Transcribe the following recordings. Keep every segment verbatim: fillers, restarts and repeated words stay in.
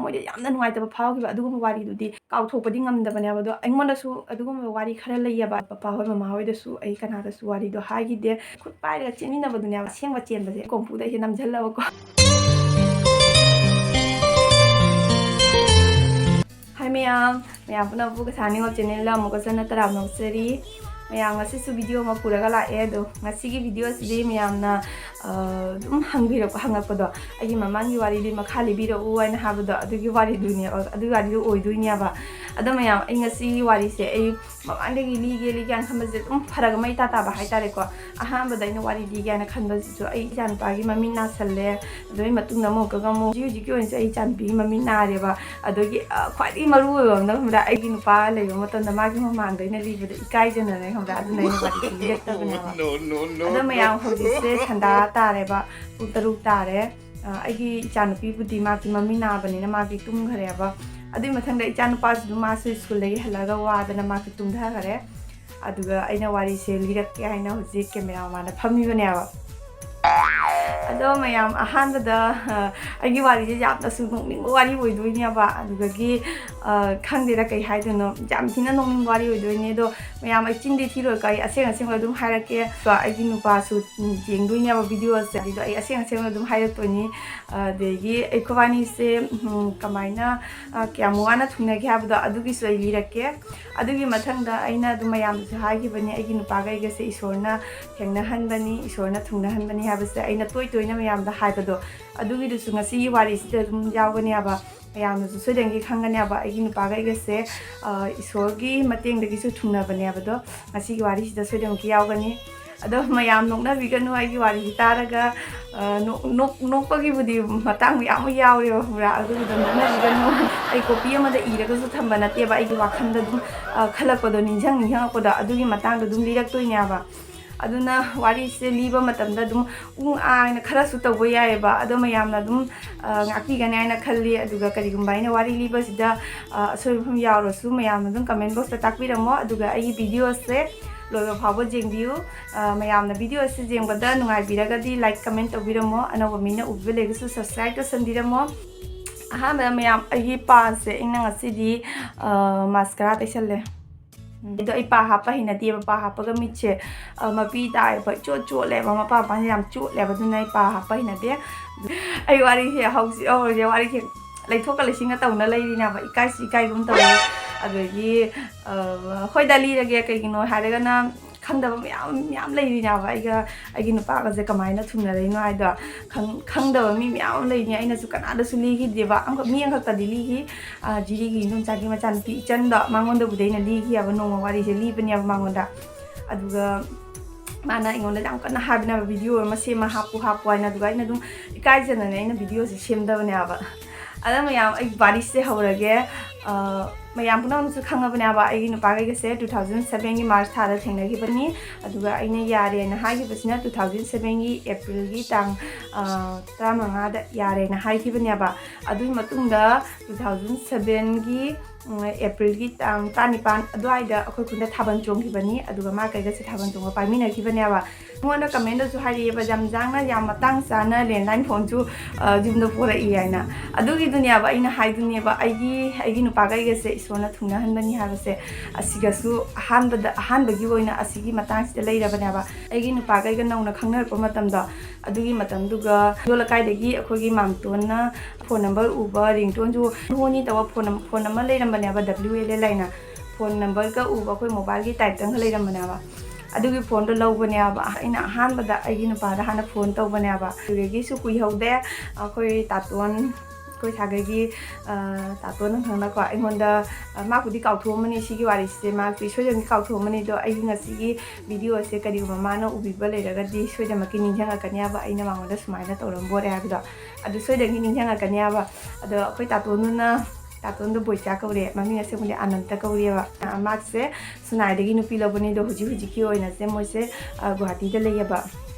ꯃꯣꯏꯗ ꯌꯥꯝꯅ ꯅꯨꯡꯉꯥꯏꯇꯕ ꯐꯥꯎꯈꯤꯕ ꯑꯗꯨꯒꯨꯝꯕ ꯋꯥꯔꯤꯗꯨꯗꯤ ꯀꯥꯎꯊꯣꯛꯄꯗꯤ ꯉꯝꯗꯕꯅꯦꯕ꯫ ꯑꯗꯣ ꯑꯩꯉꯣꯟꯗꯁꯨ ꯑꯗꯨꯒꯨꯝꯕ ꯋꯥꯔꯤ ꯈꯔ ꯂꯩꯌꯦꯕ꯫ ꯄꯄꯥ ꯍꯣꯏ, ꯃꯃꯥ ꯍꯣꯏꯗꯁꯨ ꯑꯩ ꯀꯅꯥꯗꯁꯨ ꯋꯥꯔꯤꯗꯣ ꯍꯥꯏꯈꯤꯗꯦ꯫ ꯈꯨꯠ ꯄꯥꯏꯔꯒ ꯆꯦꯟꯃꯤꯟꯅꯕꯗꯨꯅꯦꯕ꯫ ꯑꯁꯦꯡꯕ ꯆꯦꯟꯕꯁꯦ ꯀꯣꯝꯄꯨꯗ ꯑꯩꯁꯦ ꯅꯝꯁꯤꯜꯂꯕꯀꯣ꯫ ꯍꯥꯏ ꯃꯌꯥꯝ, ꯃꯌꯥꯝ ꯄꯨꯝꯅꯃꯛꯄꯨ ꯀꯁꯥꯅꯤ ꯋꯥꯛ ꯆꯦꯅꯦꯜꯗ ꯑꯃꯨꯛꯀ ꯆꯟꯅ ꯇꯔꯥꯝꯅ ꯑꯣꯛꯆꯔꯤ꯫ ꯃꯌꯥꯝ, ꯉꯁꯤꯁꯨ ꯚꯤꯗꯤꯑꯣ ꯑꯃ ꯄꯨꯔꯒ ꯂꯥꯛꯑꯦ꯫ ꯑꯗꯣ ꯉꯁꯤꯒꯤ ꯚꯤꯗꯤꯑꯣꯁꯤꯗꯤ ꯃꯌꯥꯝꯅ, ꯑ, ꯑꯗꯨꯝ ꯍꯪꯕꯤꯔꯛꯄ, ꯍꯪꯉꯛꯄꯗꯣ, ꯑꯩꯒꯤ ꯃꯃꯥꯡꯒꯤ ꯋꯥꯔꯤꯗꯤ ꯃꯈꯥ ꯂꯤꯕꯤꯔꯛꯎ ꯍꯥꯏꯅ ꯍꯥꯏꯕꯗꯣ, ꯑꯗꯨꯒꯤ ꯋꯥꯔꯤꯗꯨꯅꯦꯕ, ꯑꯗꯨꯒꯤ ꯋꯥꯔꯤꯗꯨ ꯑꯣꯏꯗꯣꯏꯅꯦꯕ꯫ ꯑꯗꯣ ꯃꯌꯥꯝ, ꯑꯩ ꯉꯁꯤꯒꯤ ꯋꯥꯔꯤꯁꯦ ꯑꯩ ꯃꯃꯥꯡꯗꯒꯤ ꯂꯤꯒꯦ ꯂꯤꯒꯦ ꯍꯥꯏꯅ ꯈꯟꯕꯁꯦ ꯑꯗꯨꯝ ꯐꯔꯛ ꯑꯃ ꯏꯇꯥ ꯇꯥꯕ ꯍꯥꯏꯇꯥꯔꯦꯀꯣ꯫ ꯑꯍꯥꯟꯕꯗ ꯑꯩꯅ ꯋꯥꯔꯤ ꯂꯤꯒꯦ ꯍꯥꯏꯅ ꯈꯟꯕꯁꯤꯁꯨ ꯑꯩ ꯏꯆꯥꯅꯨꯄꯥꯒꯤ ꯃꯃꯤꯠ ꯅꯥꯁꯜꯂꯦ꯫ ꯑꯗꯨꯒꯤ ꯃꯇꯨꯡꯗ ꯑꯃꯨꯛꯀꯒ ꯑꯃꯨꯛ ꯍꯧꯖꯤꯛ ꯍꯧꯖꯤꯛꯀꯤ ꯑꯣꯏꯅꯁꯨ ꯑꯩ ꯏꯆꯥꯅꯨꯄꯤꯒꯤ ꯃꯃꯤꯠ ꯅꯥꯔꯦꯕ꯫ ꯑꯗꯒꯤ, ꯑ, ꯈ꯭ꯋꯥꯏꯗꯒꯤ ꯃꯔꯨ ꯑꯣꯏꯕ ꯑꯃꯅ ꯈꯪꯕ꯭ꯔꯥ, ꯑꯩꯒꯤ ꯅꯨꯄꯥ ꯂꯩꯕ ꯃꯇꯝꯗ ꯃꯥꯒꯤ ꯃꯃꯥꯡꯗ ꯑꯩꯅ ꯂꯤꯕꯗ ꯏꯀꯥꯏꯖꯅꯔꯦ ꯈꯪꯕ꯭ꯔꯥ, ꯑꯗꯨꯅ ꯑꯩꯅ ꯋꯥꯔꯤꯁꯦ ꯂꯤꯔꯛꯇꯕꯅꯦꯕ꯫ ꯑꯗꯣ ꯃꯌꯥꯝ, ꯍꯧꯖꯤꯛꯁꯦ ꯁꯟꯗꯥ ꯇꯥꯔꯦꯕ, ꯄꯨꯡ ꯇꯔꯨꯛ ꯇꯥꯔꯦ꯫ ꯑ, ꯑꯩꯒꯤ ꯏꯆꯥꯅꯨꯄꯤꯕꯨꯗꯤ ꯃꯥꯒꯤ ꯃꯃꯤꯠ ꯅꯥꯕꯅꯤꯅ ꯃꯥꯒꯤ ꯇꯨꯝꯈ꯭ꯔꯦꯕ꯫ ꯑꯗꯨꯒꯤ ꯃꯊꯪꯗ ꯏꯆꯥꯅꯨꯄꯥꯁꯨ ꯑꯗꯨꯝ ꯃꯥꯁꯨ ꯁ꯭ꯀꯨꯜꯗꯒꯤ ꯍꯜꯂꯛꯑꯒ ꯋꯥꯗꯅ ꯃꯥꯁꯨ ꯇꯨꯝꯊꯈꯔꯦ꯫ ꯑꯗꯨꯒ ꯑꯩꯅ ꯋꯥꯔꯤꯁꯦ ꯂꯤꯔꯛꯀꯦ ꯍꯥꯏꯅ ꯍꯧꯖꯤꯛ ꯀꯦꯃꯦꯔꯥ ꯃꯃꯥꯡꯗ ꯐꯝꯃꯤꯕꯅꯦꯕ꯫ ꯑꯗꯣ ꯃꯌꯥꯝ, ꯑꯍꯥꯟꯕꯗ, ꯑ, ꯑꯩꯒꯤ ꯋꯥꯔꯤꯁꯦ ꯌꯥꯝꯅꯁꯨ ꯅꯣꯛꯅꯤꯡꯕ ꯋꯥꯔꯤ ꯑꯣꯏꯗꯣꯏꯅꯦꯕ꯫ ꯑꯗꯨꯗꯒꯤ, ꯑ, ꯈꯪꯗꯦꯗ ꯀꯩ ꯍꯥꯏꯗꯣꯏꯅꯣ, ꯌꯥꯝ ꯊꯤꯅ ꯅꯣꯛꯅꯤꯡꯕ ꯋꯥꯔꯤ ꯑꯣꯏꯗꯣꯏꯅꯦ꯫ ꯑꯗꯣ ꯃꯌꯥꯝ, ꯑꯩ ꯆꯤꯟꯗꯤ ꯊꯤꯔꯣꯏꯀꯣ, ꯑꯩ ꯑꯁꯦꯡ ꯑꯁꯦꯡꯕ ꯑꯗꯨꯝ ꯍꯥꯏꯔꯛꯀꯦ꯫ ꯑꯗꯣ ꯑꯩꯒꯤ ꯅꯨꯄꯥꯁꯨ, ꯎꯝ, ꯌꯦꯡꯗꯣꯏꯅꯦꯕ ꯚꯤꯗꯤꯑꯣꯁꯦ, ꯑꯗꯨꯗꯣ ꯑꯩ ꯑꯁꯦꯡ ꯑꯁꯦꯡꯕ ꯑꯗꯨꯝ ꯍꯥꯏꯔꯛꯇꯣꯏꯅꯤ꯫ ꯑꯗꯒꯤ ꯑꯩꯈꯣꯏꯕꯥꯅꯤꯁꯦ, ꯎꯝ, ꯀꯃꯥꯏꯅ, ꯑ, ꯀꯌꯥꯝ ꯋꯥꯅ ꯊꯨꯡꯅꯒꯦ ꯍꯥꯏꯕꯗꯣ ꯑꯗꯨꯒꯤꯁꯨ ꯑꯩ ꯂꯤꯔꯛꯀꯦ꯫ ꯑꯗꯨꯒꯤ ꯃꯊꯪꯗ ꯑꯩꯅ ꯑꯗꯨꯝ ꯃꯌꯥꯝꯗꯁꯨ ꯍꯥꯏꯈꯤꯕꯅꯤ, ꯑꯩꯒꯤ ꯅꯨꯄꯥꯒ ꯑꯩꯒꯁꯦ ꯏꯁꯣꯔꯅ ꯊꯦꯡꯅꯍꯟꯕꯅꯤ, ꯏꯁꯣꯔꯅ ꯊꯨꯡꯅꯍꯟꯕꯅꯤ ꯍꯥꯏꯕꯁꯦ ꯑꯩꯅ ꯇꯣꯏ ꯇꯣꯏꯅ ꯃꯌꯥꯝꯗ ꯍꯥꯏꯕꯗꯣ, ꯑꯗꯨꯒꯤꯗꯨꯁꯨ ꯉꯁꯤꯒꯤ ꯋꯥꯔꯤꯁꯤꯗ ꯑꯗꯨꯝ ꯌꯥꯎꯒꯅꯦꯕ꯫ ꯃꯌꯥꯝꯅꯁꯨ ꯁꯣꯏꯗꯅꯒꯤ ꯈꯪꯒꯅꯦꯕ, ꯑꯩꯒꯤ ꯅꯨꯄꯥꯒ ꯑꯩꯒꯁꯦ, ꯑ, ꯏꯁꯣꯔꯒꯤ ꯃꯇꯦꯡꯗꯒꯤꯁꯨ ꯊꯨꯡꯅꯕꯅꯦꯕꯗꯣ ꯉꯁꯤꯒꯤ ꯋꯥꯔꯤꯁꯤꯗ ꯁꯣꯏꯗꯅꯃꯛꯀꯤ ꯌꯥꯎꯒꯅꯤ꯫ ꯑꯗꯣ ꯃꯌꯥꯝ ꯅꯣꯛꯅꯕꯤꯒꯅꯨ, ꯑꯩꯒꯤ ꯋꯥꯔꯤꯁꯤ ꯇꯥꯔꯒ, ꯑ, ꯅꯣꯛ-, ꯅꯣꯛ-, ꯅꯣꯛꯄꯒꯤꯕꯨꯗꯤ ꯃꯇꯥꯡ ꯃꯌꯥꯝ ꯑꯃ ꯌꯥꯎꯔꯦꯕ, ꯈꯪꯕ꯭ꯔꯥ? ꯑꯗꯨꯒꯤꯗꯣ ꯅꯣꯛꯅꯕꯤꯒꯅꯨ꯫ ꯑꯩ ꯀꯣꯄꯤ ꯑꯃꯗ ꯏꯔꯒꯁꯨ ꯊꯝꯕ ꯅꯠꯇꯦꯕ, ꯑꯩꯒꯤ ꯋꯥꯈꯜꯗ ꯑꯗꯨꯝ, ꯑ, ꯈꯜꯂꯛꯄꯗꯣ, ꯅꯤꯡꯁꯤꯡ ꯅꯤꯡꯁꯤꯡꯉꯛꯄꯗꯣ, ꯑꯗꯨꯒꯤ ꯃꯇꯥꯡꯗ ꯑꯗꯨꯝ ꯂꯤꯔꯛꯇꯣꯏꯅꯦꯕ꯫ ꯑꯗꯨꯅ ꯋꯥꯔꯤꯁꯦ ꯂꯤꯕ ꯃꯇꯝꯗ ꯑꯗꯨꯝ ꯎꯪ ꯑꯥ ꯍꯥꯏꯅ ꯈꯔꯁꯨ ꯇꯧꯕ ꯌꯥꯏꯑꯕ, ꯑꯗꯣ ꯃꯌꯥꯝꯅ ꯑꯗꯨꯝ, ꯑ, ꯉꯥꯛꯄꯤꯒꯅꯤ ꯍꯥꯏꯅ ꯈꯜꯂꯤ꯫ ꯑꯗꯨꯒ ꯀꯔꯤꯒꯨꯝꯕ ꯑꯩꯅ ꯋꯥꯔꯤ ꯂꯤꯕꯁꯤꯗ, ꯑ, ꯑꯁꯣꯏꯕ ꯃꯐꯝ ꯌꯥꯎꯔꯁꯨ ꯃꯌꯥꯝꯅ ꯑꯗꯨꯝ comment box ꯇ ꯇꯥꯛꯄꯤꯔꯝꯃꯣ꯫ ꯑꯗꯨꯒ ꯑꯩꯒꯤ ꯚꯤꯗꯤꯑꯣꯁꯦ ꯂꯣꯏꯕ ꯐꯥꯎꯕ ꯌꯦꯡꯕꯤꯌꯨ꯫ ꯑ, ꯃꯌꯥꯝꯅ ꯚꯤꯗꯤꯑꯣ ꯑꯁꯤ ꯌꯦꯡꯕꯗ ꯅꯨꯡꯉꯥꯏꯕꯤꯔꯒꯗꯤ like comment ꯇꯧꯕꯤꯔꯝꯃꯣ, ꯑꯅꯧꯕ ꯃꯤꯅ ꯎꯕꯤꯕ ꯂꯩꯔꯒꯁꯨ subscribe ꯇꯧꯁꯟꯕꯤꯔꯝꯃꯣ꯫ ꯑꯍꯥꯟꯕꯗ ꯃꯌꯥꯝ, ꯑꯩꯒꯤ ꯄꯥꯁꯦ ꯑꯩꯅ ꯉꯁꯤꯗꯤ ꯃꯥꯁꯀꯔꯥ ꯇꯩꯁꯜꯂꯦ꯫ ꯎꯝ, ꯑꯗꯣ ꯑꯩ ꯄꯥ ꯍꯥꯞꯄ ꯍꯩꯅꯗꯦꯕ꯫ ꯄꯥ ꯍꯥꯞꯄꯒ ꯃꯤꯠꯁꯦ, ꯑ, ꯃꯄꯤ ꯇꯥꯏꯌꯦꯕ, ꯏꯆꯣꯠ ꯆꯣꯠꯂꯦꯕ, ꯃꯄꯥ ꯃꯄꯥꯟꯁꯦ ꯌꯥꯝ ꯆꯣꯠꯂꯦꯕ꯫ ꯑꯗꯨꯅ ꯑꯩ ꯄꯥ ꯍꯥꯞꯄ ꯍꯩꯅꯗꯦ꯫ ꯑꯩ ꯋꯥꯔꯤꯁꯦ ꯍꯧꯖꯤꯛ ꯍꯧꯔꯁꯦ, ꯋꯥꯔꯤꯁꯦ ꯂꯩꯊꯣꯛꯀ ꯂꯩꯁꯤꯟꯒ ꯇꯧꯅ ꯂꯩꯔꯤꯅꯦꯕ, ꯏꯀꯥꯏꯁꯨ ꯏꯀꯥꯏꯒꯨꯝ ꯇꯧꯋꯦ꯫ ꯑꯗꯒꯤ, ꯑ, ꯍꯣꯏꯗ, ꯂꯤꯔꯒꯦ꯫ ꯀꯩꯒꯤꯅꯣ ꯍꯥꯏꯔꯒꯅ, ꯈꯪꯗꯕ ꯃꯌꯥꯝ ꯃꯌꯥꯝ ꯂꯩꯔꯤꯅꯦꯕ꯫ ꯑꯩꯒ ꯑꯩꯒꯤ ꯅꯨꯄꯥꯒꯁꯦ ꯀꯃꯥꯏꯅ ꯊꯨꯡꯅꯔꯛꯏꯅꯣ ꯍꯥꯏꯗꯣ ꯈꯪ-, ꯈꯪꯗꯕ ꯃꯤ ꯃꯌꯥꯝ ꯑꯃ ꯂꯩꯅꯤ꯫ ꯑꯩꯅꯁꯨ ꯀꯅꯥꯗꯁꯨ ꯂꯤꯈꯤꯗꯦꯕ꯫ ꯑꯃꯈꯛ, ꯃꯤ ꯑꯃꯈꯛꯇꯗꯤ ꯂꯤꯈꯤ꯫ ꯑ, ꯖꯤꯔꯤꯒꯤ ꯏꯗꯣꯝꯆꯥꯒꯤ ꯃꯆꯥꯅꯨꯄꯤ ꯏꯆꯟꯗꯣ, ꯃꯉꯣꯟꯗꯕꯨꯗꯤ ꯑꯩꯅ ꯂꯤꯈꯤꯑꯕ, ꯅꯣꯡꯃ ꯋꯥꯔꯤꯁꯦ ꯂꯤꯕꯅꯦꯕ ꯃꯉꯣꯟꯗ꯫ ꯑꯗꯨꯒ ꯃꯥꯅ ꯑꯩꯉꯣꯟꯗ ꯌꯥꯝ ꯀꯟꯅ ꯍꯥꯏꯕꯅꯦꯕ, "ꯚꯤꯗꯤꯑꯣ ꯑꯃ ꯁꯦꯝꯃ ꯍꯥꯞꯄꯨ, ꯍꯥꯞꯄꯨ" ꯍꯥꯏꯅ꯫ ꯑꯗꯨꯒ ꯑꯩꯅ ꯑꯗꯨꯝ ꯏꯀꯥꯏꯖꯅꯅꯦ ꯑꯩꯅ ꯚꯤꯗꯤꯑꯣꯁꯦ ꯁꯦꯝꯗꯕꯅꯦꯕ꯫ ꯑꯗ ꯃꯌꯥꯝ, ꯑꯩ ꯋꯥꯔꯤꯁꯦ ꯍꯧꯔꯒꯦ꯫ ꯑ, ꯃꯌꯥꯝ ꯄꯨꯝꯅꯃꯛꯅꯁꯨ ꯈꯪꯉꯕꯅꯦꯕ, ꯑꯩꯒꯤ ꯅꯨꯄꯥꯒ ꯑꯩꯒꯁꯦ two thousand sevenꯒꯤ March ꯊꯥꯗ ꯊꯦꯡꯅꯈꯤꯕꯅꯤ꯫ ꯑꯗꯨꯒ ꯑꯩꯅ ꯌꯥꯔꯦꯅ ꯍꯥꯏꯈꯤꯕꯁꯤꯅ two thousand sevenꯒꯤ Aprilꯒꯤ ꯇꯥꯡ, ꯑ, ꯇꯔꯥꯃꯉꯥꯗ ꯌꯥꯔꯦꯅ ꯍꯥꯏꯈꯤꯕꯅꯦꯕ꯫ ꯑꯗꯨꯒꯤ ꯃꯇꯨꯡꯗ two thousand sevenꯒꯤ, ꯎꯝ, Aprilꯒꯤ ꯇꯥꯡ ꯇꯔꯥꯅꯤꯄꯥꯟ ꯑꯗꯨꯋꯥꯏꯗ ꯑꯩꯈꯣꯏ ꯈꯨꯟꯗ ꯊꯥꯕꯜ ꯆꯣꯡꯈꯤꯕꯅꯤ꯫ ꯑꯗꯨꯒ ꯃꯥ ꯀꯩꯒꯁꯦ ꯊꯥꯕꯜ ꯆꯣꯡꯕ ꯄꯥꯏꯃꯤꯟꯅꯈꯤꯕꯅꯦꯕ꯫ ꯑꯩꯉꯣꯟꯗ commentꯗꯁꯨ ꯍꯥꯏꯔꯛꯑꯦꯕ, "ꯌꯥꯝ ꯌꯥꯡꯅ, ꯌꯥꯝ ꯃꯇꯥꯡ ꯆꯥꯅ landline phoneꯁꯨ, ꯑ, ꯌꯨꯝꯗ ꯄꯣꯔꯛꯏ" ꯍꯥꯏꯅ꯫ ꯑꯗꯨꯒꯤꯗꯨꯅꯦꯕ ꯑꯩꯅ ꯍꯥꯏꯗꯨꯅꯦꯕ, ꯑꯩꯒꯤ, ꯑꯩꯒꯤ ꯅꯨꯄꯥꯒ ꯑꯩꯒꯁꯦ ꯏꯁꯣꯔꯅ ꯊꯨꯡꯅꯍꯟꯕꯅꯤ ꯍꯥꯏꯕꯁꯦ꯫ ꯑꯁꯤꯒꯁꯨ ꯑꯍꯥꯟꯕꯗ, ꯑꯍꯥꯟꯕꯒꯤ ꯑꯣꯏꯅ ꯑꯁꯤꯒꯤ ꯃꯇꯥꯡꯁꯤꯗ ꯂꯩꯔꯕꯅꯦꯕ꯫ ꯑꯩꯒꯤ ꯅꯨꯄꯥꯒ ꯑꯩꯒ ꯅꯧꯅ ꯈꯪꯅꯔꯛꯄ ꯃꯇꯝꯗꯣ, ꯑꯗꯨꯒꯤ ꯃꯇꯝꯗꯨꯒ ꯌꯣꯜ ꯂꯩꯀꯥꯏꯗꯒꯤ ꯑꯩꯈꯣꯏꯒꯤ ꯃꯥꯝꯇꯣꯟꯅ phone number ꯎꯕ, ringtoneꯁꯨ ꯅꯣꯅꯤ ꯇꯧꯕ phone ꯑꯃ, phone ꯑꯃ ꯂꯩꯔꯝꯕꯅꯦꯕ, W L L ꯍꯥꯏꯅ phone numberꯒ ꯎꯕ, ꯑꯩꯈꯣꯏ mobileꯒꯤ typeꯇꯪꯒ ꯂꯩꯔꯝꯕꯅꯦꯕ꯫ ꯑꯗꯨꯒꯤ phoneꯗꯣ ꯂꯧꯕꯅꯦꯕ꯫ ꯑꯩꯅ ꯑꯍꯥꯟꯕꯗ ꯑꯩꯒꯤ ꯅꯨꯄꯥꯗ ꯍꯥꯟꯅ phone ꯇꯧꯕꯅꯦꯕ꯫ ꯑꯗꯨꯗꯒꯤꯁꯨ ꯀꯨꯏꯍꯧꯗꯦ, ꯑꯩꯈꯣꯏ ꯇꯥꯇꯣꯟ, ꯑꯩꯈꯣꯏ ꯁꯥꯒꯩꯒꯤ, ꯑ, ꯇꯥꯇꯣꯟ ꯈꯪꯅꯀꯣ, ꯑꯩꯉꯣꯟꯗ, ꯑ, ꯃꯥꯕꯨꯗꯤ ꯀꯥꯎꯊꯣꯛꯑꯝꯃꯅꯤ ꯁꯤꯒꯤ ꯋꯥꯔꯤꯁꯦ, ꯃꯥꯁꯦ ꯁꯣꯏꯗꯅ ꯀꯥꯎꯊꯣꯛꯑꯝꯃꯅꯤ꯫ ꯑꯗꯣ ꯑꯩꯒꯤ ꯉꯁꯤꯒꯤ videoꯁꯦ ꯀꯔꯤꯒꯨꯝꯕ ꯃꯥꯅ ꯎꯕꯤꯕ ꯂꯩꯔꯒꯗꯤ ꯁꯣꯏꯗꯅꯃꯛꯀꯤ ꯅꯤꯡꯁꯤꯡꯉꯛꯀꯅꯦꯕ, ꯑꯩꯅ ꯃꯉꯣꯟꯗ ꯁꯨꯃꯥꯏꯅ ꯇꯧꯔꯝꯕ ꯑꯣꯏꯔꯦ ꯍꯥꯏꯕꯗꯣ꯫ ꯑꯗꯨ ꯁꯣꯏꯗꯅꯒꯤ ꯅꯤꯡꯁꯤꯡꯉꯛꯀꯅꯦꯕ꯫ ꯑꯗꯣ ꯑꯩꯈꯣꯏ ꯇꯥꯇꯣꯟꯗꯨꯅ, ꯇꯥꯇꯣꯟꯗꯣ ꯕꯣꯏꯆꯥ ꯀꯧꯔꯦ, ꯃꯃꯤꯡ ꯑꯁꯦꯡꯕꯗꯤ ꯑꯅꯟꯇ ꯀꯧꯔꯤꯑꯕ꯫ ꯑ, ꯃꯥꯁꯦ ꯁꯨꯅꯥꯏꯗꯒꯤ ꯅꯨꯄꯤ ꯂꯧꯕꯅꯤ, ꯑꯗꯣ ꯍꯧꯖꯤꯛ ꯍꯧꯖꯤꯛꯀꯤ ꯑꯣꯏꯅꯁꯦ ꯃꯣꯏꯁꯦ, ꯑ, ꯒꯨꯍꯥꯇꯤꯗ ꯂꯩꯌꯦꯕ꯫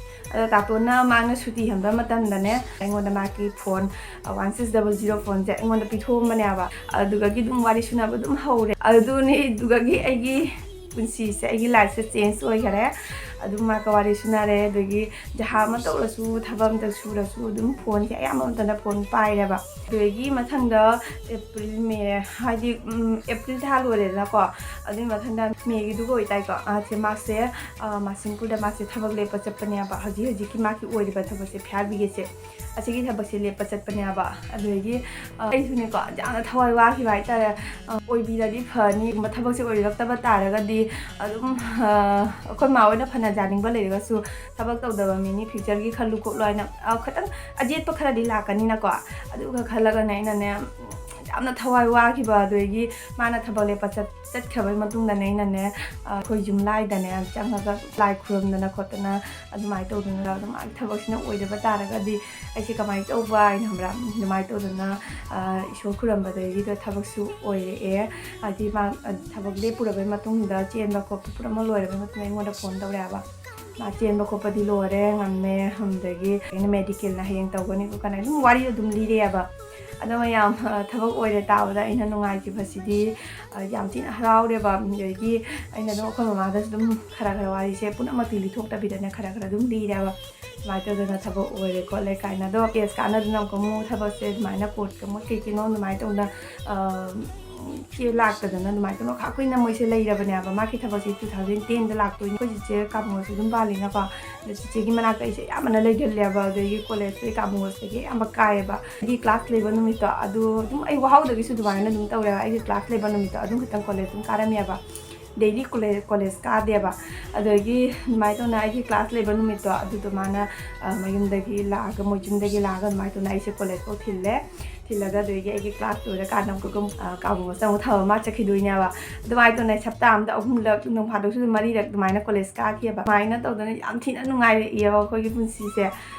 ꯑꯗꯣ ꯇꯥꯇꯣꯟꯅ ꯃꯥꯅ ꯁꯨꯇꯤ ꯍꯟꯕ ꯃꯇꯝꯗꯅꯦ, ꯑꯩꯉꯣꯟꯗ ꯃꯥꯒꯤ phone, ꯑ, one six double zero phoneꯁꯦ ꯑꯩꯉꯣꯟꯗ ꯄꯤꯊꯣꯛꯑꯝꯕꯅꯦꯕ꯫ ꯑꯗꯨꯗꯒꯤ ꯑꯗꯨꯝ ꯋꯥꯔꯤ ꯁꯨꯅꯕ ꯑꯗꯨꯝ ꯍꯧꯔꯦ꯫ ꯑꯗꯨꯅꯤ, ꯑꯗꯨꯗꯒꯤ ꯑꯩꯒꯤ ꯄꯨꯟꯁꯤꯁꯦ, ꯑꯩꯒꯤ lifeꯁꯦ change ꯑꯣꯏꯈꯔꯦ꯫ ꯑꯗꯨꯝ ꯃꯥꯒ ꯋꯥꯔꯤ ꯁꯨꯅꯔꯦ꯫ ꯑꯗꯒꯤ ꯖꯍꯥ ꯑꯃ ꯇꯧꯔꯁꯨ, ꯊꯕꯛ ꯑꯝꯇ ꯁꯨꯔꯁꯨ ꯑꯗꯨꯝ ꯐꯣꯟꯁꯦ ꯑꯌꯥꯝꯕ ꯃꯇꯝꯗ ꯐꯣꯟ ꯄꯥꯏꯔꯦꯕ꯫ ꯑꯗꯒꯤ ꯃꯊꯪꯗ ꯑꯦꯄ꯭ꯔꯤꯜ, ꯃꯦ, ꯍꯥꯏꯗꯤ, ꯎꯝ, ꯑꯦꯄ꯭ꯔꯤꯜ ꯊꯥ ꯂꯣꯏꯔꯦꯗꯅꯀꯣ꯫ ꯑꯗꯨꯒꯤ ꯃꯊꯪꯗ ꯃꯦꯒꯤꯗꯨꯒ ꯑꯣꯏꯇꯥꯏꯀꯣ꯫ ꯑꯥ, ꯁꯦ ꯃꯥꯁꯦ, ꯑꯥ, ꯃꯥꯁꯤꯡꯄꯨꯔꯗ ꯃꯥꯁꯦ ꯊꯕꯛ ꯂꯦꯞꯄ ꯆꯠꯄꯅꯦꯕ꯫ ꯍꯧꯖꯤꯛ ꯍꯧꯖꯤꯛꯀꯤ ꯃꯥꯒꯤ ꯑꯣꯏꯔꯤꯕ ꯊꯕꯛꯁꯦ, ꯐꯤꯌꯥꯔ ꯕ꯭ꯔꯤꯒꯦꯗꯁꯦ, ꯑꯁꯤꯒꯤ ꯊꯕꯛꯁꯦ ꯂꯦꯞꯄ ꯆꯠꯄꯅꯦꯕ꯫ ꯑꯗꯨꯗꯒꯤ, ꯑ, ꯑꯩꯁꯨꯅꯦꯀꯣ, ꯌꯥꯝꯅ ꯊꯋꯥꯏ ꯋꯥꯈꯤꯕ ꯍꯥꯏꯇꯥꯔꯦ꯫ ꯑ, ꯑꯣꯏꯕꯤꯔꯗꯤ ꯐꯅꯤ, ꯊꯕꯛꯁꯦ ꯑꯣꯏꯕꯤꯔꯛꯇꯕ ꯇꯥꯔꯒꯗꯤ ꯑꯗꯨꯝ, ꯑ, ꯑꯩꯈꯣꯏ ꯃꯥ ꯍꯣꯏꯅ ꯐꯅ ꯌꯥꯅꯤꯡꯕ ꯂꯩꯔꯒꯁꯨ, ꯊꯕꯛ ꯇꯧꯗꯕ ꯃꯤꯅꯤ, ꯐ꯭ꯌꯨꯆꯔꯒꯤ ꯈꯜꯂꯨ ꯈꯣꯠꯂꯨ ꯍꯥꯏꯅ, ꯑ, ꯈꯤꯇꯪ ꯑꯖꯦꯠꯄ ꯈꯔꯗꯤ ꯂꯥꯛꯀꯅꯤꯅꯀꯣ꯫ ꯑꯗꯨꯒ ꯈꯜꯂꯒꯅꯦ ꯑꯩꯅꯅꯦ, ꯌꯥꯝꯅ ꯊꯋꯥꯏ ꯋꯥꯈꯤꯕ꯫ ꯑꯗꯨꯗꯒꯤ ꯃꯥꯅ ꯊꯕꯛ ꯂꯦꯞꯄ ꯆꯠ-, ꯆꯠꯈ꯭ꯔꯕꯩ ꯃꯇꯨꯡꯗꯅꯦ ꯑꯩꯅꯅꯦ, ꯑ, ꯑꯩꯈꯣꯏ ꯌꯨꯝ ꯂꯥꯏꯗꯅꯦ ꯆꯪꯉꯒ ꯂꯥꯏ ꯈꯨꯔꯨꯝꯗꯅ ꯈꯣꯠꯇꯅ ꯑꯗꯨꯃꯥꯏꯅ ꯇꯧꯗꯅ, ꯑꯗꯨꯝ ꯃꯥꯒꯤ ꯊꯕꯛꯁꯤꯅ ꯑꯣꯏꯗꯕ ꯇꯥꯔꯒꯗꯤ ꯑꯩꯁꯦ ꯀꯃꯥꯏꯅ ꯇꯧꯕ ꯍꯥꯏꯅ, ꯈꯪꯕ꯭ꯔꯥ? ꯑꯗꯨꯃꯥꯏꯅ ꯇꯧꯗꯅ, ꯑ, ꯏꯁꯣꯔ ꯈꯨꯔꯝꯕꯗꯒꯤꯗ ꯊꯕꯛꯁꯨ ꯑꯣꯏꯔꯛꯑꯦ꯫ ꯍꯥꯏꯗꯤ ꯃꯥ, ꯑ, ꯊꯕꯛ ꯂꯦꯞꯄꯨꯔꯕꯩ ꯃꯇꯨꯡꯗ, ꯆꯦꯟꯕ ꯈꯣꯠꯄ ꯄꯨꯝꯅꯃꯛ ꯂꯣꯏꯔꯕꯩ ꯃꯇꯨꯡꯗ ꯑꯩꯉꯣꯟꯗ ꯐꯣꯟ ꯇꯧꯔꯛꯑꯦꯕ꯫ ꯃꯥ ꯆꯦꯟꯕ ꯈꯣꯠꯄꯗꯤ ꯂꯣꯏꯔꯦ, ꯉꯝꯃꯦ, ꯑꯗꯒꯤ ꯑꯩꯅ ꯃꯦꯗꯤꯀꯦꯜꯅ ꯍꯌꯦꯡ ꯇꯧꯒꯅꯤ ꯈꯣꯠꯀꯅꯤ, ꯑꯗꯨꯝ ꯋꯥꯔꯤ ꯑꯗꯨꯝ ꯂꯤꯔꯛꯑꯦꯕ꯫ ꯑꯗꯣ ꯃꯌꯥꯝ, ꯑ, ꯊꯕꯛ ꯑꯣꯏꯔꯦ ꯇꯥꯕꯗ ꯑꯩꯅ ꯅꯨꯡꯉꯥꯏꯈꯤꯕꯁꯤꯗꯤ, ꯑ, ꯌꯥꯝ ꯊꯤꯅ ꯍꯔꯥꯎꯔꯦꯕ꯫ ꯑꯗꯒꯤ ꯑꯩꯅ ꯑꯗꯨꯝ ꯑꯩꯈꯣꯏ ꯃꯃꯥꯗꯁꯨ ꯑꯗꯨꯝ ꯈꯔ ꯈꯔ ꯋꯥꯔꯤꯁꯦ ꯄꯨꯝꯅꯃꯛꯇꯤ ꯂꯤꯊꯣꯛꯇꯕꯤꯗꯅꯦ ꯈꯔ ꯈꯔ ꯑꯗꯨꯝ ꯂꯤꯔꯦꯕ꯫ ꯁꯨꯃꯥꯏꯅ ꯇꯧꯗꯅ ꯊꯕꯛ ꯑꯣꯏꯔꯦ ꯈꯣꯠꯂꯦ ꯀꯥꯏꯅ꯫ ꯑꯗꯣ ꯀꯦꯁ ꯀꯥꯟꯅꯗꯅ ꯑꯃꯨꯛꯀ ꯑꯃꯨꯛ ꯊꯕꯛꯁꯦ ꯑꯗꯨꯃꯥꯏꯅ ꯀꯣꯔꯠꯀ ꯃꯣꯏ ꯀꯩ ꯀꯩꯅꯣ ꯑꯗꯨꯃꯥꯏꯅ ꯇꯧꯗꯅ, ꯑ, ꯆꯦ ꯂꯥꯛꯇꯗꯅ ꯑꯗꯨꯃꯥꯏꯅ ꯇꯧꯅ ꯈꯥ ꯀꯨꯏꯅ ꯃꯣꯏꯁꯦ ꯂꯩꯔꯕꯅꯦꯕ꯫ ꯃꯥꯒꯤ ꯊꯕꯛꯁꯦ two thousand ten ꯗ ꯂꯥꯛꯇꯣꯏꯅꯤ꯫ ꯑꯩꯈꯣꯏ ꯆꯤꯆꯦ ꯀꯥꯕꯨꯡꯒꯁꯨ ꯑꯗꯨꯝ ꯄꯥꯜꯂꯤꯅꯀꯣ꯫ ꯑꯗꯣ ꯆꯤꯆꯦꯒꯤ ꯃꯅꯥꯛꯇ ꯑꯩꯁꯦ ꯑꯌꯥꯝꯕꯅ ꯂꯩꯒꯜꯂꯦꯕ꯫ ꯑꯗꯒꯤ ꯀꯣꯂꯦꯖꯇ ꯀꯥꯕꯨꯡꯒꯁꯇꯒꯤ ꯑꯌꯥꯝꯕ ꯀꯥꯏꯌꯦꯕ꯫ ꯑꯩꯒꯤ ꯀ꯭ꯂꯥꯁ ꯂꯩꯕ ꯅꯨꯃꯤꯠꯇꯣ, ꯑꯗꯨ ꯑꯗꯨꯝ ꯑꯩ ꯋꯥꯍꯧꯗꯒꯤꯁꯨ ꯑꯗꯨꯃꯥꯏꯅ ꯑꯗꯨꯝ ꯇꯧꯔꯦꯕ꯫ ꯑꯩꯒꯤ ꯀ꯭ꯂꯥꯁ ꯂꯩꯕ ꯅꯨꯃꯤꯠꯇꯣ ꯑꯗꯨꯝ ꯈꯛꯇꯪ ꯀꯣꯂꯦꯖ ꯑꯗꯨꯝ ꯀꯥꯔꯝꯃꯦꯕ꯫ ꯗꯦꯂꯤ ꯀꯣꯂꯦꯖ, ꯀꯣꯂꯦꯖ ꯀꯥꯗꯦꯕ꯫ ꯑꯗꯒꯤ ꯑꯗꯨꯃꯥꯏꯅ ꯇꯧꯅ ꯑꯩꯒꯤ ꯀ꯭ꯂꯥꯁ ꯂꯩꯕ ꯅꯨꯃꯤꯠꯇꯣ ꯑꯗꯨꯗꯣ ꯃꯥꯅ, ꯑ, ꯃꯌꯨꯝꯗꯒꯤ ꯂꯥꯛꯑꯒ, ꯃꯣꯏ ꯌꯨꯝꯗꯒꯤ ꯂꯥꯛꯑꯒ ꯑꯗꯨꯃꯥꯏꯅ ꯇꯧꯅ ꯑꯩꯁꯦ ꯀꯣꯂꯦꯖ ꯐꯥꯎ ꯊꯤꯜꯂꯦ꯫ ꯊꯤꯜꯂꯒ ꯑꯗꯒꯤ ꯑꯩꯒꯤ ꯀ꯭ꯂꯥꯁ ꯂꯣꯏꯔꯀꯥꯟꯗ ꯑꯃꯨꯛꯀ ꯑꯗꯨꯝ, ꯑ, ꯀꯥꯕꯨꯡꯒꯁꯇ ꯑꯃꯨꯛ ꯊꯝꯃ ꯃꯥ ꯆꯠꯈꯤꯗꯣꯏꯅꯦꯕ꯫ ꯑꯗꯨꯃꯥꯏꯅ ꯇꯧꯅ ꯍꯞꯇꯥ ꯑꯃꯗ ꯑꯍꯨꯝꯂꯛ, ꯅꯣꯡ ꯐꯥꯗꯣꯛꯁꯨ ꯑꯗꯨꯝ ꯃꯔꯤꯔꯛ ꯑꯗꯨꯃꯥꯏꯅ ꯀꯣꯂꯦꯖ ꯀꯥꯈꯤꯑꯕ꯫ ꯑꯗꯨꯃꯥꯏꯅ ꯇꯧꯗꯅ ꯌꯥꯝ ꯊꯤꯅ ꯅꯨꯡꯉꯥꯏꯔꯛꯏꯑꯕ ꯑꯩꯈꯣꯏꯒꯤ ꯄꯨꯟꯁꯤꯁꯦ꯫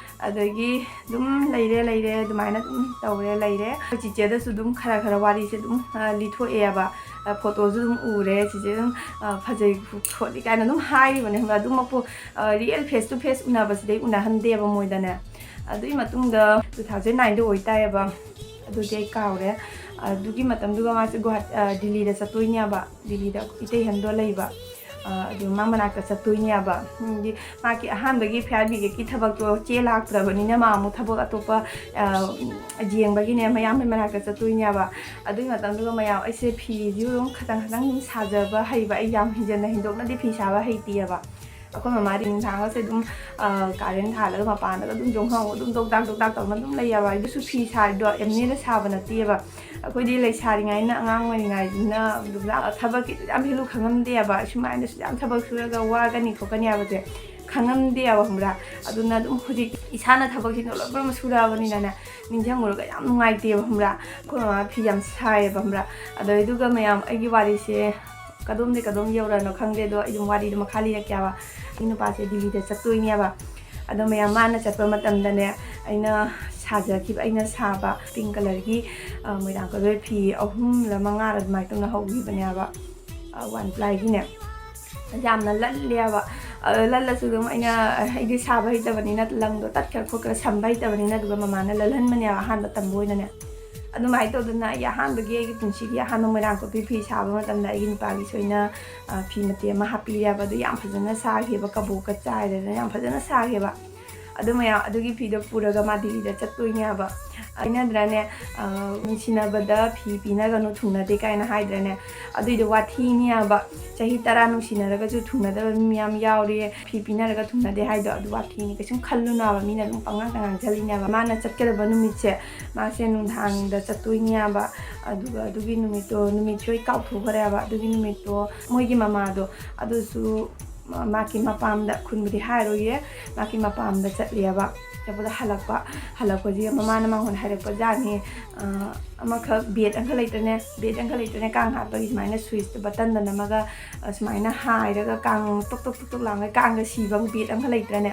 ꯑꯗꯒꯤ ꯑꯗꯨꯝ ꯂꯩꯔꯦ, ꯂꯩꯔꯦ, ꯑꯗꯨꯃꯥꯏꯅ ꯑꯗꯨꯝ ꯇꯧꯔꯦ, ꯂꯩꯔꯦ꯫ ꯑꯩꯈꯣꯏ ꯆꯤꯆꯦꯗꯁꯨ ꯑꯗꯨꯝ ꯈꯔ ꯈꯔ ꯋꯥꯔꯤꯁꯦ ꯑꯗꯨꯝ, ꯑ, ꯂꯤꯊꯣꯛꯑꯦꯕ꯫ ꯑ, ꯐꯣꯇꯣꯁꯨ ꯑꯗꯨꯝ ꯎꯔꯦ, ꯆꯤꯆꯦ ꯑꯗꯨꯝ, ꯑ, ꯐꯖꯩ ꯈꯣꯠꯂꯤ ꯀꯥꯏꯅ ꯑꯗꯨꯝ ꯍꯥꯏꯔꯤꯕꯅꯦ, ꯈꯪꯕ꯭ꯔꯥ? ꯑꯗꯨꯃꯛꯄꯨ, ꯑ, ꯔꯤꯌꯦꯜ ꯐꯦꯁ ꯇꯨ ꯐꯦꯁ ꯎꯅꯕꯁꯤꯗꯩ ꯎꯅꯍꯟꯗꯦꯕ ꯃꯣꯏꯗꯅꯦ꯫ ꯑꯗꯨꯒꯤ ꯃꯇꯨꯡꯗ two thousand nine ꯗ ꯑꯣꯏꯇꯥꯏꯌꯦꯕ, ꯑꯗꯨꯗꯤ ꯑꯩ ꯀꯥꯎꯔꯦ꯫ ꯑꯗꯨꯒꯤ ꯃꯇꯝꯗꯨꯒ ꯃꯥꯁꯦ ꯒꯨꯍꯥ-, ꯑ, ꯗꯤꯜꯂꯤꯗ ꯆꯠꯇꯣꯏꯅꯦꯕ, ꯗꯤꯜꯂꯤꯗ ꯏꯇꯩꯍꯟꯗꯣ ꯂꯩꯕ꯫ ꯑꯗꯨ ꯃꯥ ꯃꯅꯥꯛꯇ ꯆꯠꯇꯣꯏꯅꯦꯕ꯫ ꯃꯥꯒꯤ ꯑꯍꯥꯟꯕꯒꯤ ꯐꯤꯌꯥꯔ ꯕ꯭ꯔꯤꯒꯦꯗꯀꯤ ꯊꯕꯛꯇꯣ ꯆꯦ ꯂꯥꯛꯇ꯭ꯔꯕꯅꯤꯅ ꯃꯥ ꯑꯃꯨꯛ ꯊꯕꯛ ꯑꯇꯣꯞꯄ ꯌꯦꯡꯕꯒꯤꯅꯦ ꯃꯌꯥꯝꯕꯩ ꯃꯅꯥꯛꯇ ꯆꯠꯇꯣꯏꯅꯦꯕ꯫ ꯑꯗꯨꯒꯤ ꯃꯇꯝꯗꯨꯒ ꯃꯌꯥꯝ ꯑꯩꯁꯦ ꯐꯤꯁꯨ ꯑꯗꯨꯝ ꯈꯇꯪ ꯈꯇꯪ ꯑꯗꯨꯝ ꯁꯥꯖꯕ ꯍꯩꯕ, ꯑꯩ ꯌꯥꯝ ꯍꯦꯟꯖꯟꯅ ꯍꯦꯟꯗꯣꯛꯅꯗꯤ ꯐꯤ ꯁꯥꯕ ꯍꯩꯇꯦꯕ꯫ ꯑꯩꯈꯣꯏ ꯃꯃꯥꯗꯤ ꯅꯨꯡꯗꯥꯡꯒꯁꯦ ꯑꯗꯨꯝ ꯀꯥꯔꯦꯟ ꯊꯥꯜꯂꯒ ꯃꯄꯥꯟꯗꯒ ꯑꯗꯨꯝ ꯌꯣꯡꯍꯧ ꯑꯗꯨꯝ ꯗꯣꯛꯗꯥꯛ ꯗꯣꯛꯗꯥꯛ ꯇꯧꯅ ꯑꯗꯨꯝ ꯂꯩꯌꯦꯕ꯫ ꯑꯗꯨꯁꯨ ꯐꯤ ꯁꯥꯔꯤꯗꯣ ꯑꯦꯝꯅꯦꯗ ꯁꯥꯕ ꯅꯠꯇꯦꯕ꯫ ꯑꯩꯈꯣꯏꯗꯤ ꯂꯩꯁꯥꯔꯤꯉꯩꯅ, ꯑꯉꯥꯡ ꯑꯣꯏꯔꯤꯉꯩꯗꯅ ꯑꯗꯨꯝ ꯊꯕꯛꯀꯤ ꯌꯥꯝ ꯚꯦꯂꯨ ꯈꯪꯉꯝꯗꯦꯕ꯫ ꯁꯨꯃꯥꯏꯅꯁꯨ ꯌꯥꯝ ꯊꯕꯛ ꯁꯨꯔꯒ ꯋꯥꯒꯅꯤ ꯈꯣꯠꯀꯅꯤ ꯍꯥꯏꯕꯁꯦ ꯈꯪꯉꯝꯗꯦꯕ, ꯈꯪꯕ꯭ꯔꯥ? ꯑꯗꯨꯅ ꯑꯗꯨꯝ ꯍꯧꯖꯤꯛ ꯏꯁꯥꯅ ꯊꯕꯛꯁꯤꯡꯗꯣ ꯂꯣꯏꯅꯃꯛ ꯁꯨꯔꯛꯑꯕꯅꯤꯅꯅꯦ, ꯅꯤꯡꯁꯤꯡꯉꯨꯔꯒ ꯌꯥꯝ ꯅꯨꯡꯉꯥꯏꯇꯦꯕ, ꯈꯪꯕ꯭ꯔꯥ? ꯑꯩꯈꯣꯏ ꯃꯃꯥ ꯐꯤ ꯌꯥꯝ ꯁꯥꯏꯌꯦꯕ, ꯈꯪꯕ꯭ꯔꯥ? ꯑꯗꯨꯗꯨꯒ ꯃꯌꯥꯝ, ꯑꯩꯒꯤ ꯋꯥꯔꯤꯁꯦ ꯀꯗꯣꯝꯗꯤ ꯀꯗꯣꯝ ꯌꯧꯔꯅꯣ ꯈꯪꯗꯦ, ꯑꯗꯣ ꯑꯩ ꯑꯗꯨꯝ ꯋꯥꯔꯤꯗꯣ ꯃꯈꯥ ꯂꯤꯔꯛꯀꯦꯕ꯫ ꯑꯩ ꯅꯨꯄꯥꯁꯦ ꯗꯤꯜꯂꯤꯗ ꯆꯠꯇꯣꯏꯅꯦꯕ꯫ ꯑꯗꯣ ꯃꯌꯥꯝ, ꯃꯥꯅ ꯆꯠꯄ ꯃꯇꯝꯗꯅꯦ, ꯑꯩꯅ ꯁꯥꯖꯈꯤꯕ, ꯑꯩꯅ ꯁꯥꯕ ꯄꯤꯡ ꯀꯂꯔꯒꯤ ꯃꯣꯏꯔꯥꯡ ꯀꯣꯏꯕ ꯐꯤ ꯑꯍꯨꯝꯂ ꯃꯉꯥꯔ ꯑꯗꯨꯃꯥꯏꯅ ꯇꯧꯅ ꯍꯧꯈꯤꯕꯅꯦꯕ, ꯋꯥꯟ ꯄ꯭ꯂꯥꯏꯒꯤꯅꯦ꯫ ꯌꯥꯝꯅ ꯂꯜꯂꯦꯕ꯫ ꯑ, ꯂꯜꯂꯁꯨ ꯑꯗꯨꯝ ꯑꯩꯅ, ꯑ, ꯑꯩꯗꯤ ꯁꯥꯕ ꯍꯩꯇꯕꯅꯤꯅ, ꯂꯪꯗꯣ ꯇꯠꯈ꯭ꯔ ꯈꯣꯠꯈ꯭ꯔ ꯁꯝꯕ ꯍꯩꯇꯕꯅꯤꯅ, ꯑꯗꯨꯒ ꯃꯃꯥꯅ ꯂꯜꯍꯟꯕꯅꯦꯕ ꯑꯍꯥꯟꯕ ꯇꯝꯕ ꯑꯣꯏꯅꯅꯦ꯫ ꯑꯗꯨꯃꯥꯏꯅ ꯇꯧꯗꯅ ꯑꯩꯒꯤ ꯑꯍꯥꯟꯕꯒꯤ, ꯑꯩꯒꯤ ꯄꯨꯟꯁꯤꯒꯤ ꯑꯍꯥꯟꯕ ꯃꯣꯏꯔꯥꯡ ꯀꯣꯠꯄꯤ ꯐꯤ ꯁꯥꯕ ꯃꯇꯝꯗ ꯑꯩꯒꯤ ꯅꯨꯄꯥꯒꯤ ꯁꯣꯏꯅ, ꯑ, ꯐꯤ ꯃꯇꯦꯛ ꯑꯃ ꯍꯥꯞꯄꯤꯔꯦꯕ꯫ ꯑꯗꯨ ꯌꯥꯝ ꯐꯖꯅ ꯁꯥꯈꯤꯕ, ꯀꯕꯣꯛꯀ ꯆꯥꯏꯗꯅ ꯌꯥꯝ ꯐꯖꯅ ꯁꯥꯈꯤꯕ꯫ ꯑꯗꯨ ꯃꯌꯥꯝ, ꯑꯗꯨꯒꯤ ꯐꯤꯗꯣ ꯄꯨꯔꯒ ꯃꯥ ꯗꯤꯜꯂꯤꯗ ꯆꯠꯇꯣꯏꯅꯦ ꯍꯥꯏꯕ꯫ ꯍꯥꯏꯅꯗ꯭ꯔꯅꯦ, ꯑ, ꯅꯨꯡꯁꯤꯅꯕꯗ ꯐꯤ ꯄꯤꯅꯒꯅꯨ, ꯊꯨꯡꯅꯗꯦ ꯀꯥꯏꯅ ꯍꯥꯏꯗ꯭ꯔꯅꯦ? ꯑꯗꯨꯏꯗꯣ ꯋꯥꯊꯤꯅꯤ ꯍꯥꯏꯕ꯫ ꯆꯍꯤ ꯇꯔꯥ ꯅꯨꯡꯁꯤꯅꯔꯒꯁꯨ ꯊꯨꯡꯅꯗꯕ ꯃꯤ ꯃꯌꯥꯝ ꯌꯥꯎꯔꯤ, ꯐꯤ ꯄꯤꯅꯔꯒ ꯊꯨꯡꯅꯗꯦ ꯍꯥꯏꯗꯣ, ꯑꯗꯨ ꯋꯥꯊꯤꯅꯤ꯫ ꯀꯩꯁꯨꯝ ꯈꯜꯂꯨꯅꯣ ꯍꯥꯏꯕ, ꯃꯤꯅ ꯑꯗꯨꯝ ꯄꯪꯉꯥꯡꯗ ꯉꯥꯡꯖꯜꯂꯤꯅꯦ ꯍꯥꯏꯕ꯫ ꯃꯥꯅ ꯆꯠꯀꯗꯕ ꯅꯨꯃꯤꯠꯁꯦ, ꯃꯥꯁꯦ ꯅꯨꯡꯗꯥꯡꯗ ꯆꯠꯇꯣꯏꯅꯦ ꯍꯥꯏꯕ꯫ ꯑꯗꯨꯒ ꯑꯗꯨꯒꯤ ꯅꯨꯃꯤꯠꯇꯣ, ꯅꯨꯃꯤꯠꯁꯨ ꯑꯩ ꯀꯥꯎꯊꯣꯛꯈ꯭ꯔꯦ ꯍꯥꯏꯕ꯫ ꯑꯗꯨꯒꯤ ꯅꯨꯃꯤꯠꯇꯣ ꯃꯣꯏꯒꯤ ꯃꯃꯥꯗꯣ, ꯑꯗꯨꯁꯨ ꯃꯥ-, ꯃꯥꯒꯤ ꯃꯄꯥꯝꯗ, ꯈꯨꯟꯕꯨꯗꯤ ꯍꯥꯏꯔꯣꯏꯌꯦ, ꯃꯥꯒꯤ ꯃꯄꯥꯝꯗ ꯆꯠꯂꯦꯕ꯫ ꯆꯠꯄꯗ ꯍꯜꯂꯛꯄ, ꯍꯜꯂꯛꯄꯁꯤꯒ ꯃꯃꯥꯅ ꯃꯉꯣꯟꯗ ꯍꯥꯏꯔꯛꯄ ꯖꯥꯠꯅꯤ, ꯑ, ꯑꯃꯈꯛ ꯕꯦꯠ ꯑꯃꯈꯛ ꯂꯩꯇ꯭ꯔꯅꯦ, ꯕꯦꯠ ꯑꯃꯈꯛ ꯂꯩꯇ꯭ꯔꯅꯦ, ꯀꯥꯡ ꯍꯥꯠꯄꯒꯤ ꯁꯨꯃꯥꯏꯅ ꯁ꯭ꯋꯤꯆꯇꯣ ꯕꯇꯟꯗ ꯅꯝꯃꯒ, ꯑ, ꯁꯨꯃꯥꯏꯅ ꯍꯥꯏꯔꯒ ꯀꯥꯡ ꯇꯣꯛ ꯇꯣꯛ ꯇꯣꯛ ꯇꯣꯛ ꯂꯥꯎꯉꯩ ꯀꯥꯡꯒ ꯁꯤꯕ ꯕꯦꯠ ꯑꯃꯈꯛ ꯂꯩꯇ꯭ꯔꯅꯦ?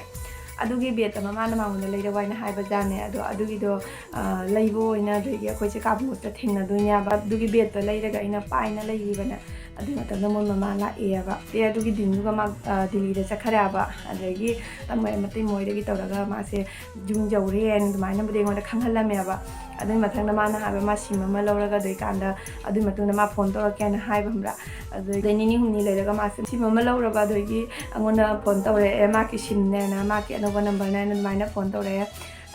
ꯑꯗꯨꯒꯤ ꯕꯦꯠꯇꯣ ꯃꯃꯥꯅ ꯃꯉꯣꯟꯗ ꯂꯩꯔꯛꯑꯣ ꯍꯥꯏꯅ ꯍꯥꯏꯕ ꯖꯥꯠꯅꯦ꯫ ꯑꯗꯣ ꯑꯗꯨꯒꯤꯗꯣ, ꯑ, ꯂꯩꯕ ꯑꯣꯏꯅ ꯑꯗꯒꯤ ꯑꯩꯈꯣꯏꯁꯦ ꯀꯥꯕꯨꯡꯕꯨꯠꯇ ꯊꯦꯡꯅꯗꯣꯏꯅꯦꯕ꯫ ꯑꯗꯨꯒꯤ ꯕꯦꯠꯇꯣ ꯂꯩꯔꯒ ꯑꯩꯅ ꯄꯥꯏꯅ ꯂꯩꯈꯤꯕꯅꯦ꯫ ꯑꯗꯨꯒꯤ ꯃꯇꯝꯗ ꯃꯣꯏ ꯃꯃꯥ ꯂꯥꯛꯑꯦꯕ꯫ ꯑꯦ, ꯑꯗꯨꯒꯤ ꯗꯤꯟꯗꯨꯒ ꯃꯥ, ꯑ, ꯗꯤꯜꯂꯤꯗ ꯆꯠꯈ꯭ꯔꯦꯕ꯫ ꯑꯗꯒꯤ ꯃꯣꯏ ꯃꯇꯩ ꯃꯣꯏꯗꯒꯤ ꯇꯧꯔꯒ ꯃꯥꯁꯦ ꯌꯨꯝ ꯌꯧꯔꯦꯅ ꯑꯗꯨꯃꯥꯏꯅꯕꯨꯗꯤ ꯑꯩꯉꯣꯟꯗ ꯈꯪꯍꯜꯂꯝꯃꯦꯕ꯫ ꯑꯗꯨꯒꯤ ꯃꯊꯪꯗ ꯃꯥꯅ ꯍꯥꯏꯕ, ꯃꯥ ꯁꯤꯝ ꯑꯃ ꯂꯧꯔꯒ ꯑꯗꯨꯏꯀꯥꯟꯗ ꯑꯗꯨꯒꯤ ꯃꯇꯨꯡꯗ ꯃꯥ ꯐꯣꯟ ꯇꯧꯔꯛꯀꯦꯅ ꯍꯥꯏꯕ, ꯈꯪꯕ꯭ꯔꯥ? ꯑꯗꯨꯗꯩ ꯅꯤꯅꯤ ꯍꯨꯝꯅꯤ ꯂꯩꯔꯒ ꯃꯥꯁꯦ ꯁꯤꯝ ꯑꯃ ꯂꯧꯔꯕ, ꯑꯗꯨꯗꯒꯤ ꯑꯩꯉꯣꯟꯗ ꯐꯣꯟ ꯇꯧꯔꯛꯑꯦ, ꯃꯥꯒꯤ ꯁꯤꯝꯅꯦꯅ, ꯃꯥꯒꯤ ꯑꯅꯧꯕ ꯅꯝꯕꯔꯅꯦꯅ ꯑꯗꯨꯃꯥꯏꯅ ꯐꯣꯟ ꯇꯧꯔꯛꯑꯦ꯫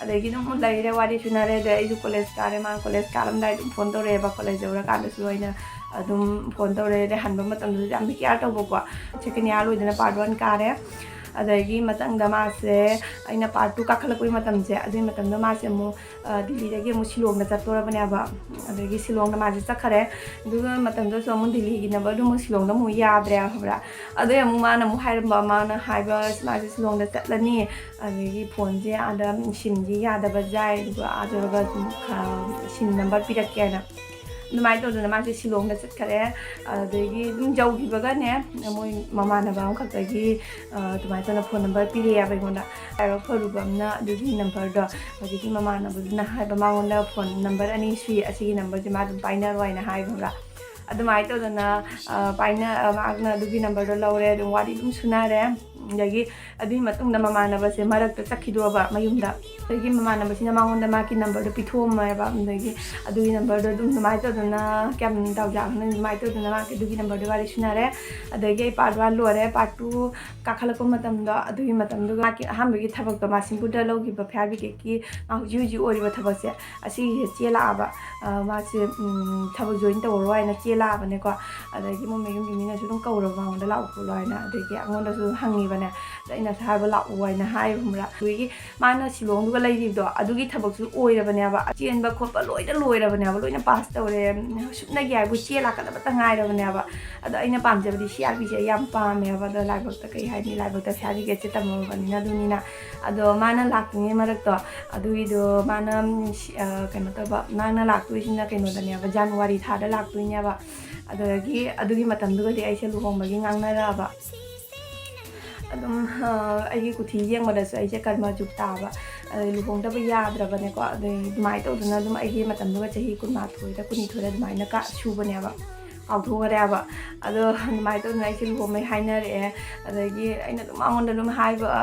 ꯑꯗꯒꯤ ꯑꯗꯨꯝ ꯂꯩꯔꯦ, ꯋꯥꯔꯤ ꯁꯨꯅꯔꯦ꯫ ꯑꯗꯩ ꯑꯩꯁꯨ ꯀꯣꯂꯦꯖ ꯀꯥꯔꯦ, ꯃꯥꯅ ꯀꯣꯂꯦꯖ ꯀꯥꯔꯝꯗꯥꯏ ꯑꯗꯨꯝ ꯐꯣꯟ ꯇꯧꯔꯛꯑꯦꯕ, ꯀꯣꯂꯦꯖ ꯌꯧꯔꯀꯥꯟꯗꯁꯨ ꯑꯩꯅ ꯑꯗꯨꯝ ꯐꯣꯟ ꯇꯧꯔꯛꯑꯦ꯫ ꯑꯗꯩ ꯍꯟꯕ ꯃꯇꯝꯗꯁꯨ ꯌꯥꯝꯅ ꯀꯤꯌꯥꯔ ꯇꯧꯕꯀꯣ꯫ ꯁꯦꯀꯦꯟ ꯏꯌꯥꯔ ꯂꯣꯏꯗꯅ ꯄꯥꯔꯠ ꯋꯥꯟ ꯀꯥꯔꯦ꯫ ꯑꯗꯒꯤ ꯃꯊꯪꯗ ꯃꯥꯁꯦ, ꯑꯩꯅ ꯄꯥꯔꯠ ꯇꯨ ꯀꯥꯈꯠꯂꯛꯄꯒꯤ ꯃꯇꯝꯁꯦ, ꯑꯗꯨꯒꯤ ꯃꯇꯝꯗ ꯃꯥꯁꯦ ꯑꯃꯨꯛ ꯑ, ꯗꯤꯜꯂꯤꯗꯒꯤ ꯑꯃꯨꯛ ꯁꯤꯂꯣꯡꯗ ꯆꯠꯇꯣꯔꯕꯅꯦꯕ꯫ ꯑꯗꯒꯤ ꯁꯤꯂꯣꯡꯗ ꯃꯥꯁꯦ ꯆꯠꯈꯔꯦ꯫ ꯑꯗꯨꯒ ꯃꯇꯝꯗꯨꯗꯁꯨ ꯑꯃꯨꯛ ꯗꯤꯜꯂꯤꯒꯤ ꯅꯝꯕꯔꯗꯨ ꯑꯃꯨꯛ ꯁꯤꯂꯣꯡꯗ ꯑꯃꯨꯛ ꯌꯥꯗ꯭ꯔꯦ, ꯈꯪꯕ꯭ꯔꯥ? ꯑꯗꯩ ꯑꯃꯨꯛ ꯃꯥꯅ ꯑꯃꯨꯛ ꯍꯥꯏꯔꯝꯕ, ꯃꯥꯅ ꯍꯥꯏꯕ, "ꯃꯥꯁꯦ ꯁꯤꯂꯣꯡꯗ ꯆꯠꯂꯅꯤ, ꯑꯗꯒꯤ ꯐꯣꯟꯁꯦ ꯑꯥꯗ ꯁꯤꯝꯁꯦ ꯌꯥꯗꯕ ꯌꯥꯏ, ꯑꯗꯨꯒ ꯑꯥ ꯌꯧꯔꯒ ꯑꯗꯨꯝ, ꯑ, ꯁꯤꯝ ꯅꯝꯕꯔ ꯄꯤꯔꯛꯀꯦꯅ"꯫ ꯑꯗꯨꯃꯥꯏꯅ ꯇꯧꯗꯅ ꯃꯥꯁꯦ ꯁꯤꯂꯣꯡꯗ ꯆꯠꯈꯔꯦ꯫ ꯑꯗꯒꯤ ꯑꯗꯨꯝ ꯌꯧꯈꯤꯕꯒꯅꯦ, ꯃꯣꯏ ꯃꯃꯥꯟꯅꯕ ꯑꯃꯈꯛꯇꯒꯤ, ꯑ, ꯑꯗꯨꯃꯥꯏꯅ ꯇꯧꯗꯅ ꯐꯣꯟ ꯅꯝꯕꯔ ꯄꯤꯔꯛꯑꯦꯕ ꯑꯩꯉꯣꯟꯗ꯫ ꯂꯥꯏꯕꯛ ꯐꯔꯨꯕ ꯑꯃꯅ ꯑꯗꯨꯒꯤ ꯅꯝꯕꯔꯗꯣ ꯍꯧꯖꯤꯛꯀꯤ ꯃꯃꯥꯟꯅꯕꯗꯨꯅ ꯍꯥꯏꯕ, ꯃꯉꯣꯟꯗ ꯐꯣꯟ ꯅꯝꯕꯔ ꯑꯅꯤ ꯁꯨꯏ, ꯑꯁꯤꯒꯤ ꯅꯝꯕꯔꯁꯦ ꯃꯥ ꯑꯗꯨꯝ ꯄꯥꯏꯅꯔꯣ ꯍꯥꯏꯅ ꯍꯥꯏꯕ, ꯈꯪꯕ꯭ꯔꯥ? ꯑꯗꯨꯃꯥꯏꯅ ꯇꯧꯗꯅ, ꯑ, ꯄꯥꯏꯅ-, ꯑ, ꯃꯍꯥꯛꯅ ꯑꯗꯨꯒꯤ ꯅꯝꯕꯔꯗꯣ ꯂꯧꯔꯦ, ꯑꯗꯨꯝ ꯋꯥꯔꯤ ꯑꯗꯨꯝ ꯁꯨꯅꯔꯦ꯫ ꯑꯗꯒꯤ ꯑꯗꯨꯒꯤ ꯃꯇꯨꯡꯗ ꯃꯃꯥꯟꯅꯕꯁꯦ ꯃꯔꯛꯇ ꯆꯠꯈꯤꯗꯣꯕ ꯃꯌꯨꯝꯗ꯫ ꯑꯗꯒꯤ ꯃꯃꯥꯟꯅꯕꯁꯤꯅ ꯃꯉꯣꯟꯗ ꯃꯥꯒꯤ ꯅꯝꯕꯔꯗꯣ ꯄꯤꯊꯣꯛꯑꯝꯃꯦꯕ꯫ ꯑꯗꯒꯤ ꯑꯗꯨꯒꯤ ꯅꯝꯕꯔꯗꯣ ꯑꯗꯨꯝ ꯑꯗꯨꯃꯥꯏꯅ ꯇꯧꯗꯅ, ꯀꯌꯥꯝ ꯗꯥꯎ ꯌꯥꯕꯅꯣ, ꯑꯗꯨꯃꯥꯏꯅ ꯇꯧꯗꯅ ꯃꯥꯒꯤ ꯑꯗꯨꯒꯤ ꯅꯝꯕꯔꯗꯣ ꯋꯥꯔꯤ ꯁꯨꯅꯔꯦ꯫ ꯑꯗꯒꯤ ꯑꯩ ꯄꯥꯔꯠ ꯋꯥꯟ ꯂꯣꯏꯔꯦ, ꯄꯥꯔꯠ ꯇꯨ ꯀꯥꯈꯠꯂꯛꯄ ꯃꯇꯝꯗ, ꯑꯗꯨꯒꯤ ꯃꯇꯝꯗꯨꯒ ꯃꯥꯒꯤ ꯑꯍꯥꯟꯕꯒꯤ ꯊꯕꯛꯇꯣ, ꯃꯥ ꯁꯤꯡꯕꯨꯗ ꯂꯧꯈꯤꯕ ꯐꯤꯌꯥꯔ ꯕ꯭ꯔꯤꯒꯦꯗꯀꯤ ꯃꯥ ꯍꯧꯖꯤꯛ ꯍꯧꯖꯤꯛ ꯑꯣꯏꯔꯤꯕ ꯊꯕꯛꯁꯦ, ꯑꯁꯤꯒꯤꯁꯦ ꯆꯦꯜꯂꯛꯑꯕ꯫ ꯑ, ꯃꯥꯁꯦ, ꯎꯝ, ꯊꯕꯛ ꯖꯣꯏꯟ ꯇꯧꯔꯔꯣꯏ ꯍꯥꯏꯅ ꯆꯦꯜꯂꯛꯑꯕꯅꯦꯀꯣ꯫ ꯑꯗꯒꯤ ꯃꯣꯏ ꯃꯌꯨꯝꯒꯤ ꯃꯤꯅꯁꯨ ꯑꯗꯨꯝ ꯀꯧꯔꯕ, "ꯃꯉꯣꯟꯗ ꯂꯥꯛꯑꯣ ꯈꯣꯠꯂꯣ" ꯍꯥꯏꯅ꯫ ꯑꯗꯒꯤ ꯑꯩꯉꯣꯟꯗꯁꯨ ꯍꯪꯉꯤꯕꯅꯦ꯫ ꯑꯗ ꯑꯩꯅꯁꯨ ꯍꯥꯏꯕ, "ꯂꯥꯛꯑꯣ" ꯍꯥꯏꯅ ꯍꯥꯏꯕ, ꯈꯪꯕ꯭ꯔꯥ? ꯑꯗꯨꯒꯤ ꯃꯥꯅ ꯁꯤꯂꯣꯡꯗꯨꯒ ꯂꯩꯔꯤꯕꯗꯣ, ꯑꯗꯨꯒꯤ ꯊꯕꯛꯁꯨ ꯑꯣꯏꯔꯕꯅꯦꯕ, ꯆꯦꯟꯕ ꯈꯣꯠꯄ ꯂꯣꯏꯅ ꯂꯣꯏꯔꯕꯅꯦꯕ, ꯂꯣꯏꯅ ꯄꯥꯁ ꯇꯧꯔꯦ꯫ ꯁꯨꯞꯅꯒꯤ ꯍꯥꯏꯕꯨ ꯆꯦ ꯂꯥꯛꯀꯗꯕꯇ ꯉꯥꯏꯔꯕꯅꯦꯕ꯫ ꯑꯗꯣ ꯑꯩꯅ ꯄꯥꯝꯖꯕꯗꯤ ꯁꯤ ꯑꯥꯔ ꯕꯤꯁꯦ ꯑꯩ ꯌꯥꯝ ꯄꯥꯝꯃꯦꯕ꯫ ꯑꯗꯣ ꯂꯥꯏꯕꯛꯇ, ꯀꯩ ꯍꯥꯏꯅꯤ, ꯂꯥꯏꯕꯛꯇ ꯁꯤ ꯑꯥꯔ ꯕꯤꯒꯦꯠꯁꯦ ꯇꯝꯃꯕꯅꯤꯅ ꯑꯗꯨꯅꯤꯅ꯫ ꯑꯗꯣ ꯃꯥꯅ ꯂꯥꯛꯇ꯭ꯔꯤꯉꯩ ꯃꯔꯛꯇꯣ, ꯑꯗꯨꯒꯤꯗꯣ ꯃꯥꯅ, ꯎꯝ, ꯁꯤ-, ꯑ, ꯀꯩꯅꯣ ꯇꯧꯕ, ꯃꯥꯅ ꯂꯥꯛꯇꯣꯏꯁꯤꯅ ꯀꯩꯅꯣꯗꯅꯦꯕ, ꯖꯅꯋꯥꯔꯤ ꯊꯥꯗ ꯂꯥꯛꯇꯣꯏꯅꯦꯕ꯫ ꯑꯗꯨꯗꯒꯤ ꯑꯗꯨꯒꯤ ꯃꯇꯝꯗꯨꯒꯗꯤ ꯑꯩꯁꯦ ꯂꯨꯍꯣꯡꯕꯒꯤ ꯉꯥꯡꯅꯔꯛꯑꯕ꯫ ꯑꯗꯨꯝ, ꯑ, ꯑꯩꯒꯤ ꯀꯨꯊꯤ ꯌꯦꯡꯕꯗꯁꯨ ꯑꯩꯁꯦ ꯀꯔꯃ ꯖꯨꯛ ꯇꯥꯕ, ꯑꯗꯩ ꯂꯨꯍꯣꯡꯗꯕ ꯌꯥꯗ꯭ꯔꯕꯅꯦꯀꯣ꯫ ꯑꯗꯩ ꯑꯗꯨꯃꯥꯏꯅ ꯇꯧꯗꯅ ꯑꯗꯨꯝ ꯑꯩꯒꯤ ꯃꯇꯝꯗꯨꯒ ꯆꯍꯤ ꯀꯨꯟꯃꯥꯊꯣꯏꯗ, ꯀꯨꯟꯅꯤꯊꯣꯏꯗ ꯑꯗꯨꯃꯥꯏꯅ ꯀ-, ꯁꯨꯕꯅꯦꯕ꯫ ꯀꯥꯎꯊꯣꯛꯈ꯭ꯔꯦꯕ꯫ ꯑꯗꯣ ꯑꯗꯨꯃꯥꯏꯅ ꯇꯧꯗꯅ ꯑꯩꯁꯦ ꯂꯨꯍꯣꯡꯕꯩ ꯍꯥꯏꯅꯔꯛꯑꯦ꯫ ꯑꯗꯒꯤ ꯑꯩꯅ ꯑꯗꯨꯝ ꯃꯉꯣꯟꯗ ꯑꯗꯨꯝ ꯍꯥꯏꯕ, "ꯑ,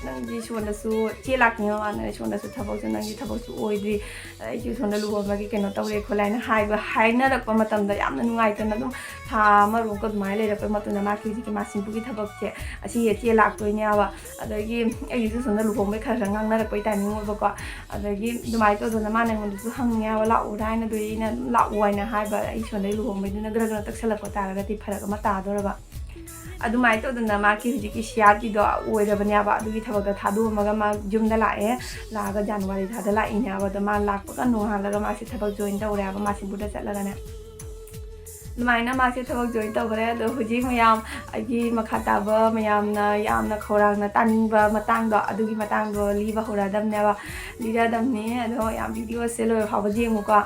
ꯅꯪꯗꯤ ꯁꯣꯝꯗꯁꯨ ꯆꯦ ꯂꯥꯛꯇ꯭ꯔꯤꯉꯩ ꯃꯃꯥꯡꯗꯅꯦ, ꯁꯣꯝꯗꯁꯨ ꯊꯕꯛꯁꯨ, ꯅꯪꯒꯤ ꯊꯕꯛꯁꯨ ꯑꯣꯏꯗ꯭ꯔꯤ, ꯑꯩꯁꯨ ꯁꯣꯝꯗ ꯂꯨꯍꯣꯡꯕꯒꯤ ꯀꯩꯅꯣ ꯇꯧꯔꯦ ꯈꯣꯠꯂꯦ" ꯍꯥꯏꯅ ꯍꯥꯏꯕ, ꯍꯥꯏꯅꯔꯛꯄ ꯃꯇꯝꯗ ꯌꯥꯝꯅ ꯅꯨꯡꯉꯥꯏꯇꯅ ꯑꯗꯨꯝ ꯊꯥ ꯑꯃꯔꯣꯝꯒ ꯑꯗꯨꯃꯥꯏꯅ ꯂꯩꯔꯛꯄ ꯃꯇꯨꯡꯗ ꯃꯥꯒꯤ ꯍꯧꯖꯤꯛꯀꯤ ꯃꯥ ꯁꯤꯡꯄꯨꯒꯤ ꯊꯕꯛꯁꯦ, ꯑꯁꯤ ꯆꯦ ꯂꯥꯛꯇꯣꯏꯅꯦꯕ꯫ ꯑꯗꯒꯤ ꯑꯩꯒꯤꯁꯨ ꯁꯣꯝꯗ ꯂꯨꯍꯣꯡꯕꯩ ꯈꯔ ꯈꯔ ꯉꯥꯡꯅꯔꯛꯄꯩ ꯇꯥꯏꯃꯤꯡ ꯑꯣꯏꯕꯀꯣ꯫ ꯑꯗꯒꯤ ꯑꯗꯨꯃꯥꯏꯅ ꯇꯧꯗꯅ ꯃꯥꯅ ꯑꯩꯉꯣꯟꯗꯁꯨ ꯍꯪꯉꯦꯕ, "ꯂꯥꯛꯎꯔꯥ?" ꯍꯥꯏꯅ꯫ ꯑꯗꯨꯗꯤ ꯑꯩꯅ ꯑꯗꯨꯝ "ꯂꯥꯛꯑꯣ" ꯍꯥꯏꯅ ꯍꯥꯏꯕ, ꯑꯩ ꯁꯣꯝꯗꯩ ꯂꯨꯍꯣꯡꯕꯩꯗꯨꯅ ꯒ꯭ꯔ ꯒ꯭ꯔ ꯇꯛꯁꯜꯂꯛꯄ ꯇꯥꯔꯒꯗꯤ ꯐꯔꯛ ꯑꯃ ꯇꯥꯗꯣꯔꯕ꯫ ꯑꯗꯨꯃꯥꯏꯅ ꯇꯧꯗꯅ ꯃꯥꯒꯤ ꯍꯧꯖꯤꯛꯀꯤ ꯁꯤ ꯑꯥꯔ ꯇꯤꯗꯣ ꯑꯣꯏꯔꯕꯅꯦꯕ꯫ ꯑꯗꯨꯒꯤ ꯊꯕꯛꯇꯣ ꯊꯥꯗꯣꯛꯑꯝꯃꯒ ꯃꯥ ꯌꯨꯝꯗ ꯂꯥꯛꯑꯦ꯫ ꯂꯥꯛꯑꯒ ꯖꯅꯋꯥꯔꯤ ꯊꯥꯗ ꯂꯥꯛꯏꯅꯦꯕ꯫ ꯑꯗꯣ ꯃꯥ ꯂꯥꯛꯄꯒ ꯅꯣꯡꯉꯥꯜꯂꯒ ꯃꯥꯁꯦ ꯊꯕꯛ ꯖꯣꯏꯟ ꯇꯧꯔꯦꯕ, ꯃꯥ ꯁꯤꯡꯄꯨꯗ ꯆꯠꯂꯒꯅꯦ꯫ ꯑꯗꯨꯃꯥꯏꯅ ꯃꯥꯁꯦ ꯊꯕꯛ ꯖꯣꯏꯟ ꯇꯧꯈ꯭ꯔꯦ꯫ ꯑꯗꯣ ꯍꯧꯖꯤꯛ ꯃꯌꯥꯝ, ꯑꯩꯒꯤ ꯃꯈꯥ ꯇꯥꯕ ꯃꯌꯥꯝꯅ ꯌꯥꯝꯅ ꯈꯧꯔꯥꯡꯅ ꯇꯥꯅꯤꯡꯕ ꯃꯇꯥꯡꯗꯣ, ꯑꯗꯨꯒꯤ ꯃꯇꯥꯡꯗꯣ ꯂꯤꯕ ꯍꯧꯔꯛꯑꯗꯕꯅꯦꯕ, ꯂꯤꯔꯛꯑꯗꯕꯅꯦ꯫ ꯑꯗꯣ ꯃꯌꯥꯝ ꯚꯤꯗꯤꯑꯣꯁꯦ ꯂꯣꯏꯕ ꯐꯥꯎꯕ ꯌꯦꯡꯉꯨꯀꯣ꯫